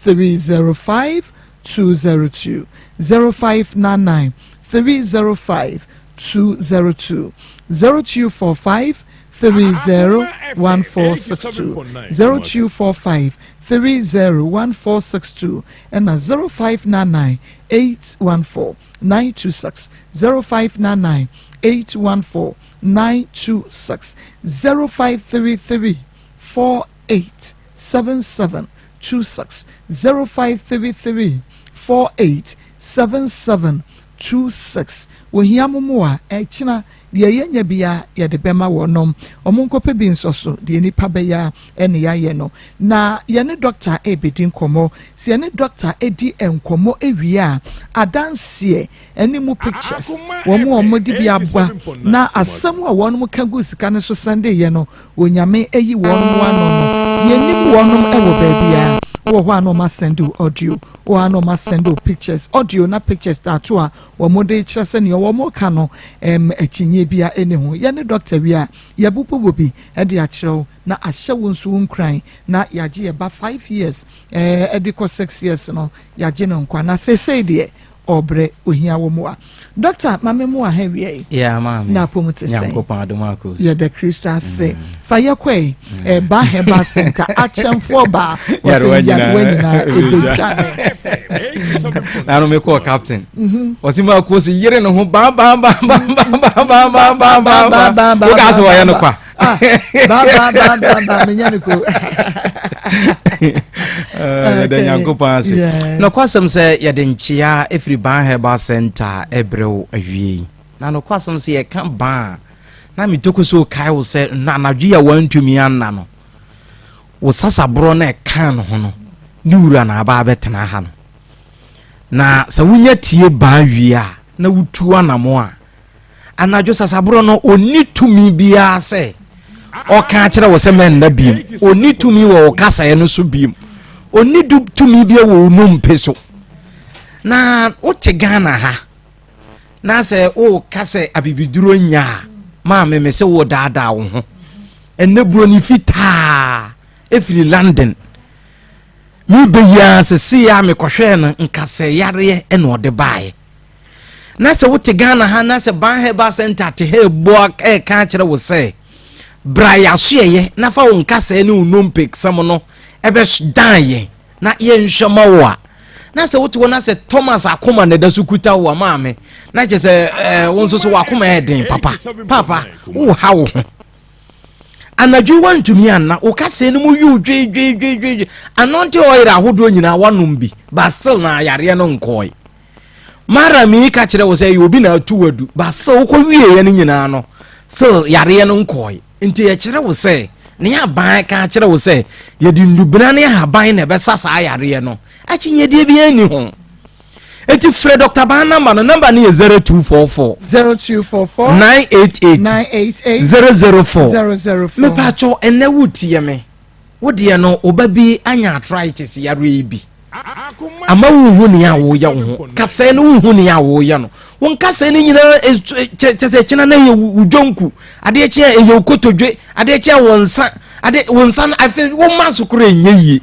305 202, 0599 305 202, 0245 301462, 0245 301462, ɛna 0599 814 926, 0599 814 926, 0533 487726, 0533 487726. Wɔhia mo mu a ɛkyena deɛ yɛnya bia yɛde bɛma wɔnom ɔmo nkɔpɛ bi nsɔ so deɛ nipa bɛyɛ a ɛne yɛayɛ no. Na yɛne doctor ɛbɛdi nkɔmmɔ. Sɛ yɛne doctor ɛdi nkɔmmɔ ewie a, adanseɛ ɛne mu pictures wɔn a wɔn de bi aboa na asɛm a wɔn ka gu sika no so sɛnde yɛ no, Onyame ayi wɔn mu ano no, yɛnim wɔn wɔ baabi a wɔ hɔ a na wɔn asɛnde audio wɔ hɔ a na wɔn asɛnde pictures, audio na pictures tato a wɔn de kyerɛ sɛ nea wɔn ka no akyinnye bia ɛne ho. Yɛne doctor wi a yɛbobɔbɔ bi ɛde akyerɛw na ahyɛ wo nso wo nkuran na yɛagye yɛ ba 5 years ɛde kɔ 6 years no, yɛagye no nkwa na seesei deɛ ɔbrɛ ohia wɔ mu a. Doctor, maame mu aha wie yi. Yeah, maame. Na apɔmu te sɛn? Nyankopɔn adom, akos. Yɛda Kristo ase. Fa yɛkɔe ɛba Herbal Center akyɛmfoɔ baa wɔsɛ yarewa nyinaa ɛbɛdwane. Nanu mekɔɔ captain. Ɔsi mu akos yere ne ho baa baa baa baa baa baa baa baa baa baa baa. Woka sɛ wɔyɛ no kwa. Ah, baa baa baa baa baa menya ne ko. Yɛda Nyankopɔn ase. Nokwasɛm sɛ yɛde nkyea ɛfiri Ban Herbal Center ɛbrɛ wo awie yi. Na nokwasɛm sɛ yɛka ban a, na metoko sɛ okae wo sɛ na anadwo yi a wantumi anna no, wo sasaborɔ no ɛka no ho no ne wura na aba abɛtena ha no. Na sɛ wonya tie ban wie a na wotu anamo a, anadwo sasaborɔ no ɔnni tumi biara sɛ ɔka akyerɛ wo sɛ mɛnna biem. Ɔnni tumi wɔ wo kasaeɛ no so biem. Ɔnni tumi bi wɔ wo nnompe so. Na wote Ghana ha na sɛ woka sɛ abibiduro nya a, maame me sɛ wodaadaa wo ho. Ɛnɛ buroni fitaa ɛfiri London mebɛyi a sesei a mekɔhwɛɛ no nkasɛ yareɛ ɛna ɔde baeɛ. Na sɛ wote Ghana ha na sɛ Ban Herbal Center te ha ɛbɔ ɛka akyerɛ wo sɛ bra yɛasoɛyɛ na fa wo nkasɛɛ ne wo nnompe sɛm no ɛbɛdan yɛn na yɛnhwɛ ma wo a, na sɛ wote hɔ na sɛ Thomas akoma na ɛda so kuta wo a, maame, na kyerɛ sɛ wo nso so wakoma yɛ den papa papa, woha wo ho anadwo wantumi anna, wo kasɛɛ no mu yiw dwedwedwedwe, anointing oil ahodoɔ nyinaa wanom bi, but still na ayareɛ no nkɔe. Mara mi ka kyerɛ wo sɛ ɛyɛ obi na atu wadu, but still wokɔ wieɛ no nyinaa no, still yareɛ no nkɔe. Nti yɛkyerɛ wo sɛ ne aban ka kyerɛ wo sɛ yɛde nnubena ne ahaban na ɛbɛsa saa yareɛ no, akyinnyedie biara nni ho. Eti frɛ Dr. Ban number no, number no yɛ 0244 0244 988 988 004. 004. Mepatwɔ, ɛnɛ wotie me, wo deɛ no wo ba bi anya arthritis yareɛ yi bi ama wohu nea woyɛ wo ho kasɛɛ no, wohu nea woyɛ no wo nkasɛɛ no nyinaa kyɛ sɛ kyena na ɛyɛ wo dwonku, adeɛ kye a ɛyɛ wo kotodwe, adeɛ kye a wo nsa ade wo nsa no, afei wo ma so koraa ɛnyɛ yie.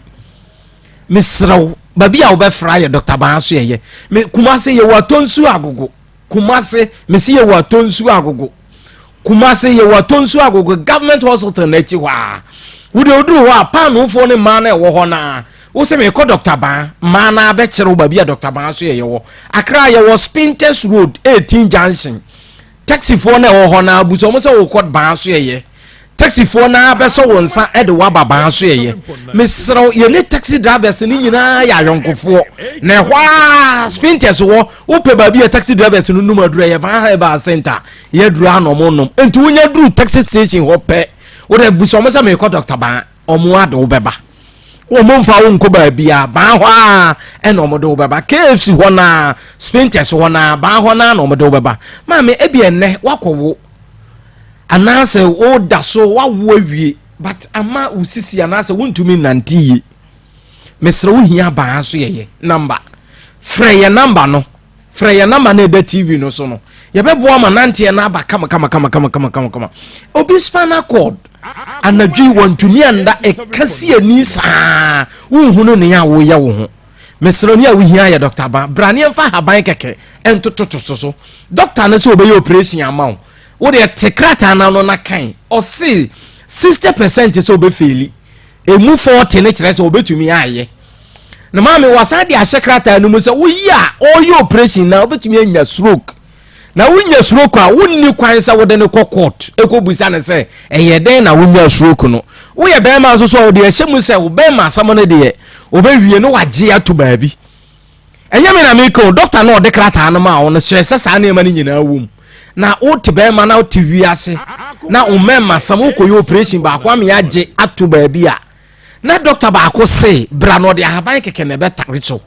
Mesrɛ wo. Baabi a wobɛfra yɛ Dɔkta Baa so yɛyɛ. Me Kumase yɛwɔ Atonsu Agogo. Kumase mesi yɛwɔ Atonsu Agogo. Kumase yɛwɔ Atonsu Agogo Government Hospital n'akyi hɔ a. Wode woduru hɔ a paanoofoɔ ne mmaa no ɛwɔ hɔ naa. Wo sɛ mekɔ Dɔkta Baa, mmaa no abɛkyerɛ wo baabi a Dɔkta Baa so yɛyɛ wɔ. Accra yɛwɔ Spintex Road 18 Junction. Taxifoɔ no a ɛwɔ hɔ no ara bu sɛ wɔn sɛ wokɔ baa so ɛyɛ. Taxifoɔ no ara bɛsɔ wo nsa de wo aba baa so ɛyɛ. Mesrɛ wo, yɛne taxi drivers no nyinaa yɛ ayɔnkofoɔ. Na ɛhɔ ara Spintex wɔ, wopɛ baabi a taxi drivers no nom aduru ɛyɛ Baa Herbal Center, yɛ aduru a na wɔn nom. Nti wonya duru taxi station hɔ pɛ, wode bu sɛ wɔn sɛ mekɔ Dr. Baa. Wɔn ara de wo bɛba. Wɔn mfa wo nkɔ baabiara, baa hɔ ara ɛna wɔn de wo bɛba. KFC hɔ naa, Spintex hɔ naa, baa hɔ naa na wɔn de wo bɛba. Maame, ebi ɛnnɛ wakɔ wo anaasɛ woda so wawo awie but ama wo sisi anaasɛ wontumi nnante yie. Mesrɛ wo hia baa so yɛyɛ namba. Frɛ yɛ namba no. Frɛ yɛn namba no a ɛda TV no so no. Yɛbɛboa ma nanteɛ no aba kama kama kama kama kama kama kama. Obi spinal cord anadwo yi wɔntumi anda ɛka si ani saa wonhunu nea woyɛ wo ho. Mesrɛ nea wohia yɛ Dr. Ban. Bra ne yɛmfa haban kɛkɛ ntototo so so. Doctor no sɛ ɔbɛyɛ operation ama wo. Wo deɛ te krataa no ano na kan. Ɔse 60% sɛ ɔbɛfeeli. Emu 40 no kyerɛ sɛ ɔbɛtumi ayɛ. Na maame wasan de ahyɛ krataa no mu sɛ woyi a ɔreyɛ operation na wobɛtumi anya stroke. Na wonya stroke a wonni kwan sɛ wode no kɔ court ɛkɔbusa no sɛ ɛyɛ dɛn na wonya stroke no. Woyɛ bɛrima nso so a wɔde ahyɛ mu sɛ wo bɛrima asɛm no deɛ wɔbɛwie no wagye ato baabi. Ɛnyɛ me na meka o, dɔkta no a ɔde krataa no maa wo no hyerɛ sɛ saa nneɛma no nyinaa wom. Na wote bɛrima na wote wiase na wo mmarima asɛm wokɔyɛ operation baako ame agye ato baabi a Na dɔkta baako se bra na ɔde ahaban kɛkɛ na ɛbɛtare so.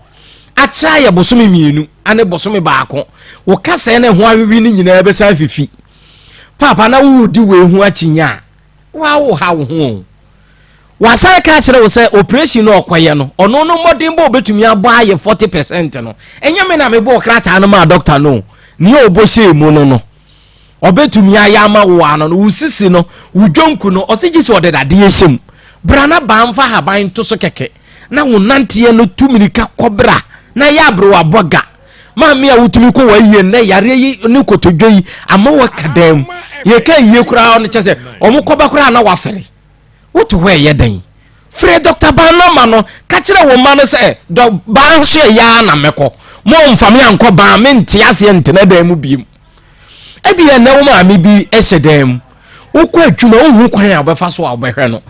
Akyɛ ayɛ bosome mmienu ane bosome baako. Wo kasɛɛ ne ho awewe no nyinaa bɛsan afifi. Paapa na woredi wei ho akyinnye a, woa wo ha wo ho o. Wasan ka akyerɛ wo sɛ operation no ɔkɔyɛ no, ɔno no mmɔdenbɔ a ɔbɛtumi abɔ ayɛ 40 percent no, ɛnyɛ me na mebɔɔ krataa no maa dɔkta no o, nea ɔbɔ hyɛɛ mu no no. Ɔbɛtumi ayɛ ama wo ano no, wo sisi no, wo dwonku no, ɔse gye sɛ ɔde dadeɛ hyɛ mu. Bra na baa mfa haban nto so kɛkɛ na wo nanteɛ no tu mirika kɔ bra na yɛ aberewa bɔ ga. Maame a wotumi kɔ w'ayie nnɛ yareɛ yi ne kotodwe yi ama waka dan mu. Yɛka ayie koraa no kyɛ sɛ wɔn kɔba koraa na wafɛre. Wote hɔ ɛyɛ dɛn? Frɛ Dɔkta Baa nɔma no, ka kyerɛ wo mma no sɛ, Dɔ Baa so ɛyɛ ara na mɛkɔ. Mommfa me ankɔ Baa, mente aseɛ ntena dan mu biom. Ebia nnɛ wo maame bi hyɛ dan mu. Wokɔ adwuma, wonhu kwan a wobɛfa so a wobɛhwɛ no.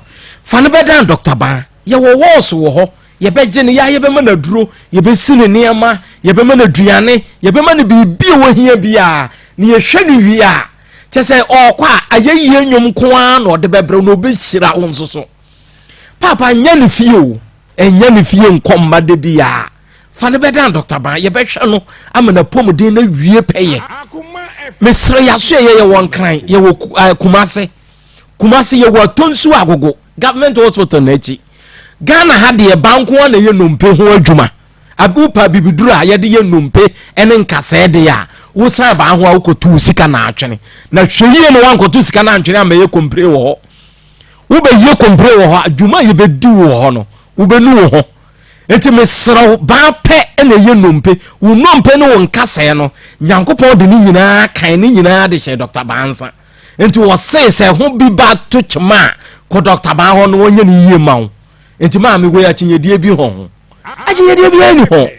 Fa no bɛdan Dɔkta Baa. Yɛwɔ wɔɔso wɔ hɔ. Yɛbɛgye no, yɛa yɛbɛma no aduro, yɛbɛsi no nneɛma, yɛbɛma no aduane, yɛbɛma no biribi a ɔhia biara. Na yɛhwɛ no wie a, kyɛ sɛ ɔrekɔ a, ayɛyie nnwom nko ara na ɔde bɛbrɛ wo na ɔbɛhyira wo nso so. Paapa, nyɛ no fie o, ɛnyɛ no fie nkɔ mma da biara. Fa no bɛdan Dɔkta Ban, yɛbɛhwɛ no ama n'apɔmuden no awie pɛyɛ. Mesrɛ yɛaso yɛyɛ yɛwɔ Nkran, yɛwɔ eh, Kumase. Kumase yɛwɔ Atonsu Agogo, Government Hospital n'akyi. Ghana ha deɛ ban nko ara na ɛyɛ nnompe ho adwuma. Wopɛ abibiduro a yɛde yɛ nnompe ne nkasɛɛ deɛ a, wosan ban ho a wokɔtu sika na atwene. Na hwɛ yie na woankɔto sika no antwene ammɛyɛ kompire wɔ hɔ. Wobɛyɛ kompire wɔ hɔ a, dwuma a yɛbɛdi wɔ hɔ no, wobɛnu wo ho. Enti mesrɛ wo, baa pɛ na ɛyɛ nnompe. Wo nnompe ne wo nkasɛɛ no, Nyankopɔn de ne nyinaa kan ne nyinaa de hyɛɛ Dɔkta Baa nsa. Enti wɔsee sɛ ho bi ba to kyema a, kɔ Dɔkta Baa hɔ na wɔnyɛ no yie ma wo. Enti maame, wei akyinnyedie bi hɔ ho? Akyinnyedie biara nni ho.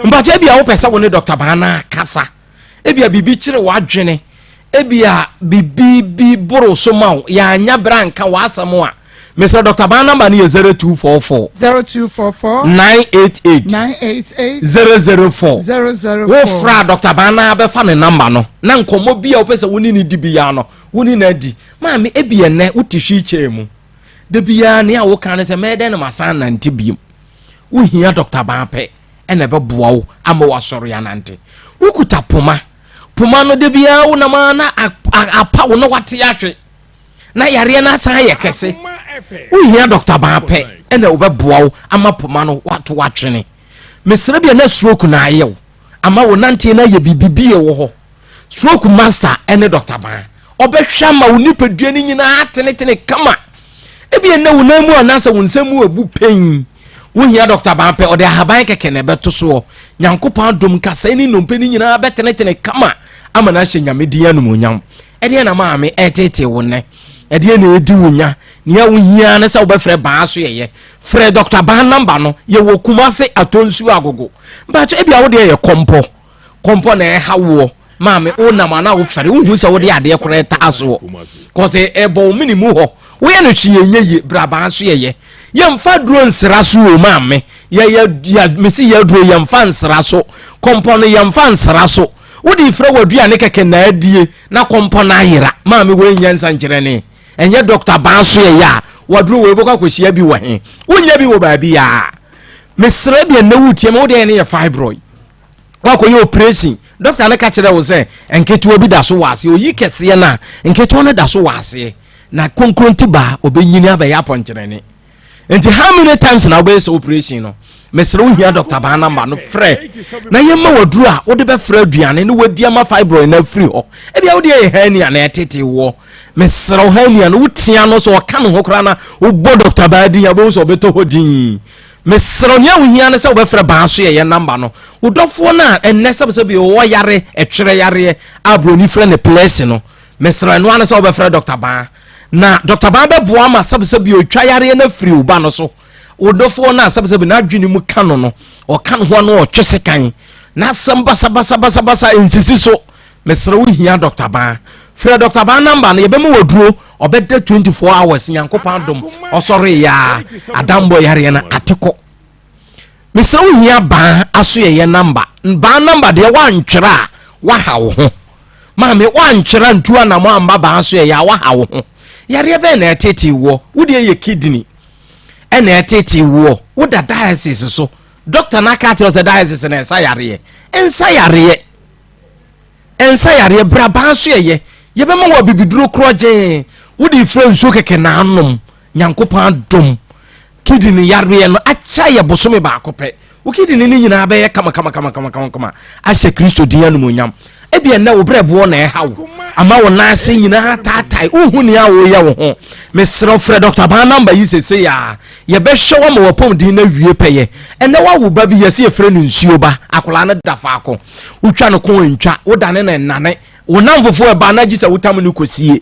Mpakyɛ ebia wopɛ sɛ wo ne Dɔkta Baa no akasa. Ebia biribi kyere w'adwene. Ebia biribi bi boro so ma wo. Yɛannya berɛ anka w'asɛm a. Mesrɛ Dɔkta Ban namba no yɛ 0244. 0244. 988. 988. 004. 004. Wofra Dɔkta Ban na abɛfa ne namba no na nkɔmmɔ bi a wopɛ sɛ wo ne no di biara no, wo ne no adi. Maame, ebia nnɛ wote wheelchair mu. Da biara nea woka ne sɛ mɛyɛ dɛn na masan nante biom. Wohia Dɔkta Ban pɛ. na ɛbɛboa wo ama woasɔre anante. Wokuta poma. Poma no da biara wonam ara na apa wo na wate ahwe na yareɛ no asan ayɛ kɛse. Wohia dɔkta baa pɛ na wɔbɛboa wo ama poma no wato atwene. Mesrɛ bi a na stroke na ayɛ wo ama wo nanteɛ no ayɛ biribi bi wɔ hɔ. Stroke master ne dɔkta baa. Ɔbɛhwɛ ama wo nipadua no nyinaa atenetene kama. Ebia nnɛ wo nan mu anaasɛ wo nsa mu abu pɛn. Wohia Dɔkta Ban pɛ, ɔde ahaban kɛkɛ na ɛbɛto soɔ. Nyankopɔn adom nkasɛɛ ne nnompe no nyinaa bɛtenetene kama ama no ahyɛ Nyame din animuonyam. Ɛdeɛn na maame ɛreteetee wo nnɛ? Ɛdeɛn na ɛredi wo nya? Nea wohia ne sɛ wobɛfrɛ Ban asoɛeɛ. Frɛ Dɔkta Ban namba no, yɛwɔ Kumase Atonsuo Agogo. Mpakyɛ ebia wo deɛ yɛ kɔmpɔ. Kɔmpɔ na ɛha woɔ. Maame, wonam a na wofɛre, wonhu sɛ wode adeɛ koraa taa soɔ. Kɔsɛ ɛbɔ wo mene mu hɔ. Woyɛ no hwee ɛnyɛ yie, bra baa so yɛyɛ. Yɛmfa aduro nsra so o maame. Yɛyɛ, yɛ, mese yɛ aduro yɛmfa nsra so. Kɔmpɔ no yɛmfa nsra so. Wode frɛ w'aduane kɛkɛ na adie na kɔmpɔ no ayera. Maame wei nyɛ nsankyerɛne. Ɛnyɛ dɔkta baa so yɛyɛ a, waduro wei wobɛkɔ akɔhyia bi wɔ he? Wonnya bi wɔ baabiaa. Mesrɛ bia nnɛ wotie me, wo deɛ ɛne yɛ fibroid. Woakɔyɛ operation, dɔkta no ka kyerɛ wo sɛ nketewa bi da so wɔ aseɛ, oyi kɛseɛ no a, nketewa no da so wɔ aseɛ. Na konkronti baa, ɔbɛnyini abɛyɛ apɔnkyerɛne. Nti how many times na wobɛyɛ sɛ operation no? Mesrɛ wo hia dɔkta baa namba no frɛ na yɛma waduro a wode bɛfrɛ aduane ne wadi ama fibroid no afiri hɔ. Ebia wode ɛyɛ hernia na ɛtete woɔ. Mesrɛ wo hernia no wotia no sɛ ɔka ne ho koraa na wobɔ dɔkta baa din a wobɛhu sɛ ɔbɛtɔ hɔ din. Mesrɛ wo, nea wohia ne sɛ wobɛfrɛ baa so yɛyɛ namba no. Wo dɔfoɔ no a ɛnnɛ sɛbsɛbi ɔwɔ yare, ɛtwerɛ yareɛ a buroni frɛ no plɛsi no, mesrɛ ɛno ara ne sɛ wobɛfrɛ Dɔkta Baa. Na Dɔkta Baa bɛboa ma sɛbsɛbi ɔtwa yareɛ no afiri wo ba no so. Wo dɔfoɔ no a sɛbsɛbi n'adwene mu ka no no, ɔka ne ho ano ɔtwe sekan. N'asɛm basabasabasabasa nsisi so. Mesrɛ wo hia Doctor Baa. Frɛ Doctor Baa number no yɛbɛma wo aduro ɔbɛda 24 hours Nyankopɔn adom ɔsɔre yaa adambɔ yareɛ no ate kɔ. Mesrɛ wo hia Baa asoɛyɛ number. Baa number deɛ woantwerɛ a waha wo ho. Maame woantwerɛ antu anamɔ amba Baa asoɛyɛ a waha wo ho. Yareɛ bɛn na ɛtetee woɔ? Wo deɛ yɛ kidney ɛna ɛtetee woɔ. Woda dialysis so. Doctor no aka akyerɛ wo sɛ dialysis no ɛnsa yareɛ. Ɛnsa yareɛ. Nsa yareɛ, bra baa so yɛyɛ. Yɛbɛma wo abibiduro korɔgyee. Wode frɛ nsuo kɛkɛ na anom. Nyankopɔn adom. Kidney yareɛ no akyɛ yɛ bosome baako pɛ. Wo kidney no nyinaa bɛyɛ kama kama kama kama kama kama ahyɛ Kristo din animuonyam. Ebia nnɛ wo brɛboɔ na ɛha wo. Ama wo nan ase nyinaa taatae. Wonhu nea woreyɛ wo ho. Mesrɛ wo frɛ Dɔkta Baa namba yi seesei ara. Yɛbɛhwɛ wo ama w'apɔmuden no awie pɛyɛ. Ɛnnɛ woawo ba bi, yɛse yɛfrɛ no nsuo ba. Akwadaa no da faako. Wotwa no kɔn ɛntwa, wodane no ɛnnane. Wo nnamfofoɔ ɛba na gye sɛ wotam no kɔsie.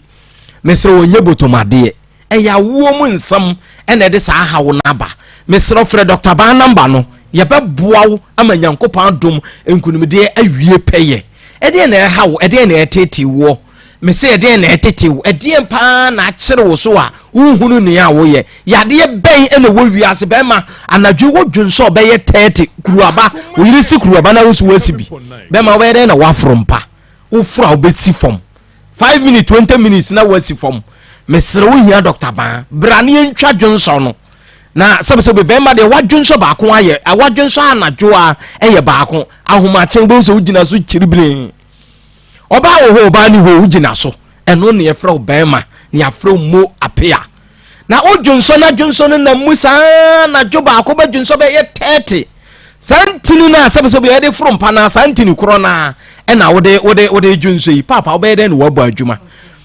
Mesrɛ wo ɛnyɛ botomadeɛ. Ɛyɛ awoɔ mu nsɛm na ɛde saa haw no aba. Mesrɛ wo frɛ Dɔkta Baa namba no, yɛbɛboa wo ama Nyankopɔn adom nkunimdie awie pɛyɛ. Ɛdeɛn na ɛha wo? Ɛdeɛn na ɛreteetee woɔ? Mese ɛdeɛn na ɛtete wo? Ɛdeɛn paa na akyere wo so a wonhunu nea woyɛ? Yadeɛ bɛn na ɛwɔ wiase? Bɛrima, anadwo yi wodwen sɛ ɔbɛyɛ 30 kuruaba, wo yere si kuruaba na wo nso woasi bi. Bɛrima wobɛyɛ dɛn na woaforo mpa? Woforo a wobɛsi fam. 5 minutes, 20 minutes na woasi fam. Mesrɛ wo hia Dr. Baa. Bra ne yɛntwa dwonsɔ no. Na sɛbesɛbe bɛrima deɛ wadwonsɔ baako ayɛ, wadwonsɔ anadwo a ɛyɛ baako. Ahomakye wobɛhu sɛ wogyina so kyiribirii. Ɔbaa wɔ hɔ ɔbaa ni hɔ wogyina so ɛno ne yɛfrɛ wo bɛrima ne yɛafrɛ wo mo apea na wodwonsɔ na dwonsɔ no nam mu saa na dwo baako bɛdwonsɔ bɛyɛ 30 saa ntini no a sɛbesɛbe yɛde foro mpa no saa ntini korɔ no a ɛna wode wode wode dwonsɔ yi paapa wobɛyɛ dɛn na woabɔ adwuma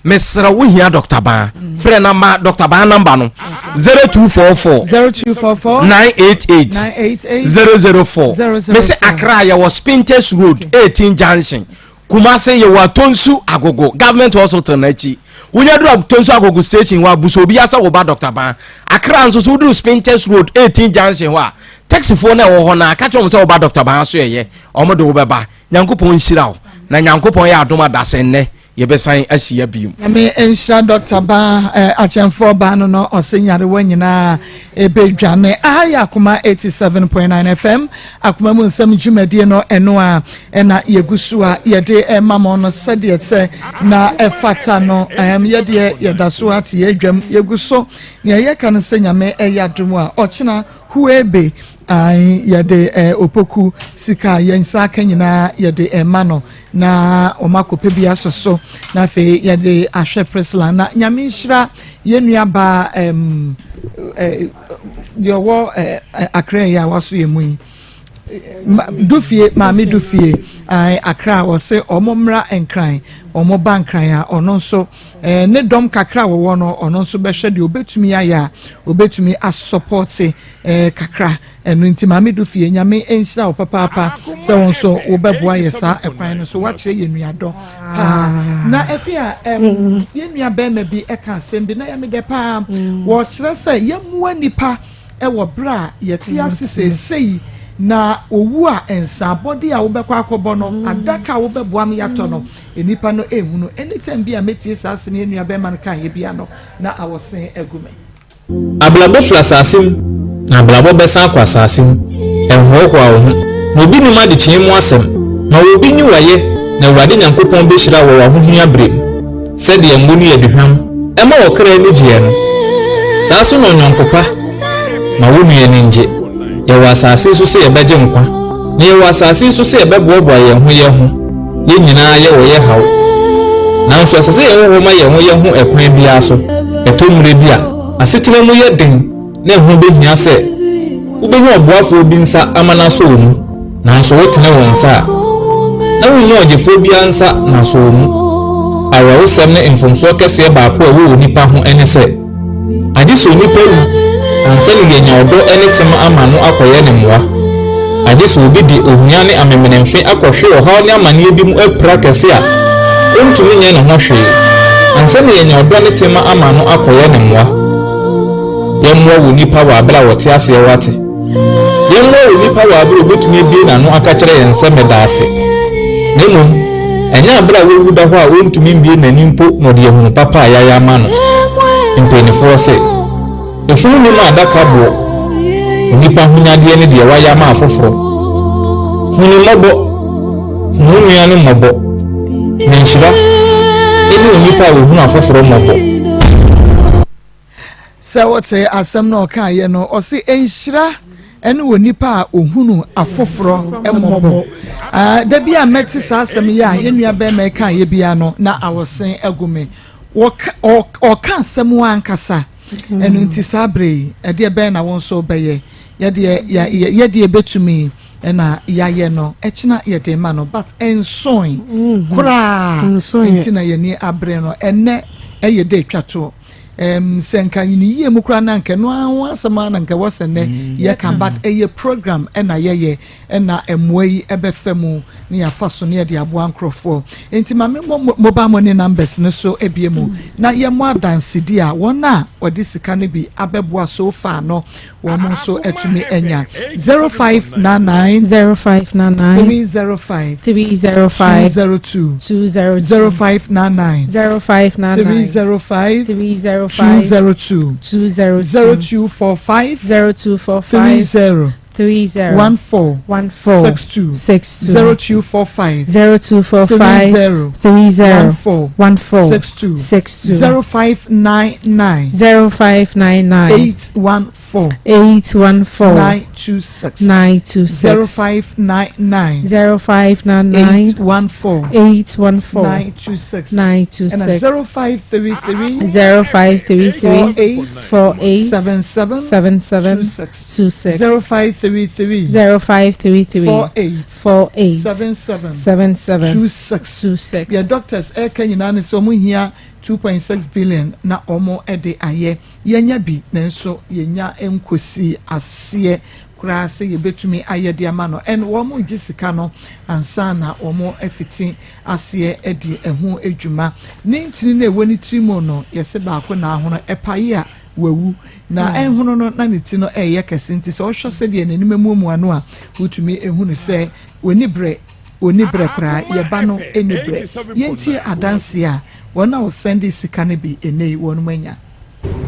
mesrɛ wo hia dr baa frɛ namba dr baa namba no 0244 0244 988 988 004 mese Accra yɛwɔ Spintex Road 18 junction Kumase yɛwɔ Atonsu Agogo government hospital n'akyi wonya duru Atonsu Agogo station hɔ a busa obi asɛ wo ba Dr. Baa Accra nso so woduru Spintex Road 18 junction hɔ a taxifoɔ no ɛwɔ hɔ no a ka kyerɛ wɔn sɛ wo ba Dr. Baa so ɛyɛ wɔn de wo bɛba Nyankopɔn nhyira wo na Nyankopɔn yɛ adom adasɛ nnɛ Yɛbɛsan ahyia bio. Nyame nhyira Doctor baa eh, akyɛnfoɔ baa no no ɔse nyarewa nyinaa ɛbɛdwane. Aha yɛ Akoma 87.9 FM Akoma mu nsɛm dwumadie no ɛno a ɛna yɛgu so a yɛde ɛma mo no sɛdeɛ sɛ na ɛfata no ɛm yɛdeɛ yɛda so ate yɛdwam yɛgu so nea yɛka no sɛ Nyame ɛyɛ adom a ɔkyena huebe ae yɛde eh, opoku sika a yɛn nsa aka nyinaa yɛde ɛma no na wɔn akɔpɛ bi asɔ so na afei yɛde ahwɛ Priscilla na nyame nhyira yɛn nua baa ɛm ɛ deɛ ɔwɔ ɛ Accra yi a waso yɛn mu yi. Dufie, Maame Dufie, ae, Accra, wɔse wɔn mmra Nkran, wɔn ba Nkran a, ɔno nso, eh, ne dɔm kakra a wɔwɔ no, ɔno nso bɛhwɛ deɛ ɔbɛtumi ayɛ a, ɔbɛtumi asɔpɔte, eh, kakra. Ɛno nti Maame Dufie, Nyame nhyira wo papaapa sɛ wo nso wobɛboa yɛ saa ɛkwan no so, woakyerɛ yɛn nuadɔ paa. Na Akua, ɛm, yɛn nua bɛrima bi ɛka asɛm bi na ɛyɛ me dɛ paa. Wɔkyerɛ sɛ yɛmmoa nnipa wɔ berɛ a yɛte ase seesei na owu a nsa abɔdeɛ a wobɛkɔ akɔbɔ no, adaka a wobɛboa ma yɛatɔ no, nnipa no nhunu. Anytime bi a mɛtie saa asɛm yɛn nua bɛrima no kaeɛ biara no, na awɔsen agu me. Abrabɔ firi asase mu, na abrabɔ bɛsan akɔ asase mu. Ɛnhoahoa wo ho, na obi nnim adekyee mu asɛm. Ma obi nyi wo ayɛ, na Awurade Nyankopɔn bɛhyira wo wɔ w'ahohia berɛ mu. Sɛdeɛ ngo ne aduhwam ma ɔkra ani gyeɛ no, saa nso na ɔyɔnko pa ma wo nua ani ngye. Yɛwɔ asase yi so sɛ yɛbɛgye nkwa, na yɛwɔ asase yi so sɛ yɛbɛboaboa yɛn ho yɛn ho. Yɛn nyinaa yɛwɔ yɛn haw. Nanso ɛsɛ sɛ yɛwɔ hɔ ma yɛn ho yɛn ho ɛkwan biara so. Ɛtɔ mmere bi a, asetena mu yɛ den na ɛho behia sɛ wubenya ɔboafoɔ bi nsa ama no asɔ wo mu. Nanso wotene wo nsa a, na wunnya ɔgyefoɔ biara nsa na asɔ wo mu. Awerɛhosɛm ne mfomsoɔ kɛseɛ baako a ɛwɔ onipa ho ne sɛ, Agye sɛ onipa wu ansa na yɛanya ɔdɔ ne tema ama no akɔyɛ ne mmoa. Agye sɛ obi de ohia ne amemenemfe akɔhwe ɔhaw ne amanneɛ bi mu apira kɛse a ontumi nyɛ ne ho hwee ansa na yɛanya ɔdɔ ne tema ama no akɔyɛ ne mmoa. Yɛmmoa wɔ nnipa wɔ abere a wɔte aseɛ wate. Yɛmmoa onipa wɔ bere a obetumi abue n'ano aka akyerɛ yɛn sɛ meda ase, na mmom ɛnyɛ bere a wawu da hɔ a ontumi mmue n'ani mpo na ɔde ahunu papa a yɛayɛ ama no. Mpanimfoɔ se, Efunu nnim adaka boɔ. Onipa ahonyadeɛ ne deɛ wayɛ ama afoforɔ. Hu ne mmɔbɔ. Hu wo nua no mmɔbɔ. Na nhyira ne onipa a ɔhunu afoforɔ mmɔbɔ. Sɛ wote asɛm no a ɔkaeɛ no, ɔse nhyira ne onipa a ɔhunu afoforɔ mmɔbɔ. Ah, da bi a mɛte saa asɛm yi a yɛn nua bɛrima yi kaeɛ biara no, na awɔsen agu me. Wɔka, ɔka asɛm ankasa. Ɛno nti saa berɛ yi, ɛdeɛ bɛn na wo nso wobɛyɛ? Yɛdeɛ, yɛdeɛ bɛtumi ɛna yɛayɛ no, ɛkyena yɛde ma no, but ɛnsoe koraa. Nti na yɛni abere no. Ɛnnɛ ɛyɛ dɛ atwa toɔ. Um, sɛ nka ne yie mu koraa na nka ɛno ara ho asɛm ara na nka ɛwɔ sɛ nnɛ mm. yɛka but ɛyɛ program ɛna yɛyɛ ɛna mmoa yi ɛbɛfa mu ne yɛafa so ne yɛde aboa nkurɔfoɔ nti ma me mobile money numbers no so ebie mu mm. na yɛmmɔ adansedi a wɔn a wɔde sika no bi abɛboa so far no Wɔn nso atumi anya. 0599. 0599. 305. 305. 202. 202. 0599. 0599. 305. 305. 202. 202. 0245. 0245. 30. 30. 14. 14. 62. 62. 0245. 0245. 30. 30. 14. 14. 62. 62. 0599. 0599. 814. 814. 926. 926. 0599. 0599. 814. 814. 926. 926. And 0533. 0533. 48. 48. 77. 77. 26. 26. 0533. 0533. 48. 48. 77. 77. 26. 26. Yɛ doctors ɛka nyinaa ne sɛ wɔn hia 2.6 billion na wɔn de ayɛ. Yɛanya bi nanso yɛnnya nkɔsii aseɛ koraa sɛ yɛbɛtumi ayɛ de ama no and wɔn regye sika no ansa na wɔn afiti aseɛ adi ɛho dwuma. Ne ntini no a ɛwɔ ne tiri mu no yɛse baako na ahono, ɛpae a wawu na ɛnhono no na ne ti no ɛreyɛ kɛse nti sɛ wohwɛ sɛdeɛ n'anim amuamua no a wotumi hunu sɛ ɔnni berɛ, ɔnni berɛ koraa, yɛba no nni berɛ. Yɛntie adanseɛ a wɔn a wɔsɛndee sika no bi ɛnnɛ yi wɔnom anya.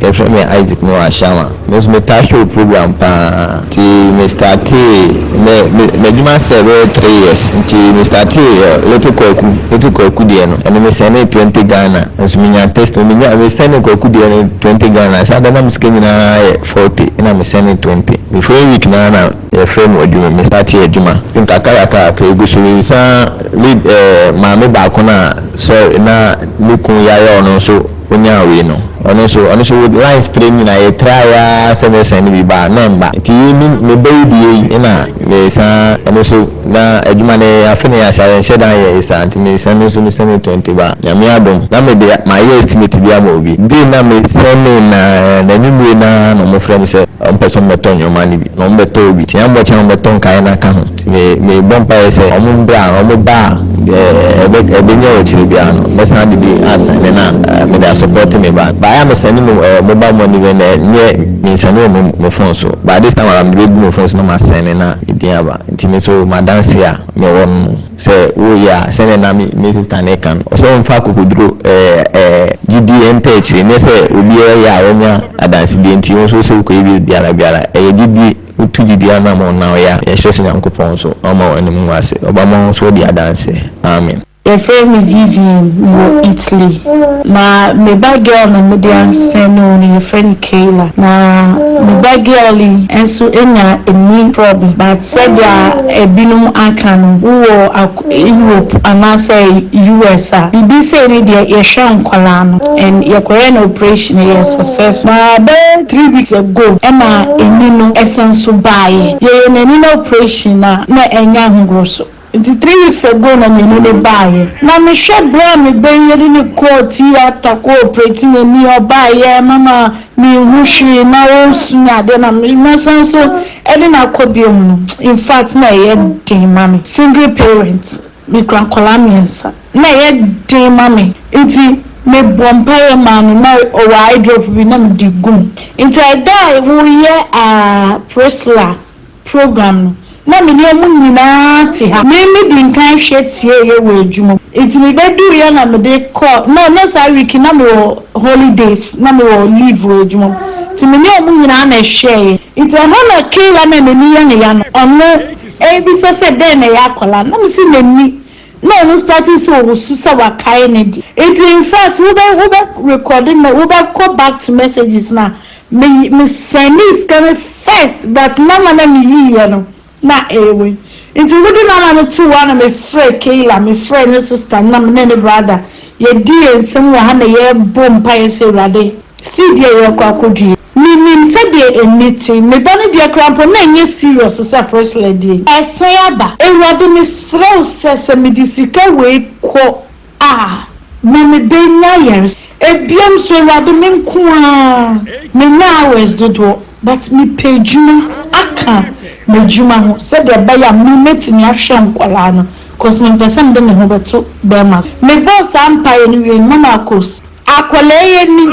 Yɛfrɛ me Isaac mewɔ Ashama. Me nso metaa hwɛ wo program paa nti me startee me me m'adwuma sɛɛ bɛyɛ 3 years nti me startee yɛ little Kwaku little Kwaku deɛ no ɛno me sɛnee 20 Ghana nso me nya testimony me nya me sɛnee Kwaku deɛ no 20 Ghana saa da na me sika nyinaa yɛ 40 ɛna me sɛnee 20 the following week naa na yɛfrɛ me wɔ adwuma mu me startee adwuma nti nkakra kakra kakra egu so me nsa lead ɛɛ maame baako no a sɔre na ne kun yare a ɔno nso. Onyaa wei no ɔno nso ɔno nso lines tre nyinaa yɛ try aa sɛ mɛ sɛne bi ba a na ɛmba nti me me ba yi deɛ yi na me san ɛno nso na adwuma no afe na yɛahyɛ yɛnhyɛ da nyɛ saa nti me sɛne nso me sɛne 20 ba Nyame adom na me de mayɛ estimate bi ama obi day na me sɛne na n'anwummere no ara na ɔmo frɛ me sɛ ɔmo pɛ sɛ ɔmo bɛtɔ nnoɔma no bi na ɔmo bɛtɔ bi nti Nyame bɔkyɛ na ɔmo bɛtɔ nkaeɛ no aka ho nti me me bɔ mpaeɛ sɛ ɔmo mbra ɔmo ba a deɛ ɛbɛ ɛbɛnya wɔ akyire biara no mɛsan de bi asɛne na mede asɔpɔte me ba but ayɛ a mesɛne no ɛɛ mobile money wei no ɛnyɛ mensɛne wɔ me me phone so but this time around mede bɛgu me phone so na masɛne na me din aba nti me nso m'adanseɛ a mewɔ no Sɛ woreyɛ a, sɛdeɛ na me me sista no reka no, ɔsɛ womfa akokoduro ɛɛ ɛɛ gyidie mpɛ akyire. Nyɛ sɛ obi reyɛ a wanya adansedie nti wo nso wosɛ wokɔyɛ bi biara biara. Ɛyɛ gyidie, wotu gyidie anammɔn na woyɛ a, yɛsrɛ sɛ Nyankopɔn nso ɔmma w'anim ngu ase, ɔbɛma wo nso woadi adanseɛ. Amen. Yɛfrɛ me Vivian, mewɔ Italy. Na me ba girl na mede asɛne wo no yɛfrɛ no Kayla. Na me ba girl yi nso anya ani problem but sɛdeɛ ebinom aka no wowɔ Europe anaasɛ US a biribi sei no deɛ yɛhwɛ nkwadaa no and yɛkɔyɛɛ no operation ɛyɛ successful. Na bɛyɛ 3 weeks ago ɛna ani no ɛsan nso baeɛ. Yɛyɛ n'ani no operation a na ɛnyɛ ahohoro so. Nti 3 weeks ago na n'ani no baeɛ. Na mehwɛ berɛ a me ba yi yɛde no kɔɔ theatre kɔ operate n'ani ɔbaeɛ mama menhu hwee na ɔresu ne adeɛ na masan nso de no akɔ biom no infact na ɛyɛ den ma me. Single parent, mekura nkwadaa mmiɛnsa na ɛyɛ den ma me nti mebɔ mpaeɛ maa no na ɔwɔ eye drop bi na mede gu mu. Nti ɛda a woyɛ ah Priscilla program no, na me ne ɔmo nyinaa te ha. Me me di nkan hwɛ tieeɛ wɔ adwuma mu. Nti me bɛduuiɛ na mede kɔɔ, no na saa week na me wɔ holidays, na me wɔ leave wɔ adwuma mu. Nti me ne ɔmo nyinaa na ɛhwɛeɛ. Nti ɛhɔ na Kayla na n'ani yɛ ne ya no, ɔno ɛrebisa sɛ dɛn na ɛyɛ akwadaa no, na me se n'ani, na ɔno starting sɛ ɔresu sɛ wakae ne deɛ. Nti infact wobɛ wobɛ recorde me wobɛkɔ back to messages no a, Me me sɛndee sika no first but number na me yiiɛ no na ɛyɛ wei nti wode number no too hɔ a na me frɛ Kayla me frɛ ne sister no na me ne ne brother yɛ di yɛn nsam wɔ ha na yɛ bɔ mpaeɛ sɛ Awurade seed a yɛrekɔ akɔdua yi me nim sɛdeɛ ɛnni te me ba no deɛ koraa mpo na ɛnyɛ serious sɛ Priscilla deɛ yi ɛsan aba Awurade me srɛ wo sɛ sɛ mede sika wei kɔ a, na mebɛnya ayaresa. Ebiom nso Awurade me nko ara mennya hours dodoɔ but mepɛ adwuma aka m'adwuma ho sɛdeɛ ɛbɛyɛ a me mɛtumi ahwɛ nkwadaa no cause mempɛ sɛ mede me ho bɛto bɛɛma so. Mebɔɔ saa mpaeɛ no wieɛ no na makɔ. Akwadaa yi ani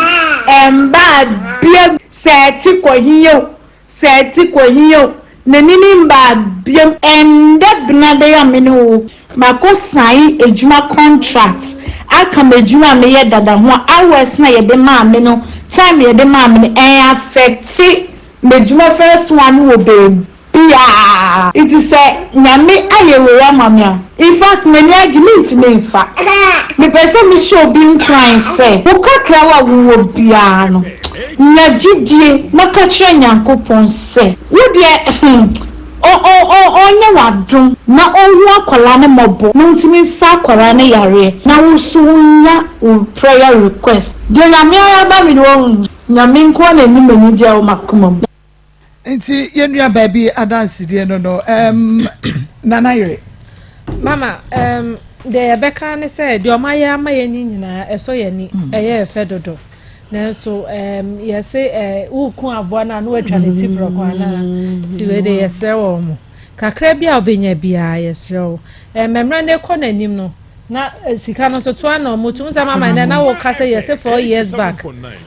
ɛmmbaa biam sɛ ɛte kɔ he o Sɛ ɛte kɔ he o, n'ani no mbaa biom. Ɛndɛ benada yi a me ne wo makɔ sign edwuma contract aka m'edwuma a meyɛ dada ho a, hours no a yɛde maa me no, time a yɛde maa me no, ɛn affecte m'edwuma first one no wɔ beebiaa. Ntsi sɛ Nyame ayɛ wei ama me a, infact m'ani agye mentumi mfa. Mepɛ sɛ mehyɛ obi nkuran sɛ, wo kakrawa a wowɔ biara no, Nya gyidie na ka kyerɛ Nyankopɔn sɛ wo deɛ hmm ɔ ɔ ɔ ɔnyɛ wo adom na ɔnhu akwadaa no mmɔbɔ na ɔntumi nsa akwadaa no yareɛ na wo nso wo nya wo prayer request. Deɛ Nyame ayɛ ama me no wahu. Nyame nkoa na nim anigyeɛ a ɛwɔ m'akoma mu. Nti yɛn nua baa bi adansedie no no um, nana yere. Mama um, deɛ yɛbɛka ne sɛ deɛ ɔma yɛ ama yɛn ni nyinaa ɛsɔ yɛn ani mm. ɛyɛ ɛfɛ dodo nanso um, yɛse uh, woku aboa no a na woatwa ne ti prɛko anaa mm. nti wei de yɛsrɛ wɔ mo kakra bi a wobɛnya biara yɛsrɛ wo mmɛmmerɛ no kɔ n'anim no Na sika no nso toa na ɔmo tum sɛ mama ɛnɛ na woka sɛ yɛsɛ 4 years back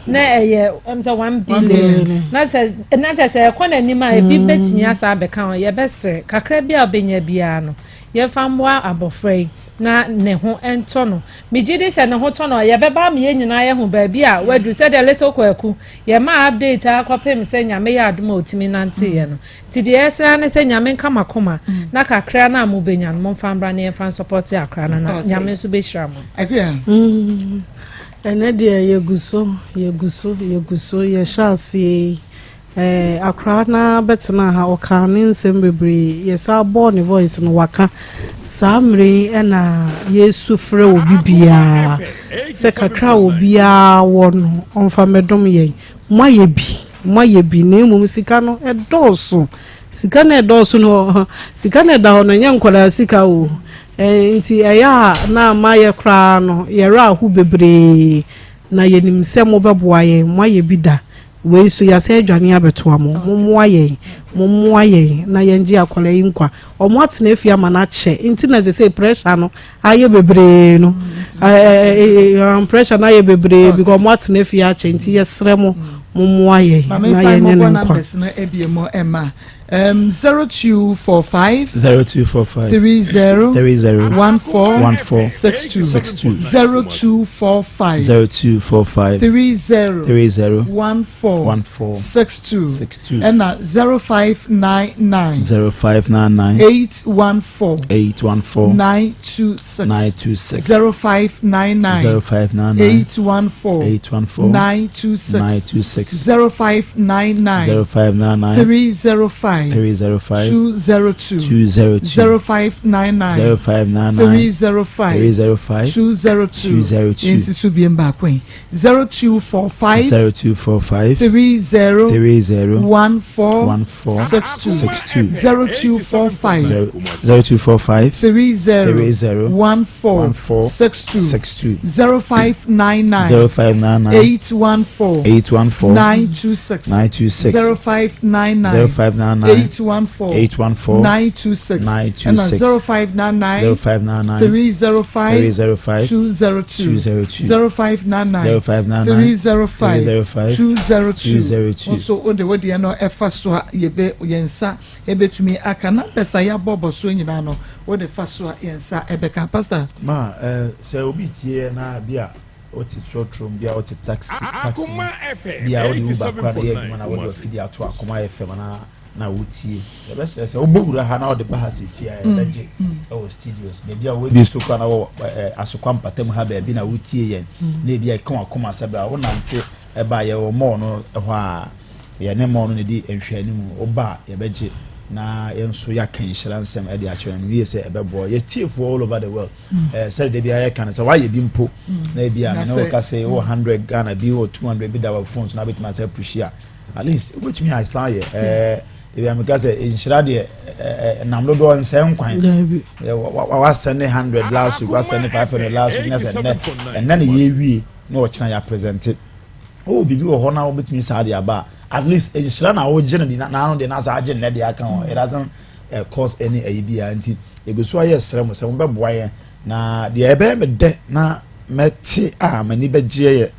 na ɛyɛ ɛm sɛ 1 billion na sɛ na kyerɛ sɛ ɛkɔ n'anim a ebi bɛtumi asa abɛka ho. Yɛbɛsrɛ kakra bi a ɔbɛnya biara no yɛmfa mmoa abɔfra yi na ne ho ntɔ no. Megye di sɛ ne ho tɔ no a yɛbɛba ama yɛn nyinaa yɛho baabi a waduru sɛdeɛ little Kwaku yɛma update akɔpem sɛ Nyame yɛ adom a ɔtumi nanteeɛ no. Nti deɛ yɛsrɛ ne sɛ Nyame nka makoma na kakra no a mobɛnya no momfa mbra na yɛmfa nsupporte akora no na Nyame nso bɛhyira mo. Ɛnɛ deɛ yɛgu so, yɛgu so, yɛgu so, yɛhyɛ aseɛ yi. Eh, akora no ara bɛtenaa ha, ɔkaa ne nsɛm bebree, yɛsan bɔɔ ne voice no, waka. Saa mmerɛ yi na yɛsu frɛ obi biara sɛ kakra a obiara wɔ no ɔmfa mmɛdom yɛn. Moayɛ bi, moayɛ bi, na mmom sika no ɛdɔɔso. Sika no ɛdɔɔso no, sika no ɛda hɔ no, ɛnyɛ nkwadaa sika o. Eh, nti ɛyɛ a na mayɛ koraa no, yɛwerɛ aho bebree, na yɛnim sɛ mobɛboa yɛn, moayɛ bi da. Wei nso yɛasan adwane abɛtoa mo. Mommoa yɛn, mommoa yɛn na yɛngye akwadaa yi nkwa. Wɔn atena afie ama no akyɛ nti na sesei pressure no ayɛ bebree no. Mm, pressure no ayɛ bebree because wɔn atena afie akyɛ nti yɛsrɛ mo mommoa yɛn na yɛnyɛ ne nkwa. 0245 0245 30 30 14 14 62 62 0245 0245 30 30 14 14 62 62 ɛna 0599 0599 814 814 926 926 0599 0599 814 814 926 926 0599 0599 305 305 202 202 0599 0599 305 305 202 202 yɛnsi so biem baako yi 0245 0245 30 30 14 14 62 62 0245 0245 30 30 14 14 62 62 0599 0599 814 814 926 926 0599 0599 814 814 926 ɛna 926 0599 0599 305 305 202 202 0599 0599 305 305 202 202 nso wode wo deɛ no ɛfa so a yɛbɛ yɛn nsa ɛbɛtumi aka numbers a yɛabɔ bɔ soɔ nyinaa no wode fa so a yɛn nsa ɛbɛka pastor. Ma eh, sɛ obi tie na bi a wote trɔtrɔ mu bi a wote taxi taxi mu bi a wode uber kora na yɛ adwuma na wode afidi ato Akoma FM na na wotie yɛbɛhyɛ sɛ wobɔ wura ha na wode ba ha seesie a yɛbɛgye ɛwɔ studios baabi a wɔbi so kora na wɔ asokwa mpatam ha baabi na wotie yɛn na ebi a ɛka wakoma sɛ bra wonante ɛba yɛwɔ mall no hɔ a yɛne mall no na ɛdi nhwɛanimu woba a yɛbɛgye na yɛn nso yɛaka nhyira nsɛm ɛde akyerɛ no wie sɛ ɛbɛboa yɛtiefoɔ all over the world mm. sɛde da biara yɛka no sɛ woayɛ bi mpo mm. na ebi a mene woka sɛ wɔ 100 Ghana bi wɔ 200 bi da wɔ phone so na wobɛtumi asɛ pushi a at least wobɛtumi asan yɛ ebi a meka sɛ nhyira deɛ nam dodoɔ nsɛ nkwan wasɛ ne 100 last week wasɛ ne 500 last week na sɛ nnɛ ɛnnɛ ne yɛwie na ɔkyena yɛ apresente oh biribi wɔ hɔ na wobɛtumi saa de aba a at least nhyira na wogye no de n'ano de na saa agye nnɛ de aka ho it doesn't uh, cause any ayi biara nti yɛgu so ayɛ srɛ mo sɛ mobɛboa yɛn na deɛ ɛbɛyɛ me dɛ na mɛte a m'ani bɛgyeɛ yɛ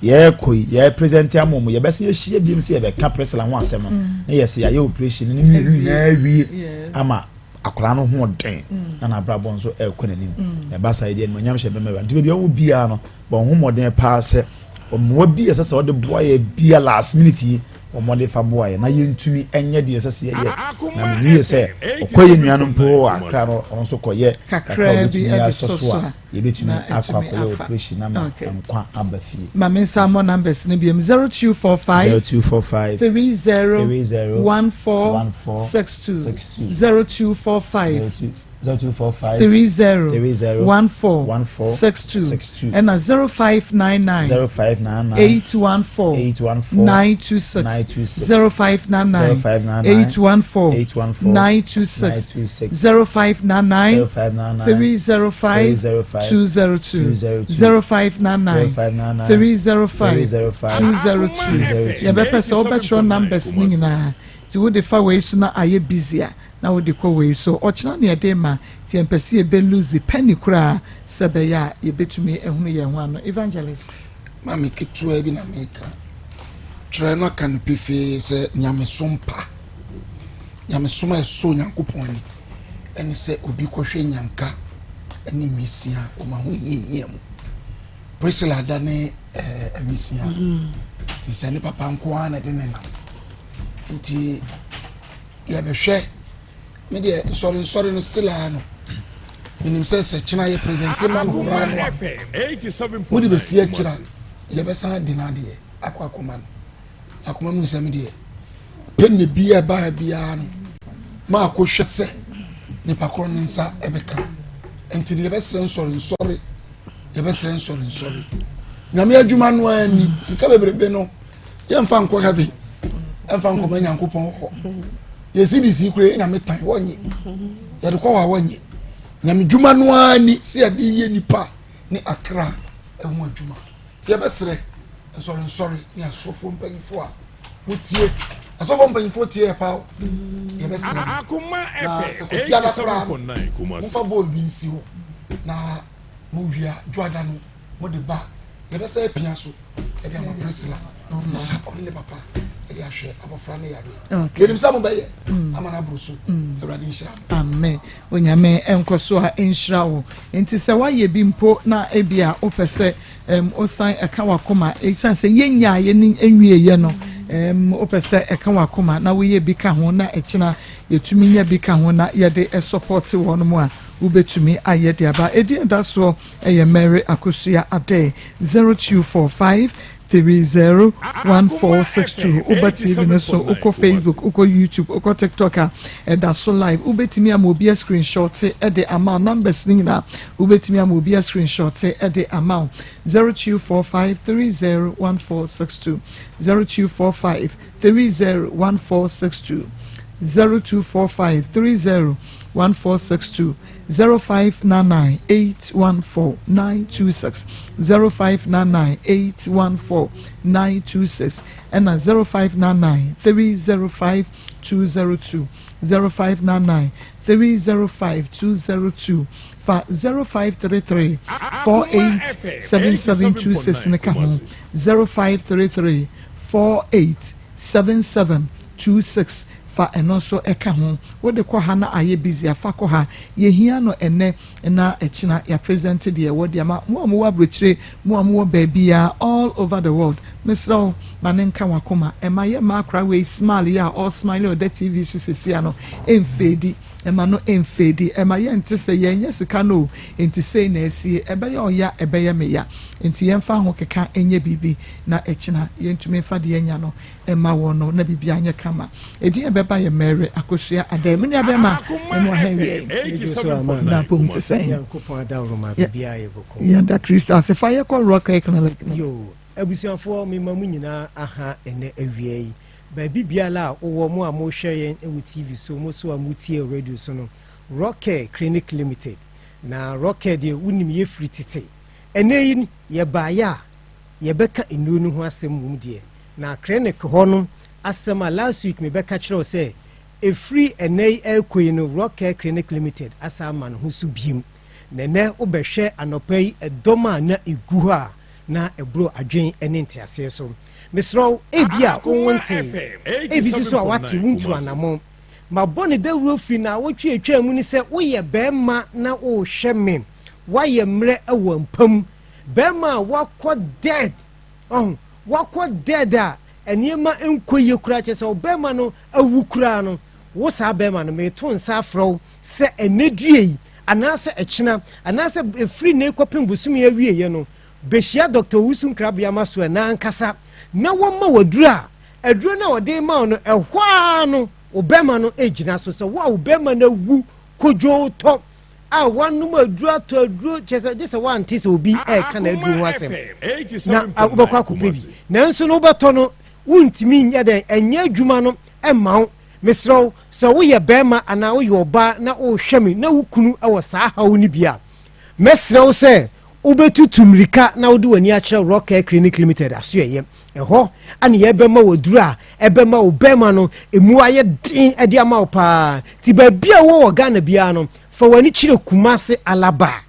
yɛrekɔ yi yɛ present ama mu yɛbɛsɛ yɛhyia biom sɛ yɛbɛka Priscilla ho asɛm no mm. na yɛsɛ yɛayɛ operation no ne mmienu nyinaa wie ama akwadaa no ho den mm. na n'abrabɔ nso ɛrekɔ n'anim mm. na ɛba saa yi deɛ animuonyam hyɛ bɛma awura nti baabi a wɔwɔ biara no bɔ ho mmɔden paa sɛ mmoa bi ɛsɛ sɛ ɔde boa yɛ bia last minute yi wɔn de fa boa yɛ na yɛntumi nyɛ deɛ ɛsɛ sɛ yɛyɛ na menu yɛ sɛ ɔkɔ yɛ nua no mpo wɔ akra no ɔno nso kɔyɛ kakra ɔbɛtumi asɔ so a yɛbɛtumi akɔ akɔyɛ operation na ma nkwa aba fie. Ma me nsa mmɔ numbers no biom 0245 0245 30 30 14 14 62 62 0245 0245 30 30 14 14 62 62 ɛna 0599 0599 814 814 926 926 0599 0599 814 814 926 926 0599 0599 305 305 202 202 0599 0599 305 305 202 yɛbɛpɛ sɛ wobɛtwerɛ numbers no nyinaa nti wode fa wei so na ayɛ busy a na wode kɔ wei so ɔkyena ne yɛde ma nti yɛmpɛ sɛ yɛbɛ lose penny koraa sɛ ɛbɛyɛ a yɛbɛtumi ahunu yɛn ho ano evangelist. Maame ketewa bi na meka. Twerɛ no aka no pefee sɛ nyamesom pa, nyamesom a ɛsɔ Onyankopɔn ani ɛne sɛ obi kɔhwɛ nyanka ne nwisiaa wɔn ahohiahia mu. Priscilla da ne ɛɛ awisiaa, mm. sɛ ne papa nko ara na ɛde ne nam. Nti yɛbɛhwɛ me deɛ nsɔre nsɔre no still ara no menim sɛ sɛ kyena yɛ presente ma no koraa no a wode bɛsi akyira yɛbɛsan de no adeɛ akɔ akɔma no akoma mu sɛ me deɛ. Pɛnne biara ɛba ha biara no, maakɔ hwɛ sɛ nipa korɔ ne nsa ɛbɛka. Nti no yɛbɛsrɛ nsɔre nsɔre, yɛbɛsrɛ nsɔre nsɔre. Nyame adwuma no ara ni, sika bebrebe no yɛmfa nkɔ heaven, ɛmfa nkɔma Nyankopɔn hɔ. Yɛsi de si kura yɛ nyame tan wɔnye, yɛde kɔ hɔ a wɔnye. Nyame dwuma no ara ni sɛ yɛde yɛ nipa ne akra ho adwuma. Nti yɛbɛsrɛ nsɔrensɔre ne asɔfoɔ mpanyinfoɔ a motie, asɔfoɔ mpanyinfoɔ tie yɛ paa o, yɛbɛsrɛ mo na sɛ Kwasiada koraa no momfa bowl bi nsi hɔ na mowie a dwoada no mode ba a yɛbɛsan apia so de ama Priscilla na ɔne ne papa de ahwɛ abɔfra no yareɛ. Yɛnim sɛ mobɛyɛ ama no aboro so. Awurade nhyira mo. Amen. Onyame nkɔ so a nhyira wo. Nti sɛ woayɛ bi mpo na ebia wopɛ sɛ um, wosan ɛka w'akoma, ɛsiane sɛ yɛnyaa yɛ no nwieɛ no, um, wopɛ sɛ ɛka w'akoma na woyɛ bi ka ho na ɛkyena yɛtumi nya bi ka ho na yɛde sɔpɔte wɔn mu a, wobɛtumi ayɛ de aba. Ɛdi ɛda soɔ ɛyɛ Mary Akosua Adeh, 0245 301462 Woba TV no so, wokɔ Facebook, wokɔ YouTube, wokɔ TikTok a, ɛda so live. Wobɛtumi ama obi ascreenshot de ama wo. Numbers no nyinaa, wobɛtumi ama obi ascreenshot de ama wo. 0245 301462 0245 301462 0245 301462 0599 814 926 0599 814 926 ɛna 0599 305 202 0599 305 202 fa 0533 487726 no ka ho 0533 487726 Fa ɛno nso ka ho. Wode kɔ ha na ayɛ busy a, fa kɔ ha. Yɛhia no ɛnnɛ na ɛkyena yɛapresente deɛ yɛwɔ de ama mo a mowɔ aburokyire, mo a mowɔ baabiara, all over the world. Mesrɛ wo, ma no nka w'akoma. Ɛma yɛ mma akora wei smile yi a ɔresmile a ɔda TV so seesei ano mfeedi. Ɛma no mfeedi. Ɛma yɛnte sɛ yɛanya sika no o, enti sei na asie. Ɛbɛyɛ ɔya, ɛbɛyɛ me ya. Enti yɛmfa ahokeka nyɛ biribi na ɛkyena yɛntumi mfa deɛ yɛanya no mma wɔn no na biribiara nyɛ kama. Edin a ɛbɛba yɛ Mary Akosua Adai. Me nua bɛrima, me mu aha awiei. Na apom te sɛn? Yɛda Kristo ase. Fa yɛkɔ Rock Air Clinic no. Yo, abusuafoɔ mema mo nyinaa aha ɛnɛ awia yi. Baabi biara a wowɔ, mo a mohwɛ yɛn wɔ TV so, mo so a motie wɔ radio so no, Rock Care Clinic Limited. Na Rock Care deɛ wonim yɛ firi tete. Ɛnɛ yi yɛbaeɛ a yɛbɛka nnuro no ho asɛm mmom deɛ, na clinic hɔ no asɛm a last week mebɛka kyerɛ wo sɛ ɛfiri ɛnɛ yi ɛrekɔ yi no Rock Care Clinic Limited asan ama ne ho so biem. Na ɛnɛ wobɛhwɛ anɔpa yi ɛdɔm a na ɛgu hɔ a na ɛboro adwen ne nteaseɛ so. Mesrɛ wo, ebi a wo wontee, ebi nso so a woate wontu anamɔn. Mabɔ no dawuro firi naawɔtwe a ɛtwaa mu no sɛ woyɛ barima na worehwɛ me, woayɛ mmerɛ wɔ mpa mu, Bɛrima a wakɔ dead, ɔho, wakɔ dead a nneɛma nkɔ yie koraa, kyerɛ sɛ ɔbɛrima no awu koraa no, wo saa bɛrima no, meto nsa afrɛ wo sɛ ɛnɛ due yi, anaasɛ ɛkyena, anaasɛ ɛfiri nnɛ kɔpem bosome awieɛ no, bɛhyia Dɔkta Owusu Nkrabea Masoɛ no ankasa na wɔmma wo aduro a, aduro no a ɔde rema wo no, ɛhɔ ara no, wo bɛrima no gyina so. Sɛ wo a wo bɛrima no awu kodwoo tɔ, a wanom aduro atɔ aduro kyɛ sɛ gye sɛ wante sɛ obi ɛreka n'aduro ho asɛm na wobɛkɔ akɔpɛ bi nanso no wobɛtɔ no wontumi nyɛ dɛn ɛnyɛ adwuma no ɛmma wo mesrɛ wo sɛ woyɛ bɛrima anaa woyɛ ɔbaa na wohwɛ me na wo kunu wɔ saa haw no bi a mɛsrɛ wo sɛ wobɛtutu mmirika na wode w'ani akyerɛ Rock Care Clinic Limited asoɛyɛ Ɛhɔ na yɛbɛma wo aduru a ɛbɛma wo bɛrima no emu ayɛ den de ama wo paa. Nti baabi a wowɔ wɔ Ghana biara no, fa w'ani kyerɛ Kumasi Alaba.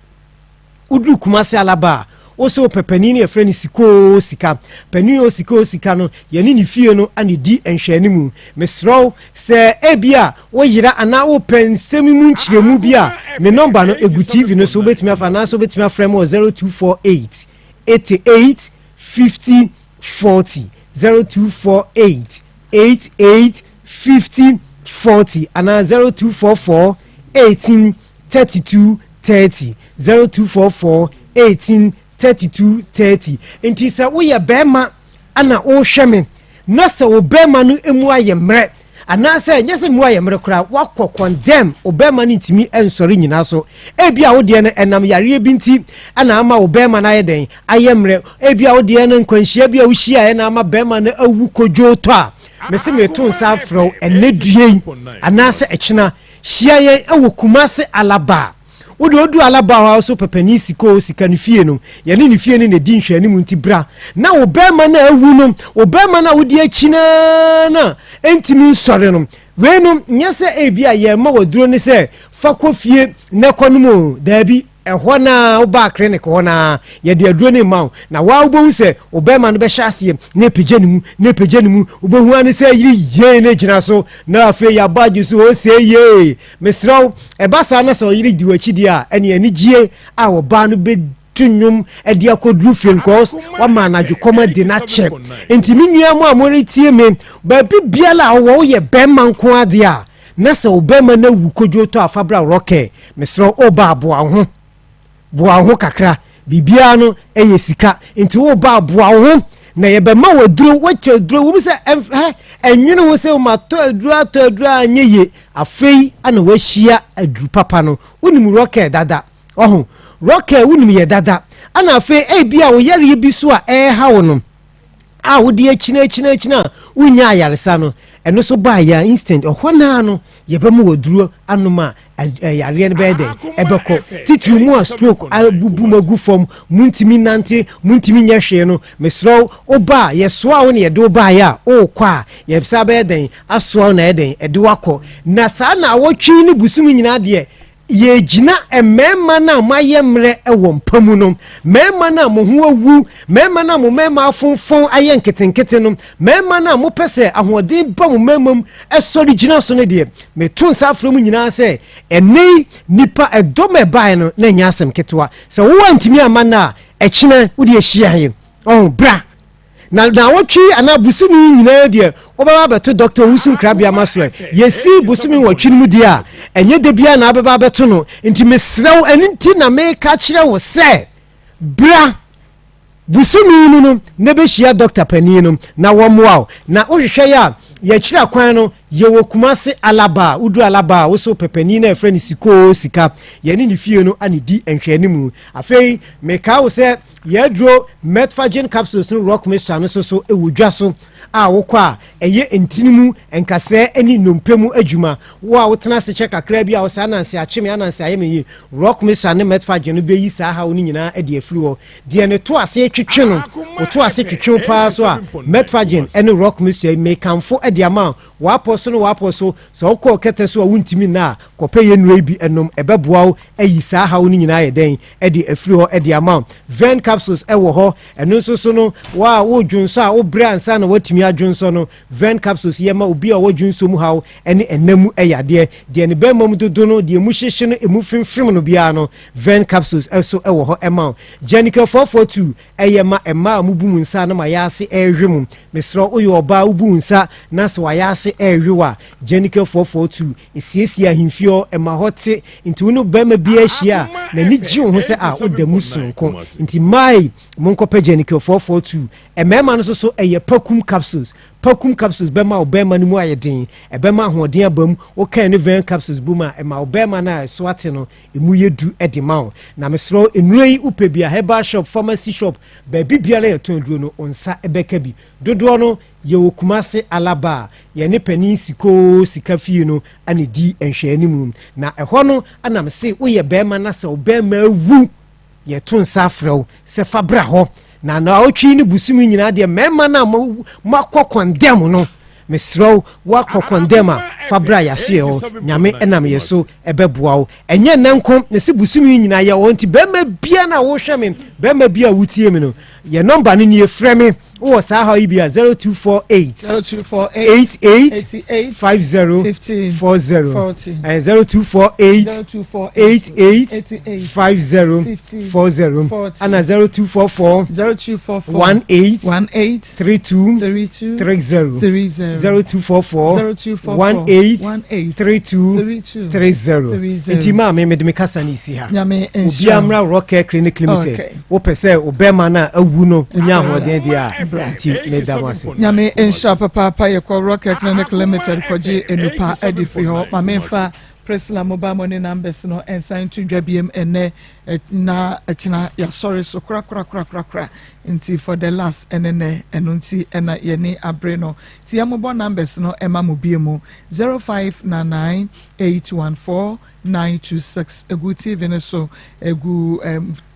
Woduru Kumasi Alaba a, wo sɛ wopɛ panin no yɛfrɛ no Sikoo Sika. Panin o Sikoo Sika no, yɛne ne fie no na ɛdi nhwɛanimu. Mesrɛ wo, sɛ ebia woyera anaa wopɛ nsɛm mu nkyerɛmu bi a, me nɔmba no ɛgu TV no so, wobɛtumi afa anaasɛ wobɛtumi afrɛ me wɔ 0248 88 50 40 0248 88 50 40 anaa 0244 18 32 30 0244 18 32 30. Nti sɛ woyɛ bɛrima ana wohwɛ me na sɛ wo bɛrima no mu ayɛ mmerɛ anaasɛ ɛnyɛ sɛ mu ayɛ mmerɛ koraa, woakɔ condemn, wo bɛrima no ntumi nsɔre nyina so. Ebia wo deɛ no ɛnam yareɛ bi nti na ama wo bɛrima no ayɛ dɛn? Ayɛ mmerɛ. Ebia wo deɛ no nkwanhyia bi a wohyiaeɛ na ama bɛrima no awu kodwoo tɔ a, mese meto nsa afrɛ wo ɛnnɛ dua yi anaasɛ ɛkyena, hyia yɛn wɔ Kumase Alaba. Wo deɛ odu Alaba hɔ a wo so pɛpɛni sika o sika ne fie no, yɛne ne fie no na ɛdi nhwɛanimu nti bra na wo bɛrima no a awu no, wo bɛrima no a wodi akyi no ara no a ɛntumi nsɔre no. Wei no nyɛ sɛ ebi a yɛrema wo aduro ne sɛ fa kɔ fie na kɔnom o, daabi, ɛhɔ no ara wobaa clinic hɔ no ara yɛde aduro no rema wo na wo ara wobɛhu sɛ wo bɛrima no bɛhyɛ aseɛ na apagya ne mu na apagya ne mu, wobɛhu ara ne sɛ ayiri yei na agyina so na afei yɛabɔ agye so o see yei. Mesrɛ wo, ɛba saa na sɛ ɔyere di w'akyi deɛ a, ɛneɛ anigyie a ɔbaa no bɛtu nnwom de akɔduru fie no, cause wama anadwo kɔm adi no akyɛ. Nti me nua mo a moretie me, baabi biara a wowɔ, woyɛ bɛrima nko ara deɛ a, na sɛ wo bɛrima no awu kodwo tɔ a, fa bra Rockcare. Mesrɛ wo, woba a, boa wo ho. Boa wo ho kakra. Biribiara no yɛ sika. Nti wo ba a, boa wo ho na yɛbɛma wo aduro. Woakyɛ aduro, wom sɛ ɛmf hɛ, ɛnwene ho sɛ matɔ aduro atɔ aduro a anyɛ yie. Afei na woahyia aduru papa no. Wonim Rockcare dada. Ɔho? Rockcare wonim yɛ dada. Ɛna afei ebia wo yareɛ bi so a ɛreha wo no, a wode akyini akyini akyini a wonnya ayaresa no, ɛno nso baeɛ a instant ɛhɔ no ara no yɛbɛma waduro anom a yareɛ no bɛyɛ dɛn ɛbɛkɔ. Titiri mu a stroke abubu mu agu fam, muntumi nante, muntumi nyɛ hwee no, mesrɛ wo, woba a yɛsoa wo na yɛde wo baeɛ a wokɔ a yɛbɛsa bɛyɛ dɛn asoa wo na ɛyɛ dɛn ɛde wo akɔ. Na saa na awɔtwe ne bosome nyinaa deɛ Yɛregyina mmarima no a moayɛ mmerɛ wɔ mpa mu no, mmarima no a mo ho awu, mmarima no a mo mmarima afonfɔn ayɛ nketenkete no, mmarima no a mopɛ sɛ ahoɔden ba mo mmarima mu sɔre gyina so no deɛ, meto nsa afrɛ mo nyinaa sɛ, ɛnnɛ yi, nnipa ɛdɔm a ɛbaeɛ no, na ɛnyɛ asɛm ketewa. Sɛ wo antumi amma nnɛ a, ɛkyena wode ahyia he. Ɔho, bra. Na naawɔtwe yi anaa bosome yi nyinaa deɛ wobɛba abɛto Dɔkta Owusu Nkrabea Masoɛ. Yɛsi bosome nwɔtwe no mu deɛ a, ɛnyɛ da biara na wobɛba abɛto no. Nti mesrɛ wo, ɛno nti na meka kyerɛ wo sɛ bra bosome yi mu no na bɛhyia dɔkta panin no na wɔmmoa wo. Na wohwehwɛ yɛ a, yɛakyiri akwan no, yɛwɔ Kumase Alaba. Woduru Alaba a, wo so pɛ panin no a yɛfrɛ no Sikoo Sika. Yɛne ne fie no na ɛdi nhwɛanimu. Afei mekaa wo sɛ Yɛaduro Metforgen capsules no rock mixture no nso so wɔ dwa so a wokɔ a ɛyɛ ntini mu nkasɛɛ ne nnompe mu adwuma. Wo a wotena ase kyɛ kakraa bi a wosɛ ananse akye me, ananse ayɛ me yi, rock mixture ne Metforgen no bɛyi saa haw no nyinaa adi afiri hɔ. Deɛ ne to ase twetwe no, wo to ase twetwe wo paa so a, Metforgen ne rock mixture yi mekamfo de ama wo. W'apɔ so ne w'apɔ so, sɛ wokɔɔ kɛtɛ so a wontumi nna a, kɔpɛ yɛn nnuro yi bi nom, ɛbɛboa wo ayi saa haw no nyinaa ayɛ dɛn de afiri hɔ de ama wo. Vern capsules wɔ hɔ, ɛno nso so no, wo a wodwonsɔ a wobrɛ ansa na woatumi adwonsɔ no, Vern capsules yɛ ma obi a ɔwɔ dwonsɔ mu haw ne ɛna mu yadeɛ. Deɛ ne bɛrima mu dodo no, deɛ emu hyehye no, emu femfem no biara no, Vern capsules nso wɔ hɔ ma wo. Gyanika 442 yɛ ma mmaa a mobu mo nsa na mo ayaase rewe mo. Mesrɛ wo, woyɛ ɔbaa wobu wo nsa na sɛ w'ayaase rewe wo a, Gyanika 442 Esiesie ahemfie hɔ, ɛma hɔ te, nti wo ne barima biara hyia a, n'ani gye wo ho sɛ a woda mu soronko. Nti mmaa ei, monkɔpɛ Genical 442. Mmarima no nso so, ɛyɛ Pakum Capsules. Pakum Capsules bɛma wo barima no mu ayɛ den, ɛbɛma ahoɔden aba mu. Woka ɛne Vern Capsules bom a, ɛma wo barima no a ɛso ate no, emu yɛ du de ma wo. Na mesrɛ wo, nnuro yi wopɛ bi a, herbal shop, pharmacy shop, baabi biara a yɛtɔn aduro no, wo nsa bɛka bi. Dodoɔ no, Yɛwɔ Kumase Alaba a yɛne panin Sikoo sika fie no na ɛdi nhwɛanimu. Na ɛhɔ no na mese woyɛ barima na sɛ wo barima awu, yɛto nsa afrɛ wo sɛ fa bra hɔ. Na naawɔtwe ne bosome nyinaa deɛ mmarima no a moakɔ kɔndɛm no, mesrɛ wo woakɔ kɔndɛm a fa bra yɛasoɛ hɔ. Nyame nam yɛ so bɛboa wo. Ɛnyɛ nnɛ nko, mese bosome yi nyinaa yɛwɔ hɔ. Nti barima biara no a wohwɛ me, barima biara a wotie me no, yɛ nɔmba no nie, frɛ me. Wowɔ saa haw yi bi a, 0248 0248 88 50 50 40 40 0248 0248 88 88 50 50 40 40 ana 0244 0244 18 18 32 32 30 30 0244 0244 18 18 32 32 30 30. Nti maame mede me kasa no si ha. Nyame nhyira Obiara wo. mmra Rock Care Clinic Limited. Okay. Wopɛ sɛ wo bɛrima no a awu no wonya ahoɔden deɛ a. bra. Nti meda mo ase. Nyame nhyira papaapa yɛkɔ Rocket Clinic Limited kɔgye nnupa adi firi hɔ. Ma memfa Priscilla mobile money numbers no nsan nto dwa biem ɛnɛ na ɛkyena yɛasɔre so korakorakorakorakora nti for the last ɛne nɛ ɛno nti ɛna yɛne abere no nti yɛmobɔ numbers no ɛma mo bie mu 0599 814 926 egu TV no so, egu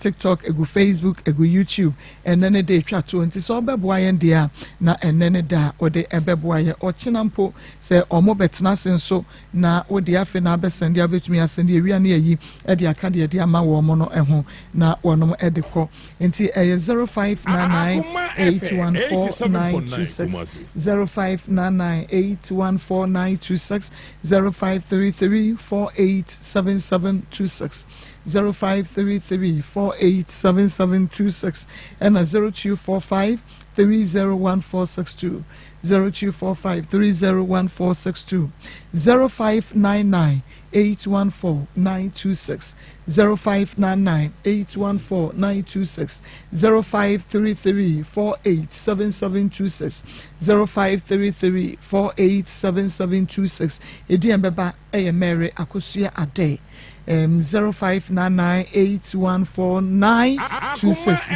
TikTok, egu Facebook, egu YouTube. Ɛnɛ ne de etwa to nti sɛ ɔbɛboa yɛn deɛ a na ɛnɛ ne da a ɔde ɛbɛboa yɛn. Ɔkyena mpo sɛ ɔmo bɛtena ase nso na wode afei na abɛsɛn deɛ abɛtumi asɛn deɛ ewia ne ayi ɛde aka deɛ ɛde ama wɔn no ɛho na wɔn ɛde kɔ. Nti ɛyɛ 0599814926, 0599814926, 0533487726, 0533487726, ɛna 0245301462, 0245301462, 0599814926, 0599814926, 0533487726, 0533487726. Edi yɛn bɛba ɛyɛ Mary Akosua Ade. 0599814926,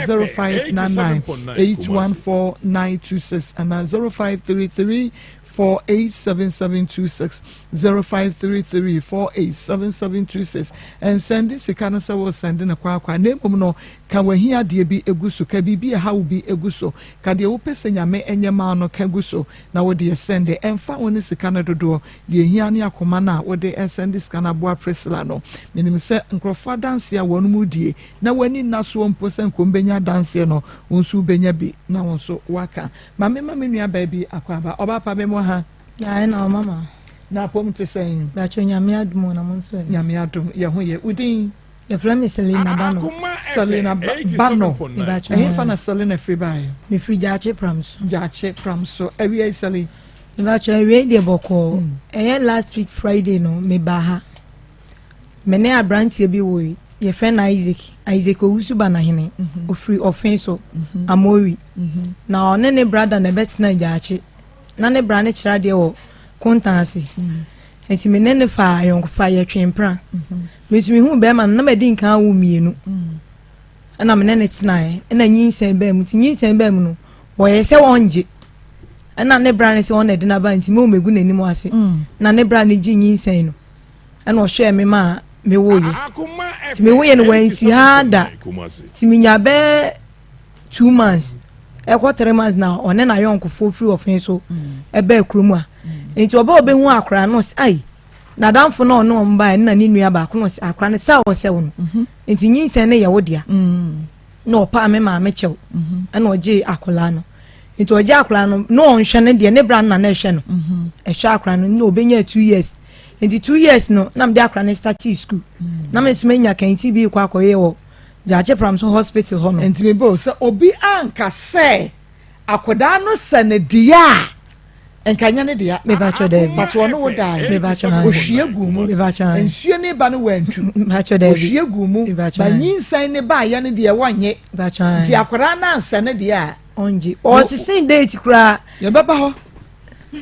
0599814926, ana 0533487726, 0533487726. Ɛnsɛnde sika no sɛ wɔsɛnde no kwakwa, na mmom no ka wahia adeɛ bi egu so, ka biribi ɛha wo bi egu so, ka deɛ wopɛ sɛ Nyame ɛnyɛ maa no ka gu so na wode ɛsɛnde. Ɛmfa wo ne sika no dodoɔ, deɛ ehia ne akoma no a wode ɛsɛnde sika no aboa Priscilla no. Menim sɛ nkurɔfoɔ adanseɛ a wɔn mu die na w'ani nna soɔ mpo sɛ nkom bɛnya adanseɛ no, wo nso wobɛnya bi na wo nso waka. Maame, ma me nua baa bi akɔ aba. Ɔbaa pa, mɛmu ha. Ya ɛna ɔmama. Na apɔm te sɛn? Bàtò, Nyame adum, na mo nso ɛ? Nyame adum, yɛ ho yɛ. Wodin? Yɛfrɛ me Selina Bano. Selina Bano. Ɛhefa na Selina firi baeɛ? Mefiri Gyaakye Pram so. Gyaakye Pram so. Awia yi, Seli? Mebatwa, awia yi deɛ bɔkɔɔ. Ɛyɛ last week Friday no meba ha. Me ne aberanteɛ bi wɔ yi, yɛfrɛ no Isaac, Isaac Owusu Banahene. Ofiri Ɔfen so, Amori. Na ɔne ne brada na ɛbɛtena Gyaakye. Na ne bra no kyerɛ adeɛ wɔ Kontan ase. Nti me ne ne fa ayɔnkofa, yɛtwe mpra. Me nso mehuu bɛrima no na madi nkan awo mmienu. Ɛna me ne ne tenaeɛ. Ɛna nyinsɛn baa mu. Nti nyinsɛn baa mu no, wɔyɛ sɛ wɔngye. Ɛna ne bra no sɛ ɔna ɛde n'aba nti me megu n'anim ase. Na ne bra no gye nyinsɛn no. Ɛna ɔhwɛɛ me maa mewoeɛ. Nti mewoeɛ no wansi ha da. Nti menya bɛɛ 2 months ɛkɔ 3 months na ɔne n'ayɔnkofoɔ firi ɔfen so ɛbɛɛ kurom a. Nti ɔbɛ ɔbɛhu akora no, ɔsɛ ayi n'adamfo na ɔne ɔmo baeɛ na ne nua baako na ɔsɛ akora no sɛ ɔsɛ wo no nti nyinsɛn no yɛ wo dea. Na ɔpaa me maame kyɛw ɛna ɔgye akwadaa no. Nti ɔgye akwadaa no na ɔnhwɛ no deɛ, ne bra no na na ɛhwɛ no, ɛhwɛ akwadaa no na ɔbɛnya 2 years. Nti 2 years no na mede akwadaa no start school na me nso manya kɛntɛn bi kɔ akɔyɛ wɔ Gyaakye Pram so hospital hɔ no. Nti mebo sɛ obi anka sɛ akwadaa no sɛ ne dea a, nka nyɛ ne dea. Mebatwɛ dɛbi. But ɔno wo daa. Mebatwɛ han. Ohwie gu mu. Mebatwɛ han. Nsuo ne ba no wantu. Mebatwɛ dɛbi. Ohwie gu mu. Mebatwɛ ba han. Nyinsɛn ne ba yɛ ne deɛ wɔnye. Mebatwɛ han. Nti akwadaa no ansɛ ne deɛ a. Ɔngye. Ɔsese date koraa. Yɛbɛba hɔ.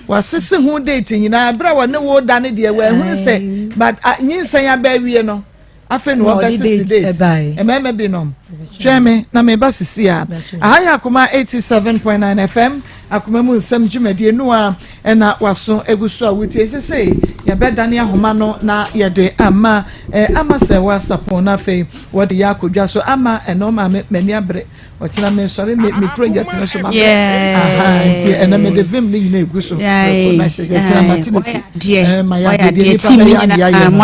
Wasese ho date nyinaa ebere a wɔne wo da ne deɛ wɔahunu sɛ, but nyinsɛn aba awie no, afei na wɔbɛsese date. Mmarima binom twɛn me na meba sisi a. Aha yɛ Akoma 87.9 FM, Akoma mu nsɛm dwumadie no a ɛna waso egu so a wotie. Sese yɛbɛdane ahoma no na yɛde ama ama sɛ wɔasapɔn na afei wɔde yɛ akɔdwa so ama ɛno maame m'ani abere. Ɔkyena me nsɔre me project no so ma brɛ nti ɛnɛ me de vim ne nyina egu so ɛkyena ma ti ne ti ma yɛ adeɛ deɛ nipa bɛyɛ adeɛ ayɛ no.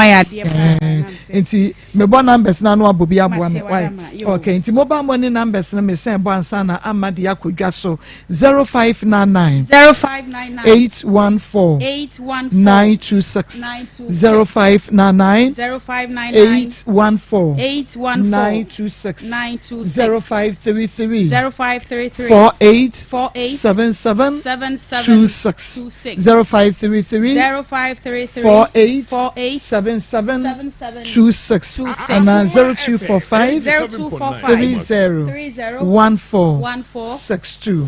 Nti mebɔ numbers na ano abɔ bi aboa me why. Okay, nti mobile money numbers no mesɛn bɔ ansa na ama de akɔ dwa so: 0599 0599 814 814 926, 0599 0599 814 814 926, 926, 0533 0533 48 48 77 77 26, 26, 0533 0533 48 48 77 77. 26 anaa 0245 30 14 62.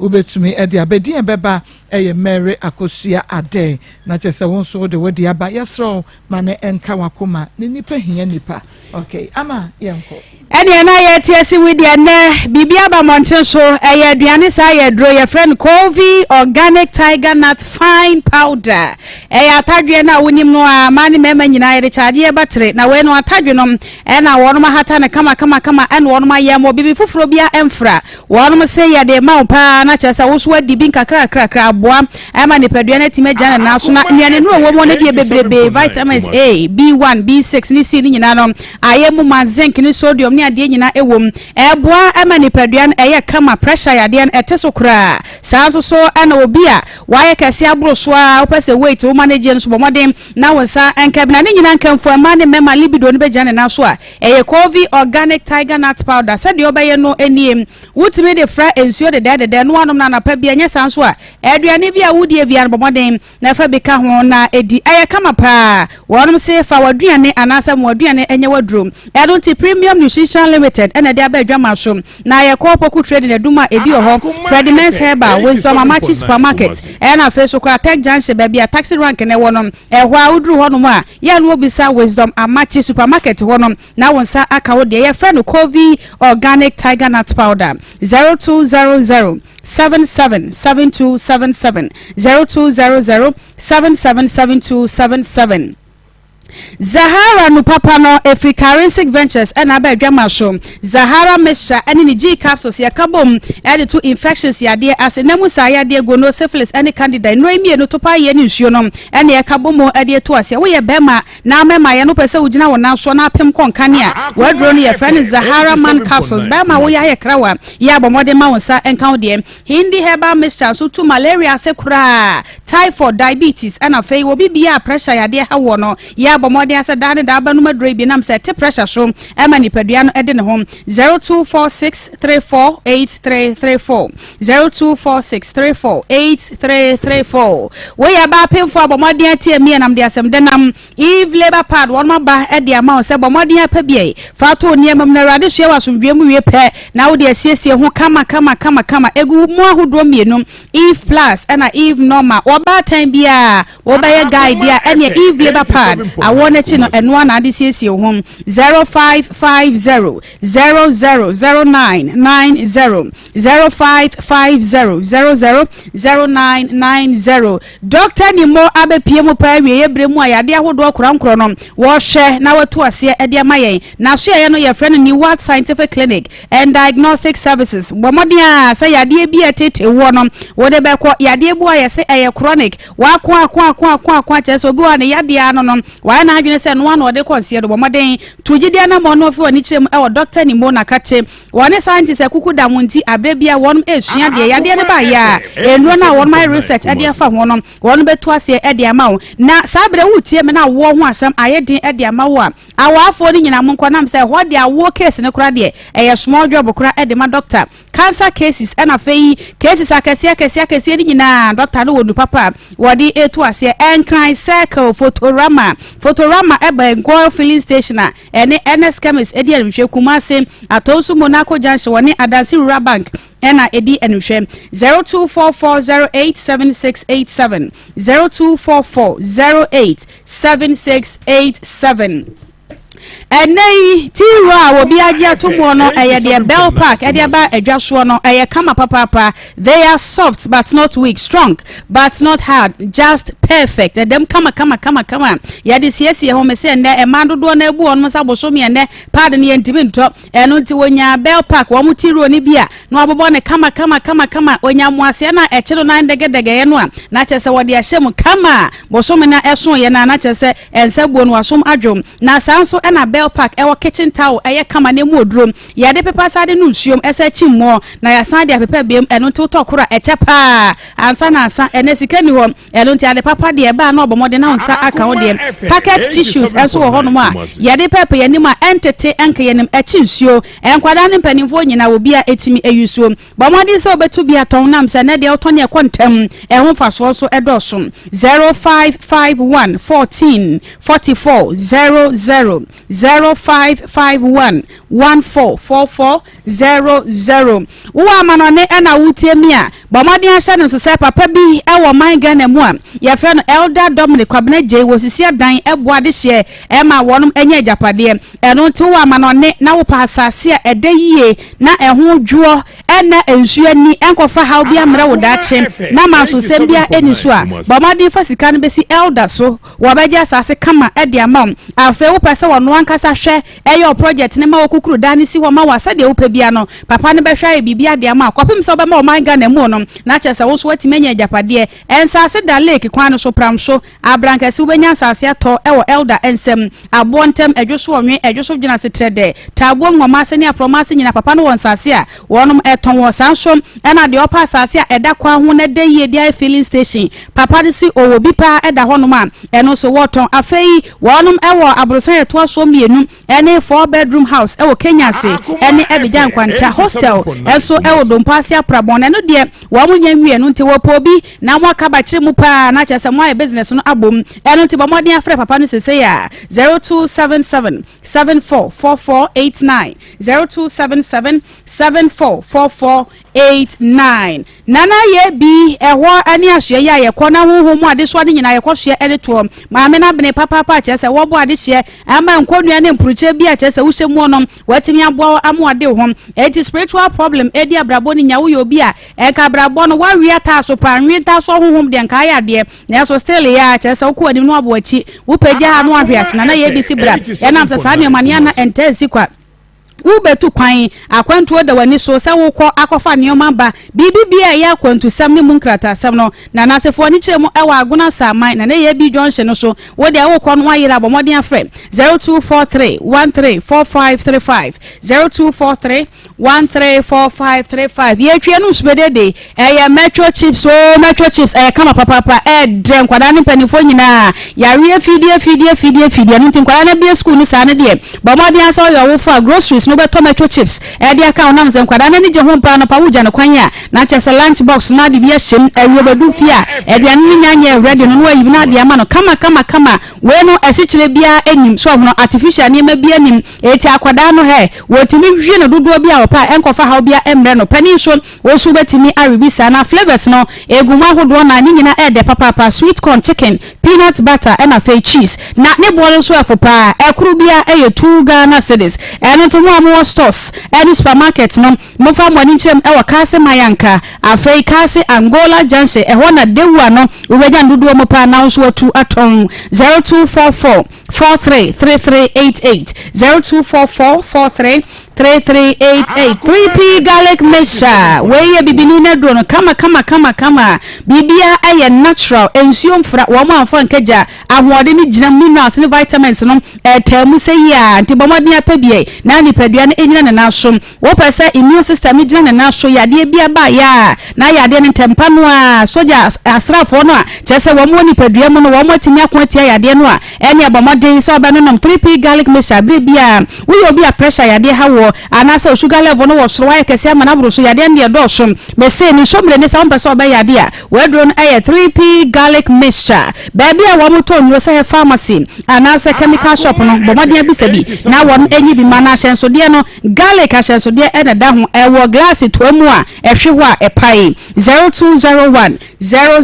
Wobɛtumi de aba. Din a ɛbɛba yɛ Mary Akosua Adeh. Na kyerɛ sɛ wo nso wode wo deɛ aba. Yɛsrɛ wo ma no nka w'akoma. Na nnipa hia nnipa. Okay, Ama yɛnkɔ. Ɛneɛ na yɛte asi wi deɛ nnɛ biribi aba mmɔnten so, ɛyɛ aduane saa yɛ aduro, yɛfrɛ no Covey Organic Tiger Nut Fine Powder. Ɛyɛ atadweɛ no a wonim no a mmaa ne mmarima nyinaa yɛde kyagye yɛ batere, na wei no atadwe nom ɛna wɔnom ahata no kama kama kama ɛna wɔnom ayɛ ma biribi foforɔ biara ɛmfra. Wɔnom se yɛde ma wo paa na kyerɛ sɛ wo so adi bi nkakrakrakra aboa ɛma nipadua no atumi agyina ne nan so na nnuane nnuro wɔ mu no deɛ bebrebe vitamins A, B1, B6 ne C ne nyinaa no Ayɛ mu ma zinc ne sodium ne adeɛ nyinaa wɔ mu. Ɛboa ma nipadua no ɛyɛ kama, pressure yadeɛ no ɛte so koraa. Saa nso so na obi a wayɛ kɛseɛ aboro so ara wopɛ sɛ weight wo manage no nso bɔ mmɔden na wo nsa nka bi. Na ne nyinaa nkamfo mmaa ne mmarima libido no bɛgyina ne nan so a ɛyɛ Covey Organic Tiger Nut Powder. Sɛdeɛ wobɛyɛ no nie, wotumi de fra nsuo dedɛɛdedɛɛ na woanom no anapa bi, ɛnyɛ saa nso a aduane bi a wodie biara no bɔ mmɔden Na fa bi ka ho na di. Ɛyɛ kama paa. Wɔnom se fa w'aduane anaasɛ ma w'aduane nyɛ w'aduro. Ɛno nti Premium Nutrition Limited na ɛde aba adwaman so. Na yɛkɔ Opoku Trading adum a ebi wɔ hɔ, Freddie Men's Herbal, Wisdom Amakye Supermarket, ɛna afei nso koraa Tech Junction baabi a taxi rank no wɔ no. Ɛhɔ a woduru hɔnom a, yɛ a na wobisa Wisdom Amakye Supermarket hɔ no na wo nsa aka wo deɛ. Yɛfrɛ no Covey Organic Tiger Nut Powder. 0200 77 7277 0200 77 7277 Zahara nu papa no ɛfiri Karinsic Ventures ɛna aba adwama so. Zahara mixture ɛne ne G capsules yɛka bom ɛde to infections yadeɛ ase na mu saa yadeɛ gono, syphilis ɛne candida. Nnuro yi mmienu topa ayɛ ne nsuo no ɛne ɛka bom ɛde ato aseɛ. Woyɛ bɛrima Na mɛma yɛn wopɛ sɛ wogyina wo nan soɔ na apem kɔ nkane a, w'aduro no yɛfrɛ no Zahara Man Capsules. Bɛrima a woyɛ ayɛ krawa yɛ a bɔ mmɔden ma wo nsa nka wo deɛ. Hindi Herbal Mixture nso tu malaria ase koraa, typhoid, diabetes ɛna afei obi biara a pressure yadeɛ ha woɔ no yɛ a bɔ mmɔden asɛ daa ne daa bɛnom aduro yi bi nam sɛ ɛte pressure so ɛma nipadua no de ne ho. 0246 34 8334. 0246348334 Woyɛ baa pemfo a bɔ mmɔden atie me nam de asɛm denam Eve Labour Pad wɔnom aba de ama wo sɛ bɔ mmɔden apɛ bi fa to wo nneɛma mu na Awurade soɛ wɔ asomdwoeɛ mu wie pɛ na wode asiesie ho kama kama kama kama egu mu ahodoɔ mmienu Eve Plus ɛna Eve Normal wɔ baatan biara wobɛyɛ guide a ɛneɛ Eve Labour Pad awoɔ no akyi no ɛnoa na ade siesie wo ho 0550 000990 0550 000990 Dɔkta Nimmo abɛpue mu paa awieeɛ berɛ mu a yadeɛ ahodoɔ korankorɔ no wɔrehwɛ na watu aseɛ de ama yɛn. N'asoɛeɛ no yɛfrɛ no Newat Scientific Clinic and Diagnostic Services. Bɔ mmɔden ara sɛ yadeɛ bi a ɛteetee woɔ no wode bɛkɔ. Yadeɛ bi wɔ a yɛse ɛyɛ chronic, wako ako ako ako ako a kyerɛ sɛ obi wɔ hɔ a ne yadeɛ ano no wayɛ n'adwene sɛ ɛno ara na ɔde kɔ nseɛ do. Bɔ mmɔden to gyidie anammɔn na fi w'ani kyerɛ mu wɔ Dɔkta Nimmo Nakakye Wɔne scientists akuku da mo nti aberɛ biara wɔnom resua deɛ yadeɛ no baeɛ a nnuro no a wɔnom ayɛ research de afa ho no wɔnom bɛtu aseɛ de ama wo. Na saa berɛ woretie me na awoɔ ho asɛm ayɛ den de ama wo a, awaafoɔ no nyinaa monkɔ nam sɛ ɛhɔ deɛ awoɔ case no koraa deɛ ɛyɛ small job koraa de ma doctor. Cancer cases ɛna afei cases akɛseɛ akɛseɛ akɛseɛ no nyinaa doctor no wɔ nu papa a wɔde retu aseɛ. Nkran Circle, Fotorama, Fotorama ɛbɛn Goil filling station a Ɛne Ernest Chemist di animhwɛ, Kumasi, Atonsu Monaco Junction, wɔne Adansi Rural Bank na ɛdi animhwɛ. 0244087687, 0244087687. Ɛnnɛ yi, tea roll a obi agye ato muo no, ɛyɛ deɛ Bell Park ɛde aba adwa soɔ no, ɛyɛ kama papaapa. They are soft but not weak, strong but not hard, just perfect. Ɛdam kama kama kama kama. Yɛde siesie ho. Mese ɛnnɛ mmaa dodoɔ no abu wɔn nsa bosome ɛnnɛ pad no yɛntumi ntɔ. Ɛno nti wɔnyaa Bell Park wɔn ti roll no bi a na wɔabobɔ no kama kama kama kama. Wɔnya mmoaseɛ no a ɛkye no nan dɛgɛdɛgɛeɛ no a na kyerɛ sɛ wɔde ahyɛ mu kama. Bosome no ɛsoeɛ no a na kyerɛ sɛ nsa buo no wasom adwo. Na saa nso na Bell Park ɛwɔ kitchen towel ɛyɛ kama na ɛmu oduro. Yɛde pepa saa de no nsuom ɛsɛ kyi mmoɔ na yɛasan de apepa biom ɛno nti wotɔ koro a ɛkyɛ paa ansa na asa ɛnɛ sika nni hɔ ɛno nti ade papa. papa deɛ ɛbaa na ɔbɔ mmɔden na wo nsa aka wo deɛ. Packet tissues nso wɔ hɔnom a yɛde pɛpɛ yɛn anim a ɛntete ɛnka yɛn anim, ɛkye nsuo. Nkwadaa ne mpanimfoɔ nyinaa obiara tumi use. Bɔ mmɔden sɛ wobɛtu bi atɔn nam sɛ ɛnnɛ deɛ wotɔ ne ɛkɔ ntɛm, ɛho mfasoɔ nso dɔɔso. 0551 14 44 00, 0551 14 44 00. Wowɔ amanɔne na woretie me a, bɔ mmɔden ahyɛ no nso sɛ papa bi wɔ ɔman Ghana mu a yɛfrɛ no Elder Dominic Kwabena Gyei, wɔsisi adan boa adehyeɛ ma wɔnom nya agyapadeɛ. Ɛno nti wowɔ amanɔne na wopɛ asase a ɛdɛ yie na ɛho dwoɔ ɛnna nsuo ani ɛnkɔfa haw biara mmrɛ wo daakye na mansosɛm biara ɛnni so a, bɔ mmɔden fa sika no bɛsi Elder so. Wɔbɛgye asase kama de ama wo. Afei wopɛ sɛ ɔno ankasa hwɛ yɛ wo project no ma wo kukuru dan no si hɔ ma wo a, sɛdeɛ wopɛ biara no, papa no bɛhwɛ ayɛ biribiara de ama wo kɔpem sɛ wobɛma ɔman Ghana mu no, na kyerɛ sɛ wo nso woatumi anya agyapadeɛ. Nsase da lake kwan no so, Pramso, Abrankɛse, wobɛnya nsase atɔ wɔ Elder nsam, Aboɔ ntam, Ɛdwo so Ɔnwe, Ɛdwo so Dwenase Trɛdɛ, Taabuom, Ngɔmaase ne Aprɔmaase nyinaa papa no wɔ nsase a wɔnom tɔn wɔ. Saa nso na deɛ ɔpɛ asase a ɛda kwan ho na ɛdɛ yie de ayɛ filling station, Papa no se ɔwɔ bi paa da hɔnom a ɛno nso wɔtɔn. Afei wɔnom wɔ aborosan a ɛtoa soɔ mmienu ne four bedroom house wɔ Kenya ase ne Abidjan Nkwanta. Hostel nso wɔ Dompo ase Aprabɔn na ɛno deɛ wɔn nyɛ nwie ɛno nti wɔpɛ obi na mo aka bakyere mu paa na kyerɛ sɛ mo ayɛ business no abom. Ɛno nti bɔ mmɔden afrɛ papa no sesei a 0277 744489 0277 7444 89. Nana yɛ bi, ɛhɔ ne asoɛeɛ a yɛkɔ na honhom mu adesoa no nyinaa yɛkɔ soɛ de toɔ. Maame no abene papaapa a kyerɛ sɛ wɔbɔ adehyeɛ ama nkɔnnua ne mpurukyerɛ bi a kyerɛ sɛ wohyɛ muo no watumi aboa wo ama wade wo ho. Enti spiritual problem ɛdi abrabɔ no nya woyɛ obi a ɛnka abrabɔ no woawe ataaso paa nwe ntaasoɔ honhom deɛ nka ayɛ adeɛ nanso still yɛ a kyerɛ sɛ wokɔ w'anim na wabɔ w'akyi wopagya a na wahwe ase. Nana yɛ bi si bra ɛnam sɛ saa nneɛma no yɛ na ɛntaa nsi kwa. Wubetu kwan, akwantuo da w'ani so sɛ wokɔ akɔfa nneɛma aba, biribi biara a ɛyɛ akwantusɛm ne mu nkrataasɛm no, na Nasefoɔ ani kyerɛ mu wɔ Agona Saaman, na ne AB Junction no so, wo deɛ wokɔ no woayera a bɔ mmɔden afrɛ 0243 134535, 0243 134535. Yɛtwa no nsubedede, ɛyɛ Metro Chips oo, Metro Chips ɛyɛ kama papaapa, ɛɛdɛ nkwadaa ne mpanimfoɔ nyinaa, yareɛ fidie fidie fidie fidie, ɛno nti nkwadaa no abue sukuu no saa no deɛ, Bɔ mmɔden ara sɛ woyɛ ɔwofo a, groceries no wobɛtɔ metro chips de aka ho. Nam sɛ nkwadaa no ani gye ho paa anɔpa wogya no kwan a, na kyerɛ sɛ lunch box no ade bi ahyɛ mu. Awia obedu fie a, aduane no nya nyɛɛ ready no na wayi bi na ade ama no kama kama kama. Wei no asikyire biara nnim, so ɔhono artificial nneɛma biara nnim. Enti akwadaa no hɛ, wɔtumi we no dodoɔ bi a wɔpɛ a ɛnkɔfa haw biara mmrɛ no. Panin nso, Wo nso wobɛtumi awe bi saa. Na flavours no, ɛgu mu ahodoɔ na ne nyinaa ɛyɛ dɛ papaapa, sweet corn, chicken, peanut butter ɛna afei cheese. Na ne boɔ no nso ɛfo paa, ɛkoro biara ɛyɛ two Ghana cedis. Ɛno nti mo a mowɔ stores ɛne supermarket no, momfa mo ani nkyerɛ mu ɛwɔ Kaase Mayanka, afei Kaase Angola Junction, ɛhɔ na Dewua no wobɛnya no dodoɔ mu paa na wo nso watu atɔn. 0244 43 3388, 0244 43 3388 3P garlic mixture wei yɛ bibini na duro no kama kama kama kama biribia ɛyɛ natural nsuo mfra wɔn amfa nkagya ahoɔden ne gyina minerals ne vitamins no ɛtaa mu sɛ yie a nti bɔ mmɔden apɛ bie na nipadua no ɛnyina ne nan so wopɛ sɛ immune system no gyina ne nan so yadeɛ bi aba yɛ a na yadeɛ no ntɛmpa no a sogya asraafoɔ no a kyerɛ sɛ wɔn wɔ nipadua mu no wɔn atumi ako atia yadeɛ no a Ɛneɛ bɔ mmɔden sɛ wobɛnonom 3P garlic mixture berɛ biara. Woyɛ obi a pressure yadeɛ ha woɔ anaasɛ wo sugar level no wɔ soro, woayɛ kɛseɛ ama no aboro so, yadeɛ no deɛ ɛdɔɔso. Mese ne nsommire ne sɛ wompɛ sɛ wobɛyɛ adeɛ a, w'aduro no yɛ 3P garlic mixture. Baabi a wɔtɔn nnuro sɛ pharmacy anaasɛ chemical shop no, bɔ mmɔden abisa bi na wɔn nyi bi ma no. Ahyɛnsodeɛ no, garlic ahyɛnsodeɛ na ɛda ho. Ɛwɔ glass toa mu a ɛhwe hɔ a ɛpae. 0201 00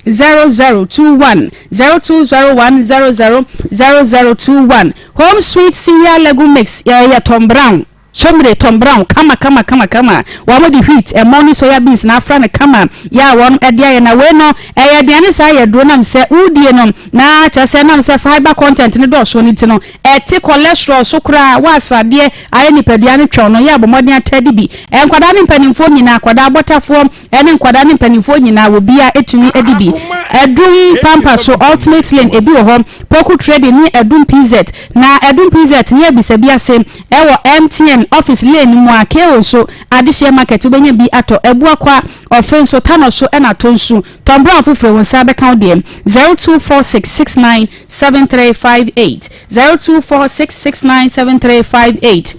0021 0201 00 0021 Home sweet cereal legume mix yɛ Tom Brown somire Tom Brown kama kama kama kama wɔn de wheat ɛmo ne soya beans na afra no kama yɛ a wɔn de ayɛ na wei no ɛyɛ aduane saa yɛ duro nam sɛ wodie no na kyerɛ sɛ nam sɛ fibre content no dɔɔso no ti no ɛte cholesterol so koraa wɔ asradeɛ ayɛ nipadua no twɛw no yɛ abɔ mmɔden atadi bi nkwadaa ne mpanimfoɔ nyinaa akwadaa abɔtafoɔ Ɛne nkwadaa ne mpanimfoɔ nyinaa obiara tumi di bi. Adum Pampa so Ultimate Lane ebi wɔ hɔ, Poku Trading ne Adum PZ. Na Adum PZ ne abisa bi ase wɔ MTN. MTN office lane no mu a, KO nso, Adehyeɛ Market wobɛnya bi atɔ, Abuakwa, Ɔfe nso, Tanɔ so ɛna Tonsu. Tɔn Brown foforɔ wo nsa bɛka wo deɛ, 0246697358, 0246697358.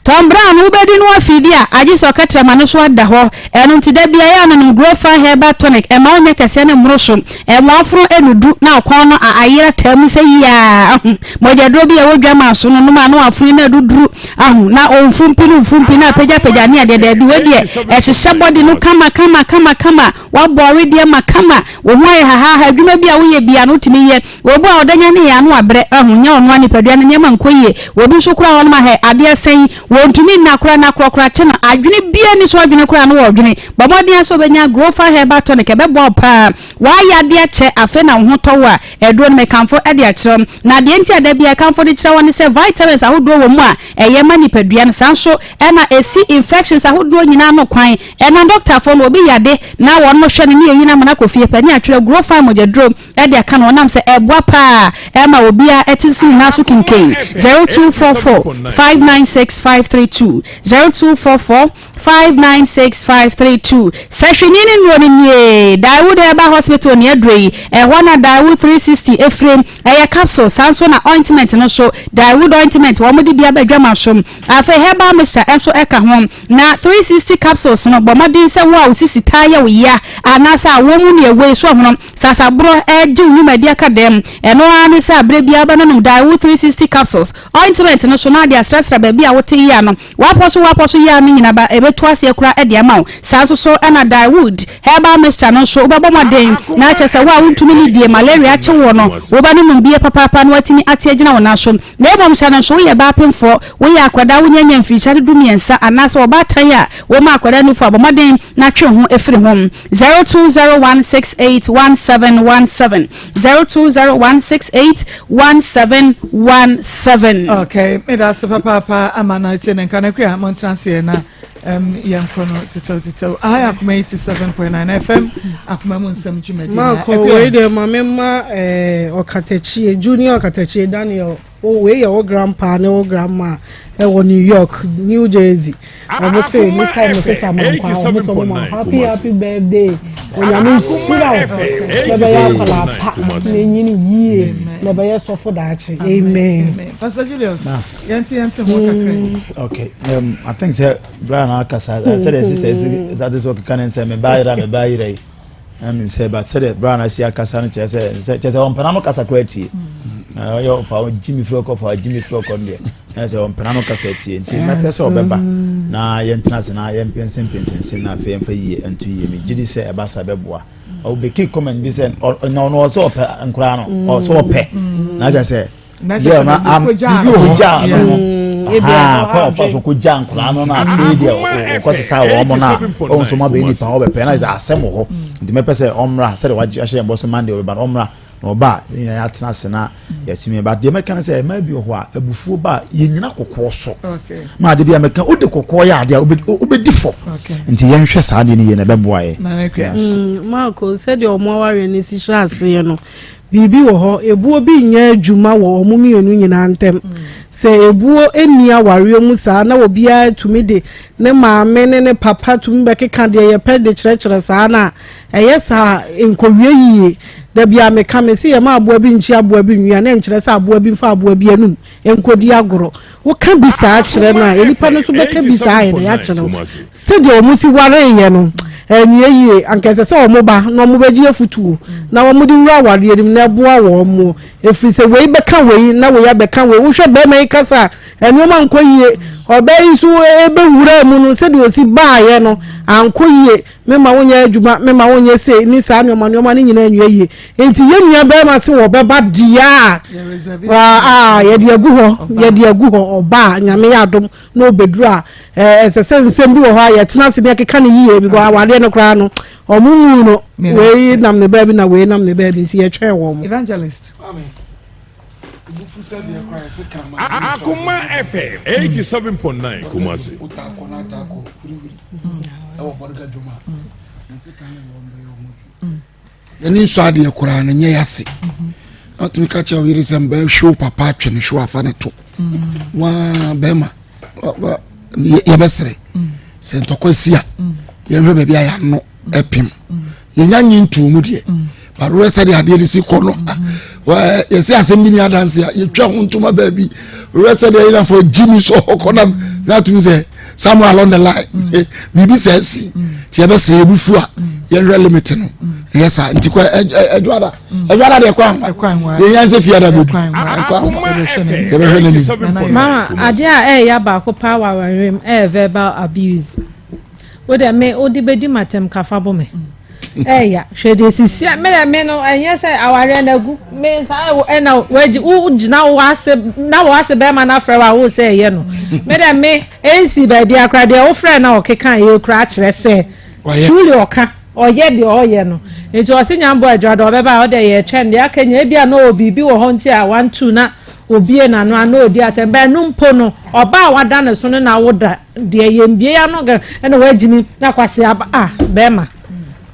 Tom Brown, wobɛdi no afidi a, agye sɛ ɔkɛtrɛma no so ada hɔ. Ɛno nti da biara yɛ a nonom Growfan Herbal Tonic. Ɛmma wonyɛ kɛseɛ no mmoro so. Ɛmma w'afono nnudu na wo kɔn no a ayera taa mu sɛ yiaa. Ahu, mogyaduro bi a ɛwɔ dwaman so no, nom a na w'afono no aduduru. Ahu, na omfumpi no mfumpi no apagyapagya ne adeɛ. Daabi, wei deɛ ɛhyehyɛ body no kama kama kama kama. Woabɔ awedeɛ ma kama. Wo ho ayɛ hahaaha. Adwuma bi a woyɛ biara no wotumi yɛ. Obi a ɔda nya ne yɛ ano abrɛ, ahu, nyɛ ɔno ara nipadua no nneɛma nkɔ yie. Obi nso koraa hɔnom a hɛ, adeɛ asa yi, wɔntumi nna koraa na korɔkorɔ akye no. Adwene biara nni so adwene koraa no wɔredwene. Bɔ mmɔden ara sɛ wobɛnya Grofa Herbal Tonic, ɛbɛboa wo paa. Woayɛ adeɛ akyɛ, afei na wo ho tɔ wo a, aduro no mekamfo de akyerɛ wo. Na deɛ nti a da biara yɛkamfo de kyerɛ wo ne sɛ vitamins ahodoɔ wɔ mu a ɛyɛ ma nipadua no. Saa nso na ɛsi infections ahodoɔ nyinaa ano kwan. Ɛnam dɔktafoɔ no, obi yade na wɔnom hwɛ no ne yɛyi no ama no akɔ fie pɛ ne atwerɛ Grofa mogyaduro. de aka no ɔnam sɛ ɛboa paa ɛma obiara ɛte sini nan so kinkin 0244 596 532 0244 596 532 Sɛ hwene ne nnuro no nie Daewood Herbal Hospital ne aduro yi ɛhɔ na Daewood 360 efire ɛyɛ capsule saa nso na ointment no so Daewood ointment wɔn de bi aba adwama so afei herbal mixture nso ɛka ho na 360 capsules no bɔ mmɔden sɛ wo a wo sisi taa yɛ wo ya anaasɛ awɔ mu ne ɛwɔ yi so ɔhono Sasaborɔ regye wo nnwumadi aka dɛm. Ɛno ara ne sɛ aberɛ biara wobɛnonom Daewoo 360 capsules, ointment no so na ade asrasra baabi a wote yea no. Woapɔ so woapɔ so yea no nyina ba, ɛbɛtu aseɛ koraa de ama wo. Saa nso so na Daewood herbal mixture no nso wobɛbɔ mmɔden na kyerɛ sɛ wo a wontumi nnidie, malaria akye woɔ no, wobɛnonom bie papaapa na woatumi ate agyina wo nan so. Na mmom hyɛ no nso woyɛ baapemfoɔ, woyɛ akwadaa a wonnya nnya mfirihyia du mmiɛnsa anaasɛ ɔbaatan a woma akwadaa nufu a, bɔ mmɔden na twe wo ho firi ho. 0201681717 0201681717. Okay, meda ase papaapa ama na tie ne nka na kua mo ntena aseɛ na um, yɛnkɔ no tetɛw tetɛw. Aha yɛ akoma 87.9 FM akoma mu nsɛm dwumadi na Maakɔ wei deɛ ma mema eh, ɔkatakyie junior ɔkatakyie Daniel Wo wei yɛ wo grandpa ne wo grandma ɛwɔ New York, New Jersey. Wɔn se Mr and Mrs Amankwa wɔn sɛ wɔn ma happy happy birthday. Onyame nhyira wo na ɛbɛyɛ akwadaa pa na enyini yie na ɛbɛyɛ sɔfo daakye. Amen. Pastor Julius, yɛnte yɛnte ho kakra. Mm. Okay, um, I think sɛ Brian akasa sɛ deɛ sister sɛ sɛ ɔkeka ne nsɛm me ba yera me ba yera yi. Na menim sɛ but sɛdeɛ bra no asi akasa no kyerɛ sɛ sɛ kyerɛ sɛ ɔmpena no kasa koraa tie ɔyɛ ɔfa ɔgye me firi ɔkɔ fa ɔgye me firi ɔkɔ no deɛ na sɛ ɔmpena no kasa tie nti mɛpɛ sɛ ɔbɛba na yɛntena ase na yɛmpɛnsɛmpɛnsɛnsɛm na afei yɛmfa yie nto yie megye di sɛ ɛba sa bɛboa ɔbɛki comment bi sɛ na ɔno ɔsɛ ɔpɛ nkoraa no ɔsɛ ɔpɛ na kyerɛ sɛ yɛ ɔno am bibi wɔ hɔ no ho kwan ɔfa so kogya nkwadaa no na afei deɛ ɔkɔ sesa wɔn mo na ɔn nso ma bɛyɛ nipa ɔbɛpɛ na sɛ asɛm wɔ hɔ nti mɛpɛ sɛ ɔmmra sɛdeɛ wagye ahyɛ yɛn bɔ so Monday ɔbɛba no ɔmmra na ɔba a yɛn nyinaa yɛatena ase na yɛatumi ba deɛ mɛka no sɛ mmaa bi wɔ hɔ a abufuo ba a yɛnyina kɔkɔɔ so ma ade bi a mɛka wode kɔkɔɔ yɛ adeɛ a wobɛdi fɔ nti yɛnhwɛ saa adeɛ no yie na ɛbɛboa yɛ. Marco sɛdeɛ ɔmo awareɛ no si hyɛ aseɛ no Biribi wɔ hɔ, ebuo bi nyɛ adwuma wɔ wɔn mmienu nyinaa ntam. Sɛ ebuo nni awareɛ mu saa na obiara tumi de ne maame ne ne papa tumi bɛkeka deɛ yɛpɛ de kyerɛkyerɛ saa no a, ɛyɛ saa a, ɛnkɔwie yie. Da biara meka, mese yɛma aboa bi nkye aboa bi nwi a, na ɛnkyerɛ sɛ aboa bi mfa aboa bi anum nkɔdi agorɔ. Woka bi saa kyerɛ no a, nnipa no nso bɛka bi saa ayɛ dɛn akyerɛ wo. Sɛdeɛ wɔn si wareeɛ no, anwie yie. Anka ɛsɛ sɛ wɔn ba na wɔbɛgye afotuo na wɔde wura awareɛ no mu na ɛboa wɔn. Ɛfiri sɛ wei bɛka wei na wei abɛka wei. Wohwɛ barima yi kasa a, nneɛma nkɔ yie. Ɔbaa yi nso bɛwuraa mu no, sɛdeɛ ɔsi baeɛ no, ankɔ yie. Memma wonyɛ adwuma, memma wonyɛ sei ne saa nneɛma nneɛma no nyinaa nwie yie. Nti yɛn nua barima se wɔbɛba deɛ a, a yɛde agu hɔ, yɛde agu hɔ, ɔba a, Nyame yɛ adom na ɔbɛduru a, ɛsɛ sɛ nsɛm bi wɔ hɔ a yɛtena ase ne yɛkeka no yie, because awadeɛ no koraa no, wɔn nwu no, wei nam ne baabi na wei nam ne baabi, nti yɛtwɛn wɔn. Evangelist. Akoma FM 87.9 Kumasi. Yɛne nsɔ adeɛ koraa no nyɛ yase na ɔtumi ka kyerɛ wo yere sɛ mbɛhwe wo papa atwe no hwe afa ne to waa bɛrima. Yɛbɛsrɛ sɛ ntɔkwa si a yɛnhwɛ baabi a yɛano ɛpem yɛnya nye ntoo mu deɛ but woyɛ sɛdeɛ adeɛ no si kɔ no yɛsɛ asɛm bi ni adanse a yɛtwa ho ntoma baabi woyɛ sɛdeɛ yɛnafo gyimi so ɔkɔ na na atumi sɛ somewhere along the line mm. biribi sɛ asi nti yɛbɛsrɛ yɛbufu a yɛhwɛ limit no ɛyɛ saa nti kɔ ɛdwoada ɛdwoada deɛ ɛkɔ anwa deɛ yɛn sɛ fiada bɛdu ɛkɔ anwa yɛbɛhwɛ n'anim. Mama adeɛ a ɛyɛ baako paa wɔ awareɛ mu ɛyɛ verbal abuse wo deɛ me wode bɛdi matam kafa bo me ɛya hwɛ deɛ sisi a me deɛ me no ɛnyɛ sɛ awareɛ no agu me nsa ɛna wagyi wo gyina wo ase na wo ase bɛrima no afrɛ wo a wo sɛ ɛyɛ no me deɛ me ɛnsi baabi akora deɛ wofrɛ na ɔkeka yɛ kura akyerɛ sɛ truly ɔka ɔyɛ deɛ ɔyɛ no nti ɔse nyambɔ adwuma deɛ ɔbɛba a ɔdeɛ yɛtwɛn deɛ aka nyina ebi a na ɔwɔ biribi wɔ hɔ nti a wantu na obie n'ano a na ɔdi atɛm bɛn no mpo no ɔba a wada ne so no na woda Deɛ yɛn bie ano gɛ ɛna wagyimi na kwasi aba ah bɛɛma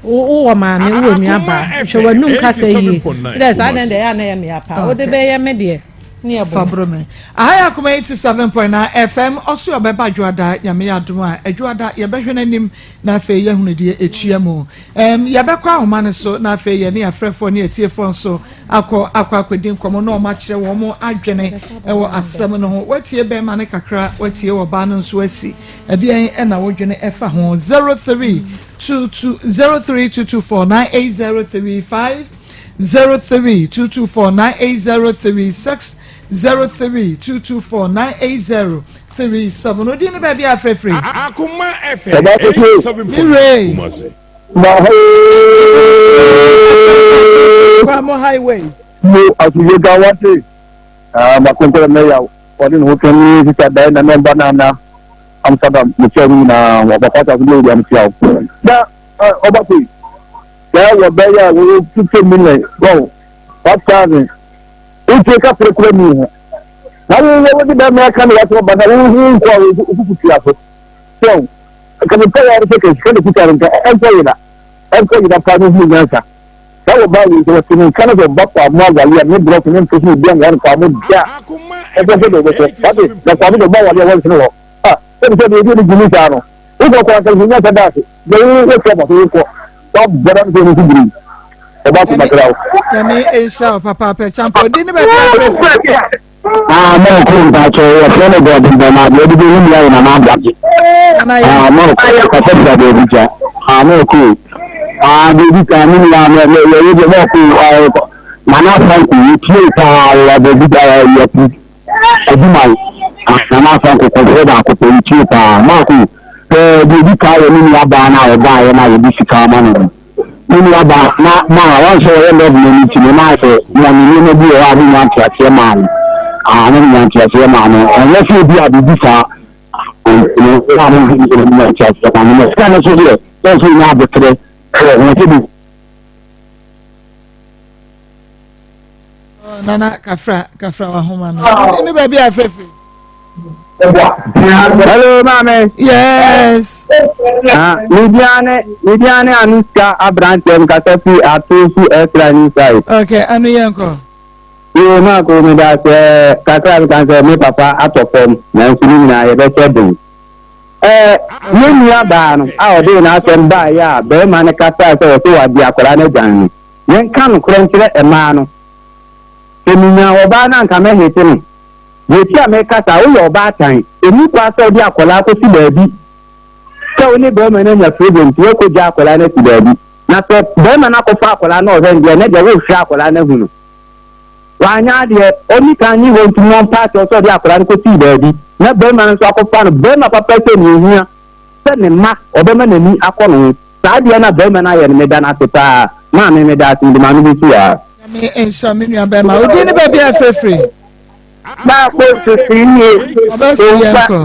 wowɔ maame wowɔ nua baa hwɛ w'anum kasa yie dɛ saa dɛn deɛ ɛyɛ a na ɛyɛ me ya paa wode bɛyɛ me deɛ ne yɛ bɔ me. Aha yɛ Akoma 87.9 FM ɔso ɔbɛba Dwoada Nyame yɛ adom a Adwoada yɛbɛhwɛ n'anim na afei yɛahunu deɛ ɛtua mu. Um, yɛbɛkɔ ahoma no so na afei yɛne afrɛfoɔ ne atiefoɔ nso akɔ akɔ akɔdi nkɔmmɔ na wɔn akyerɛ wɔn adwene wɔ asɛm no ho. Watie bɛrima no kakra, watie ɔbaa no nso asi. Ɛdeɛn ɛna wodwene ɛfa ho? 0322 03224 98035 03224 98036 03224 98037. Odi ne baabi afrɛfrɛ. Akoma FM 87.9 Kumasi. Kwamo highways. Mo asomdwe nka wate. Ah, makonkɔrɔ mɛya wɔde ne ho kɛn ne sista dae na nɔmba nana Amsterdam mekyia mu nyinaa wɔbɛkɔ asase bi owura mekyia wo. Na ɔba pei sɛ wɔbɛyɛ a wɔwɔ 50 million wɔn 5000 wotie ka pere kura ni ho na wo wo de bɛma ɛka ne wɔsɛ ɔba na wo ho nkɔ a wofufu tua so sɛ Nka mepɛ yɛ ara sɛ ka sika na kuta no nka ɛnkɔ yera ɛnkɔ yera paa no hunu nyansa saa wɔ baa wei sɛ wɔte ne nka no sɛ ɔba kwaa mo awale a ne brɔfo ne mfo so obi anware no kwaa mo da ɛsɛ sɛ deɛ ɔbɛsɛ wate na kwaa mo deɛ ɔba awale a wɔnsene hɔ a sɛbi sɛ deɛ ɛdi ne gyimi saa no wokɔ kɔ anka hunu nyansa da ase deɛ wo wɔtua bɔ so wokɔ wabɔ dam sɛ no so biri ɔba ko makra wo. Nyame nhyira wo papaapa Champa odi ne baabi afrɛfrɛ. Ah, mo ko mpakyɛ yɛfrɛ no Gordon Bernard yɛde bɛhu mu ayɛ nana aboagye. Ah, mo ko kɔsɛ fira baabi gya. Ah, mo ko. Ah, baabi ka me nua me me yɛyɛ deɛ mo ko ah, nana Franco yɛtie paa wɔ baabi gya yɛpu adwuma ah, nana Franco kɔfoɔ baako pɛ yɛtie paa mo ko pɛɛ baabi ka yɛ me nua baa no a ɔbaeɛ no a yɛde sika ama no no. Me nua baa, na ma wɔn sɛ wɔyɛ love no nti no, na sɛ wɔn nneɛma bi wɔ hɔ a menya nteaseɛ maa no. Ah, na menya nteaseɛ maa no. Ɛnyɛ sɛ ebi a biribi saa no, na mo nso menya nteaseɛ maa no. Na sika no nso deɛ, sɛ nso nya aboterɛ wɔ ho sɛ bi. Nana kafra kafra wahoma no. Ne baabi a afrɛfrɛ. Hello, maame. Yes. Ah, Midiane, Midiane Anuska aberanteɛ nkasa fi ato so ɛsra new side. Okay, anu yɛn kɔ. Yoo, maa ko mi da sɛ kakra mi kan sɛ me papa atɔ fam nanso ne nyinaa yɛbɛhyɛ den. Ɛɛ, yɛn nua baa no a ɔde n'asɛm baeɛ a bɛrima no kasaa sɛ ɔsɛ wagye akwadaa no agyan no. Yɛnka nokorɛ nkyerɛ mmaa no. Sɛ minyaa ɔbaa no a anka mɛhete no. Deɛ enti a meka saa, woyɛ ɔbaatan, ɛnni kwan sɛ wode akwadaa kɔsi baabi sɛ wo ne barima no anya problem nti woakɔgya akwadaa no asi baabi. Na sɛ barima no akɔfa akwadaa no ɔhwɛ no deɛ, ɛnɛ deɛ worehwɛ akwadaa no ahu no. Wanyɛ adeɛ, ɔnni kan nyi hɔ nti moampa akyɛw sɛ ɔde akwadaa no kɔsii baabi na barima no nso akɔfa no. Barima papa sɛ nea ɛhia sɛ ne mma ɔbɛma n'ani akɔ ne ho. Saa adeɛ no a barima no ayɛ no, meda no ase paa. Maame, meda ase, mede m'ano bɛsi wo ha. Nyame nhyira me nua bɛrima. Wo din ne baabi a ɛfirifiri? Baako fifiri nie. Ɔbɛsi yɛn kɔ.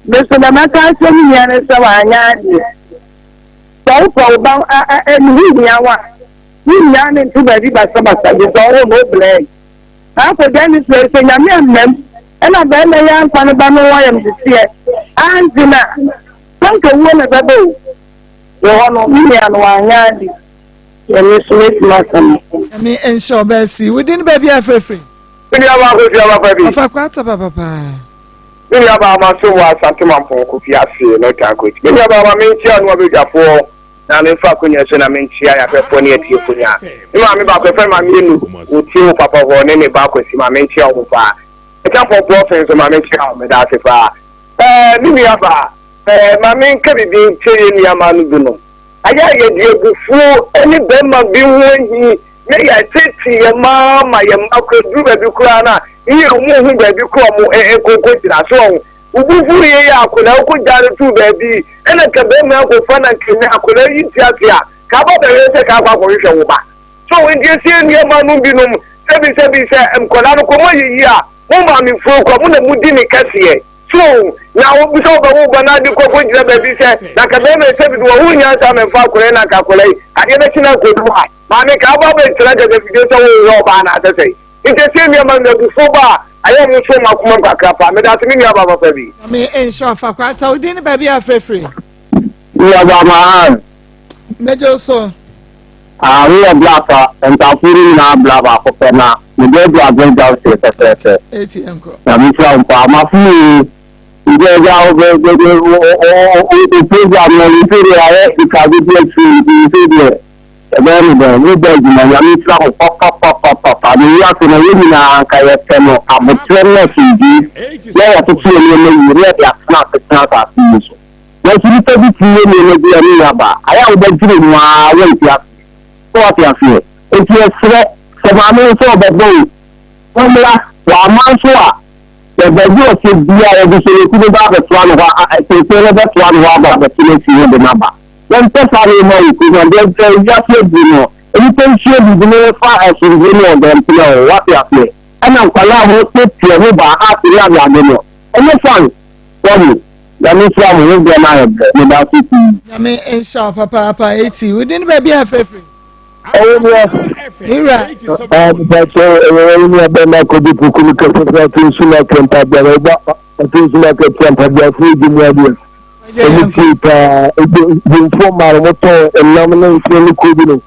Me so na mɛka akyerɛ me nua no sɛ wanyɛ adeɛ. Sɛ wopɛ wo ba ne ho hia wo a, wonnyaa no nto baabi basabasa gye sɛ ɔwo no wobrɛe. Akɔgya ne sɛ sɛ Nyame ammam ɛna bɛrima yi amfa ne ba no ho ayamhyehyeɛ angye no a, sɛ nka wuo na ɛbɛba o. Wɔ hɔ no, me nua no wanyɛ ade. Nyame so mɛtumi aka no. Nyame nhyɛ ɔbɛsi. Wo din baabi a frɛfrɛ. Me nua baako tua papa bi. Ɔfa kwata papa paa. Me nua baa ma so wɔ Asante Mampong Kofi ase no Tankochi. Me nua baa ma menkyia no abadwafoɔ na memfa akonya so na menkyia yɛahwɛfoɔ ne atiefoɔ nyinaa. Me maame baako yɛfrɛ no Maame Enu ɔtie wo papa hɔ ne ne ba Kwasi ma menkyia wɔn paa. Ɛka pɔmpɔ ɔfe nso ma menkyia wɔn meda ase paa. Ɛɛ me nua baa ɛɛ ma menka biribi nkyerɛ yɛn nua maa no binom. Ayɛ a yɛde abufuo ne bɛrima bi ho ahi na yɛatete yɛn mma ma yɛn mma kora duru baabi koraa no a ne yɛn mu hu baabi kora ɔmo nkoko gyina so ɔho. Wo bo fu yɛ yɛ akwadaa wokɔ gya no too baabi ɛna nka bɛrima akɔfa na nka nya akwadaa yi nti ase a ka aba bɛhwɛ sɛ ka akɔ akɔhwehwɛ wo ba. So nti ɛsɛ nneɛma no binom sɛbi sɛbi sɛ nkwadaa no kɔ mo ayɛ yie a mo maamefoɔ kora mo na modi ne kɛseɛ. So na obi sɛ ɔbɛwo ba na ade kɔ kɔgyina baabi sɛ na nka bɛrima yi sɛ bi wɔ ho nyansa mɛmfa akwadaa yi na nka akwadaa yi adeɛ bɛkye na nkɔdu a maame ka aba bɛtena kɛkɛ fidie sɛ woyɛ ɔbaa na asɛ sɛ nti ɛsɛ nneɛma no abufuo ba a ayɛ ɔmo so ɔmo akoma mu kakra paa meda ase me nua ba papa bi. Nyame nhyira ɔfa kwata wo din ne baabi a frɛfiri. Nua ba ma Mɛgye wo so. Ah, woyɛ black a, ntafo no nyinaa bla baako pɛ na mede adu Aggrey Junction pɛpɛɛpɛ. Eti nkɔ. Nyame nhyira wo paa. Mafo yi, nti agya wo bɛ bɛ bɛ wo wo program no nso deɛ ayɛ nkaade bi akyire nti nso deɛ ɛbɛyɛ ne dɛn mo bɛ adwuma Nyame nhyira mo papapapapa ne wiase no yɛn nyinaa nka yɛpɛ no aboterɛ ne asomdwie na yɛatoto yɛn nneɛma yie na yɛde atena asetena asase yi so. Nanso nnipa bi tumi yɛ nneɛma bi a ne nua ba a, ayɛ a wobɛdwene ho ara wonte aseɛ. So wate aseɛ? Enti yɛsrɛ, sɛ maame no sɛ ɔbɛbɔ o, ɔmmra, wamma nso a, yɛ baabi a ɔhyɛ biara yɛde hyɛnɛku no ba abɛtoa ne hɔ, a, seesei no bɛtoa ne hɔ aba abɛto no afie hɔ de no aba. Yɛmpɛ saa nneɛma wɔ kurom ha. Deɛ sɛ wiase aduru no, nnipa nsua biribi na yɛmfa asomdwoeɛ ne ɔdɔ ntena o. Wate aseɛ? Ɛna nkwadaa a wɔteatea ho baa art ne adeade no, ɛnyɛ fine. Wahu? Nyame nhyira mo, wo deɛ no ayɛ brɛ, meda ase pii. Nyame nhyira wo papaapa eti wo din baabi a frɛfrɛ. Ɛwɔ nua. Ira. Ah, mepakyɛ ɛwɔ wɔn nua bɛma akɔdi puku no kɛse sɛ ate nsu no akɛ mpaboa na ɔba ate nsu no akɛ tia mpaboa fo edi mu adeɛ. Ɛmu tie paa, dwomfoɔ mmaa no wɔtɔn ɛnam ne nsuo ne kuro bi no,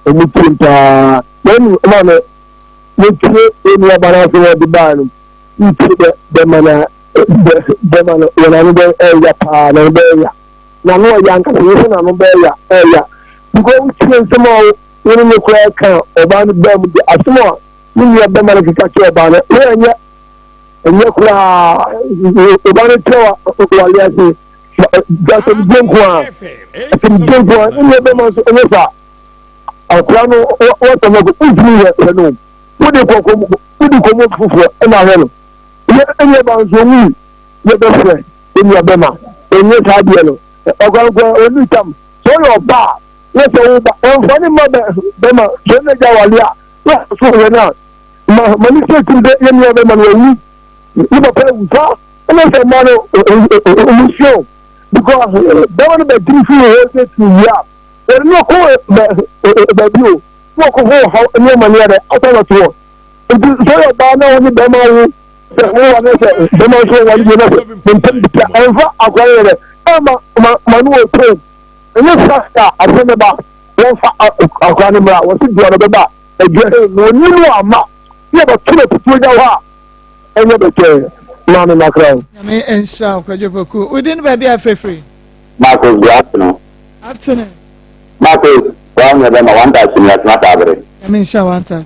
ɛmu tie paa. Na ɛnu ɛma no, metie ɛnua ba no asɛm ɔde baa no, ntie bɛ bɛma na bɛma no wɔn ano bɛ ɛya paa na bɛ ɛya na ano ɛya nkasa yɛ sɛ n'ano bɛ ɛya ɛya because wotie nsɛm a wɔn ne koraa ka ɔbaa no bɛn mu de asɛm a ne nua bɛma no keka kyerɛ ɔbaa no wɔn ɛnyɛ ɛnyɛ koraa ɔbaa no kyerɛ wa wale ase asɛmdie nko a asɛmdie nko a ne nua bɛma nso ɛnyɛ saa akora no wɔsɛm no ntumi yɛ hwɛ no wode kɔkɔ wode kɔmɔ foforɔ ɛna ahwɛ no. Yɛ nua ba nso ɔwui yɛ bɛ frɛ yɛ nua bɛ ma ɔnyɛ saa deɛ no ɔkwankwa ɔni tam sɛ ɔyɛ ɔba a yɛ sɛ wo ba ɔnfa ne ma bɛ bɛ ma sɛ ɔne gya wale a yɛ so yɛ no a ma ma ne sɛ tim sɛ yɛ nua bɛ ma no ɔwu ne papa awu saa ɛna sɛ mma no ɔmu suo because bɛma no bɛtiri fi wɔ hɔ sɛ tiri wie a wɔde no kɔ baabi o na ɔkɔfo ɔhaw ne ɔmaneɛ dɛ asa bɛtoɔ Nti sɛ ɔyɛ ɔbaa na ɔne bɛrima wo sɛ wo wa ne sɛ bɛrima nso wɔ ne deɛ na sɛ ne mpam bita ɛnfa akora yɛ dɛ ɛma ma ma no wɔ tɔn ɛnyɛ sa a asɛm bɛba wɔnfa akora no mmra wɔsi dua no bɛba adua hɛ na ɔni no ama ne yɛbɛto no tutuo gya hɔ a ɛnyɛ bɛtɛɛ maame makra o. Nyame nhyira wo Kwadwo Poku. Wo din baabi a frɛfiri? Marcus, good afternoon. Afternoon. Marcus, wa nyɛ bɛma one touch ni atena saa bere. Nyame nhyira one touch.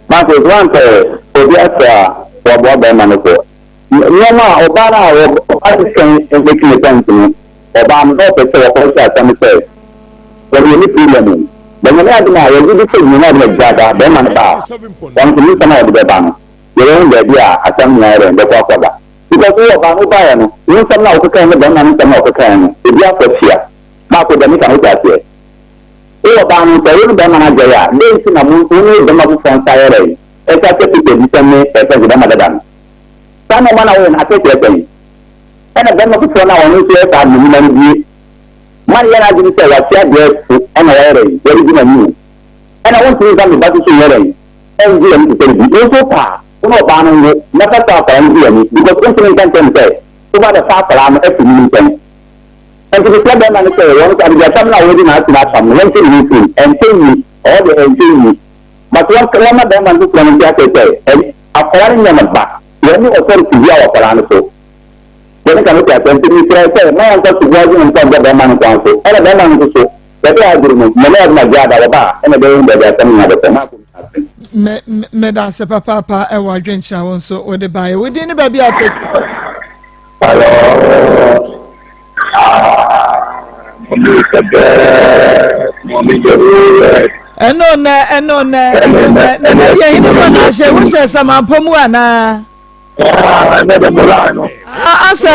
Marcus, wansɛ obi asɛ a wɔboa bɛrima no kɔ. Nneɛma a ɔbaa no a ɔbaa no sɛn make ne sense no, ɔbaa no na ɔpɛ sɛ wɔkɔ hyɛ asɛm sɛ wɔde yɛ ne problem o. Bɛ Nyame adom a yɛgye di sɛ Nyame adom a dada bɛrima no ba a, wɔn nso ne nsɛm a wɔde bɛba no, yɛbɛhu baabi a asɛm nyinaa yɛ dɛn bɛkɔ akɔda. Because wo ɔbaa no wobaeɛ no, wo nsɛm no a wokekaeɛ ne bɛrima no nsɛm no a ɔkekaeɛ no, ebi akɔ hyia. Marco, deɛ meka no wote aseɛ? Wo ɔbaa no, sɛ wo ne bɛrima no agyae a, dɛn nti na mo wo ne bɛrima foforɔ nsa yɛ dɛn ɛsa sɛ Peter bi sɛ me ɛsɛ sɛ bɛrima dada no? Saa nneɛma no a woyɛ no aseɛ kyerɛ sɛn? Ɛna bɛrima foforɔ no a ɔno nso yɛ saa no nnwuma no bie ma no yɛ n'adwene sɛ wahyia deɛ ɛso ɛna wayɛ dɛn wɔde di n'ani o. Ɛna wontumi mfa me ba so so nyɛ dɛn ɛngye w'ani te sɛ ne bi. Wo nso paa wo ne ɔbaa no nwo na fa saa akwadaa no gye w'ani because wontumi nka nkyerɛ no sɛ woba bɛfa akwadaa no afiri ne nkyɛn. Enti mesrɛ bɛrima no sɛ wɔn nso adeduasɛm no a wɔadi n'ase no apam no wɔnte ne ho mfiri mu. Ɛnkyɛ yie, ɔhɔ deɛ ɛnkyɛ yie. But wɔn wɔmma bɛrima no foforɔ no nte aseɛ sɛ ɛn akwadaa no nyɛ ne ba. Yɛnni authority biara wɔ akwadaa no so. Deɛ meka no wote aseɛ? Nti mesrɛ sɛ mma yɛmfa suguadwene mfa mbɔ bɛrima no kwan so. Ɛna bɛrima no nso so, baabi a aduru no, mmɛ na yɛde no agye ada, wɔba a, ɛna ɛbɛyɛ baabi a asɛm no nyinaa bɛkɔ. Maako meda ase. Me, me, meda ase papaapa ɛwɔ adwenkyerɛ a wo nso wode baeɛ. Wo din ne baabi a afei. Hello. Ɛno nɛ, ɛno nɛ, ɛno nɛ, na na deɛ hene fa na ahyɛ, wohyɛ samampɔ mu anaa? Asɛ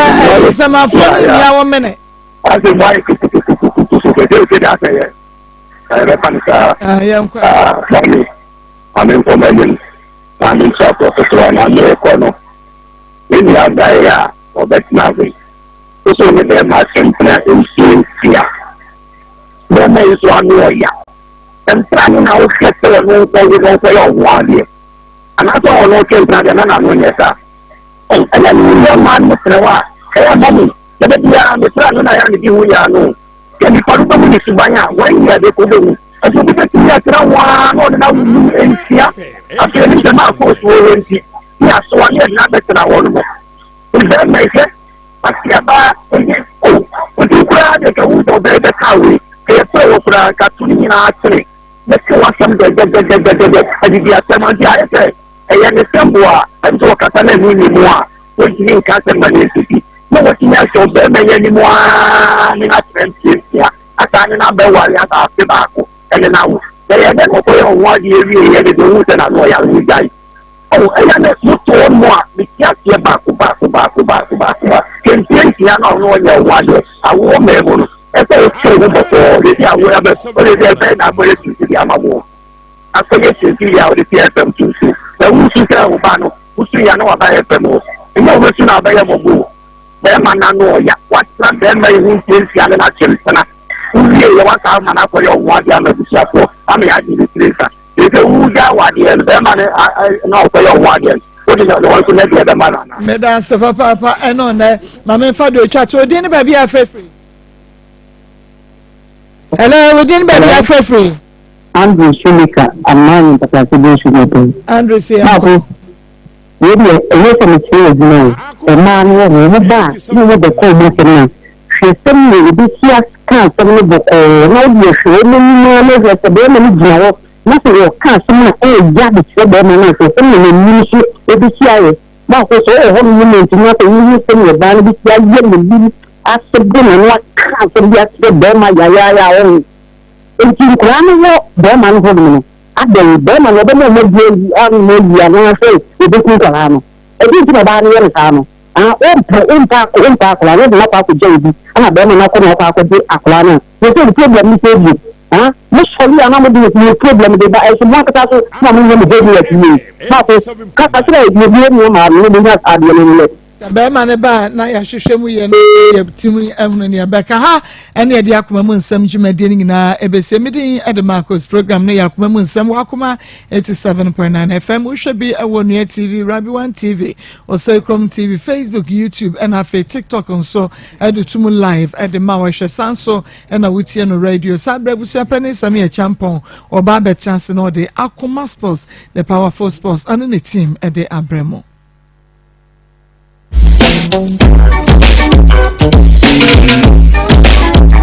samafoɔ no nyia wo mene. Asɛ mu ayɛ kutukutukutukutu kɛkɛ de asɛ yɛ. Ɛbɛfa no saa. Yɛnkɔ. Mami, mami nkɔmɔ anim, mami nkyerɛ foforɔ na mekɔ no. Ne nua daeɛ a ɔbɛtena ase. Wosoo ne bɛrima asɛmpena mfie nsia. Bɛrima yi nso ano ɔya. Mpena no na wohwɛ sɛ ɔno nkɔwe na ɔnkɔyɛ ɔho adeɛ. Anaasɛ ɔno ɔtwe mpena deɛ na n'ano nyɛ saa. Ɛyɛ ne nua mmaa no mesrɛ wo a, ɛyɛ ma me. Na da biara mesrɛ no na yɛ a medi ho yɛ ano. Sɛ nipa no bɛhu ne suban a, wɔn yɛ de kɔ bɛhu. Ɛso obi bɛtumi atena ho ara na ɔde no awo mu nsia. Afei ne sɛ maakɔ so wɔ nti, ne asoa ne ɛde no abɛtena hɔ no mo. Bɛrima yi hwɛ Asiaba ɛyɛ o wodi koraa deɛ ka wu sɛ ɔbɛyɛ bɛka wei ɛyɛ pɛ wɔ koraa ka to ne nyinaa kyene bɛka wasɛm dɛdɛdɛdɛdɛdɛ adidi asɛm ade ayɛ sɛ ɛyɛ ne sɛmbo a ɛm sɛ wɔkasa na ɛno nni mu a wɔntumi nka asɛm ma ne nsisi na wɔtumi ahyɛ ɔbɛrima yɛ anim aa ne no atena mpiampia asaa ne no abɛware asa afe baako ɛne no awo na ɛyɛ dɛ na ɔkɔyɛ ɔho adeɛ wie yɛ de de hu sɛ n'ano ɔyare no gyae Oh, ɛyɛ ne moto hɔ nom a mete aseɛ baako baako baako baako baako a kɛmpie nsia na ɔno ɔnyɛ wo adeɛ awoɔ mɛɛ mu no ɛsɛ wotwe wo ho bɔkɔɔ de bi awoɔ abɛ ɔde bi ɛbɛn na akɔyɛ tuntu de ama woɔ akɔyɛ tuntu yɛ a ɔde fi fm tuntu na wusu sɛ wo ba no wusu yɛ na waba fm o ɛnyɛ wobɛsu na abɛyɛ mɔbo bɛrima na no ɔya watena bɛrima yi ho nsia nsia ne n'akyɛ mpena wowie yɛ wasa ama no akɔyɛ ɔho adeɛ ama abusuafoɔ ama yɛ agye ne tiri nsa Sɛ wogya awadeɛ no, bɛrima no na ɔkɔyɛ ɔho adeɛ no, wode na wɔn nso n'adeɛ bɛma no anaa? Meda ase papaapa ɛno nnɛ ma memfa deɛ otwa to odin ne baabi a afrɛfiri. Hello, odin ne baabi a afrɛfiri. Andrew Shumika Amani Mpatase bi nso yɛ den. Andrew si ɛkɔ. Baako, wei deɛ ɛnyɛ sɛ mekyerɛ adwuma o, mmaa no wɔ hɔ, wɔn ba a na wɔn bɛkɔ wɔn asɛm no a, hwɛ sɛm na wɔbɛsi aka asɛm no bɔkɔɔ na wode ahwɛ wɔn anim ara na hwɛ sɛ bɛrima no gyina hɔ na sɛ wɔka asɛm a ɛyɛ ya de kyerɛ bɛrima no a, hwɛ sɛm na n'anim nso ɛbɛsi ayɛ. Baako, sɛ ɔwɔ hɔ nom na ntumi asɛ wohu sɛnea ɔbaa no bɛsi ayɛ n'anim ase de n'ano aka asɛm bi akyerɛ bɛrima yayaaya a ɔho. Enti nkwadaa no wɔ bɛrima no hɔnom no, adɛn, bɛrima no ɔbɛma wɔn adi awu anom awu anaasɛ ɔbɛku nkwadaa no? Ɛdeɛn nti na ɔbaa no yɛ no saa no? Ah, wompɛ, wompɛ, wompɛ akwadaa no, wode no akɔ akɔgya obi, ɛna bɛrima no akɔ na akɔ akɔgye akwadaa no a, yɛ sɛ ne problem no sɛ bio. Ah, mosɔre a na mode mo problem de ba, ɛso mo ankasa so na monyɛ mo homework yie. Baako, kasa kyerɛ yɛbie nneɛma no na monya saa adeɛ no nnɛ. Sɛ bɛrima no ba a na yɛahwehwɛ mu yie na yɛatumi ahunu nea ɛbɛka ha ɛne yɛde akoma mu nsɛm dwumadie no nyinaa ɛbɛsie. Me din de Marcos. Program no yɛ akoma mu nsɛm wɔ akoma 87.9 FM. Wohwɛ bi wɔ Nua TV, Rabi One TV, Osei Krom TV, Facebook, YouTube ɛna afei TikTok nso ɛde to mu live ɛde ma wɔhwɛ. San so ɛna wotie no radio. Saa berɛ abusua panin Sammy Acheampong ɔba abɛtena ase na ɔde Akoma Sports, the powerful sports ɛne ne team ɛde abrɛ mo.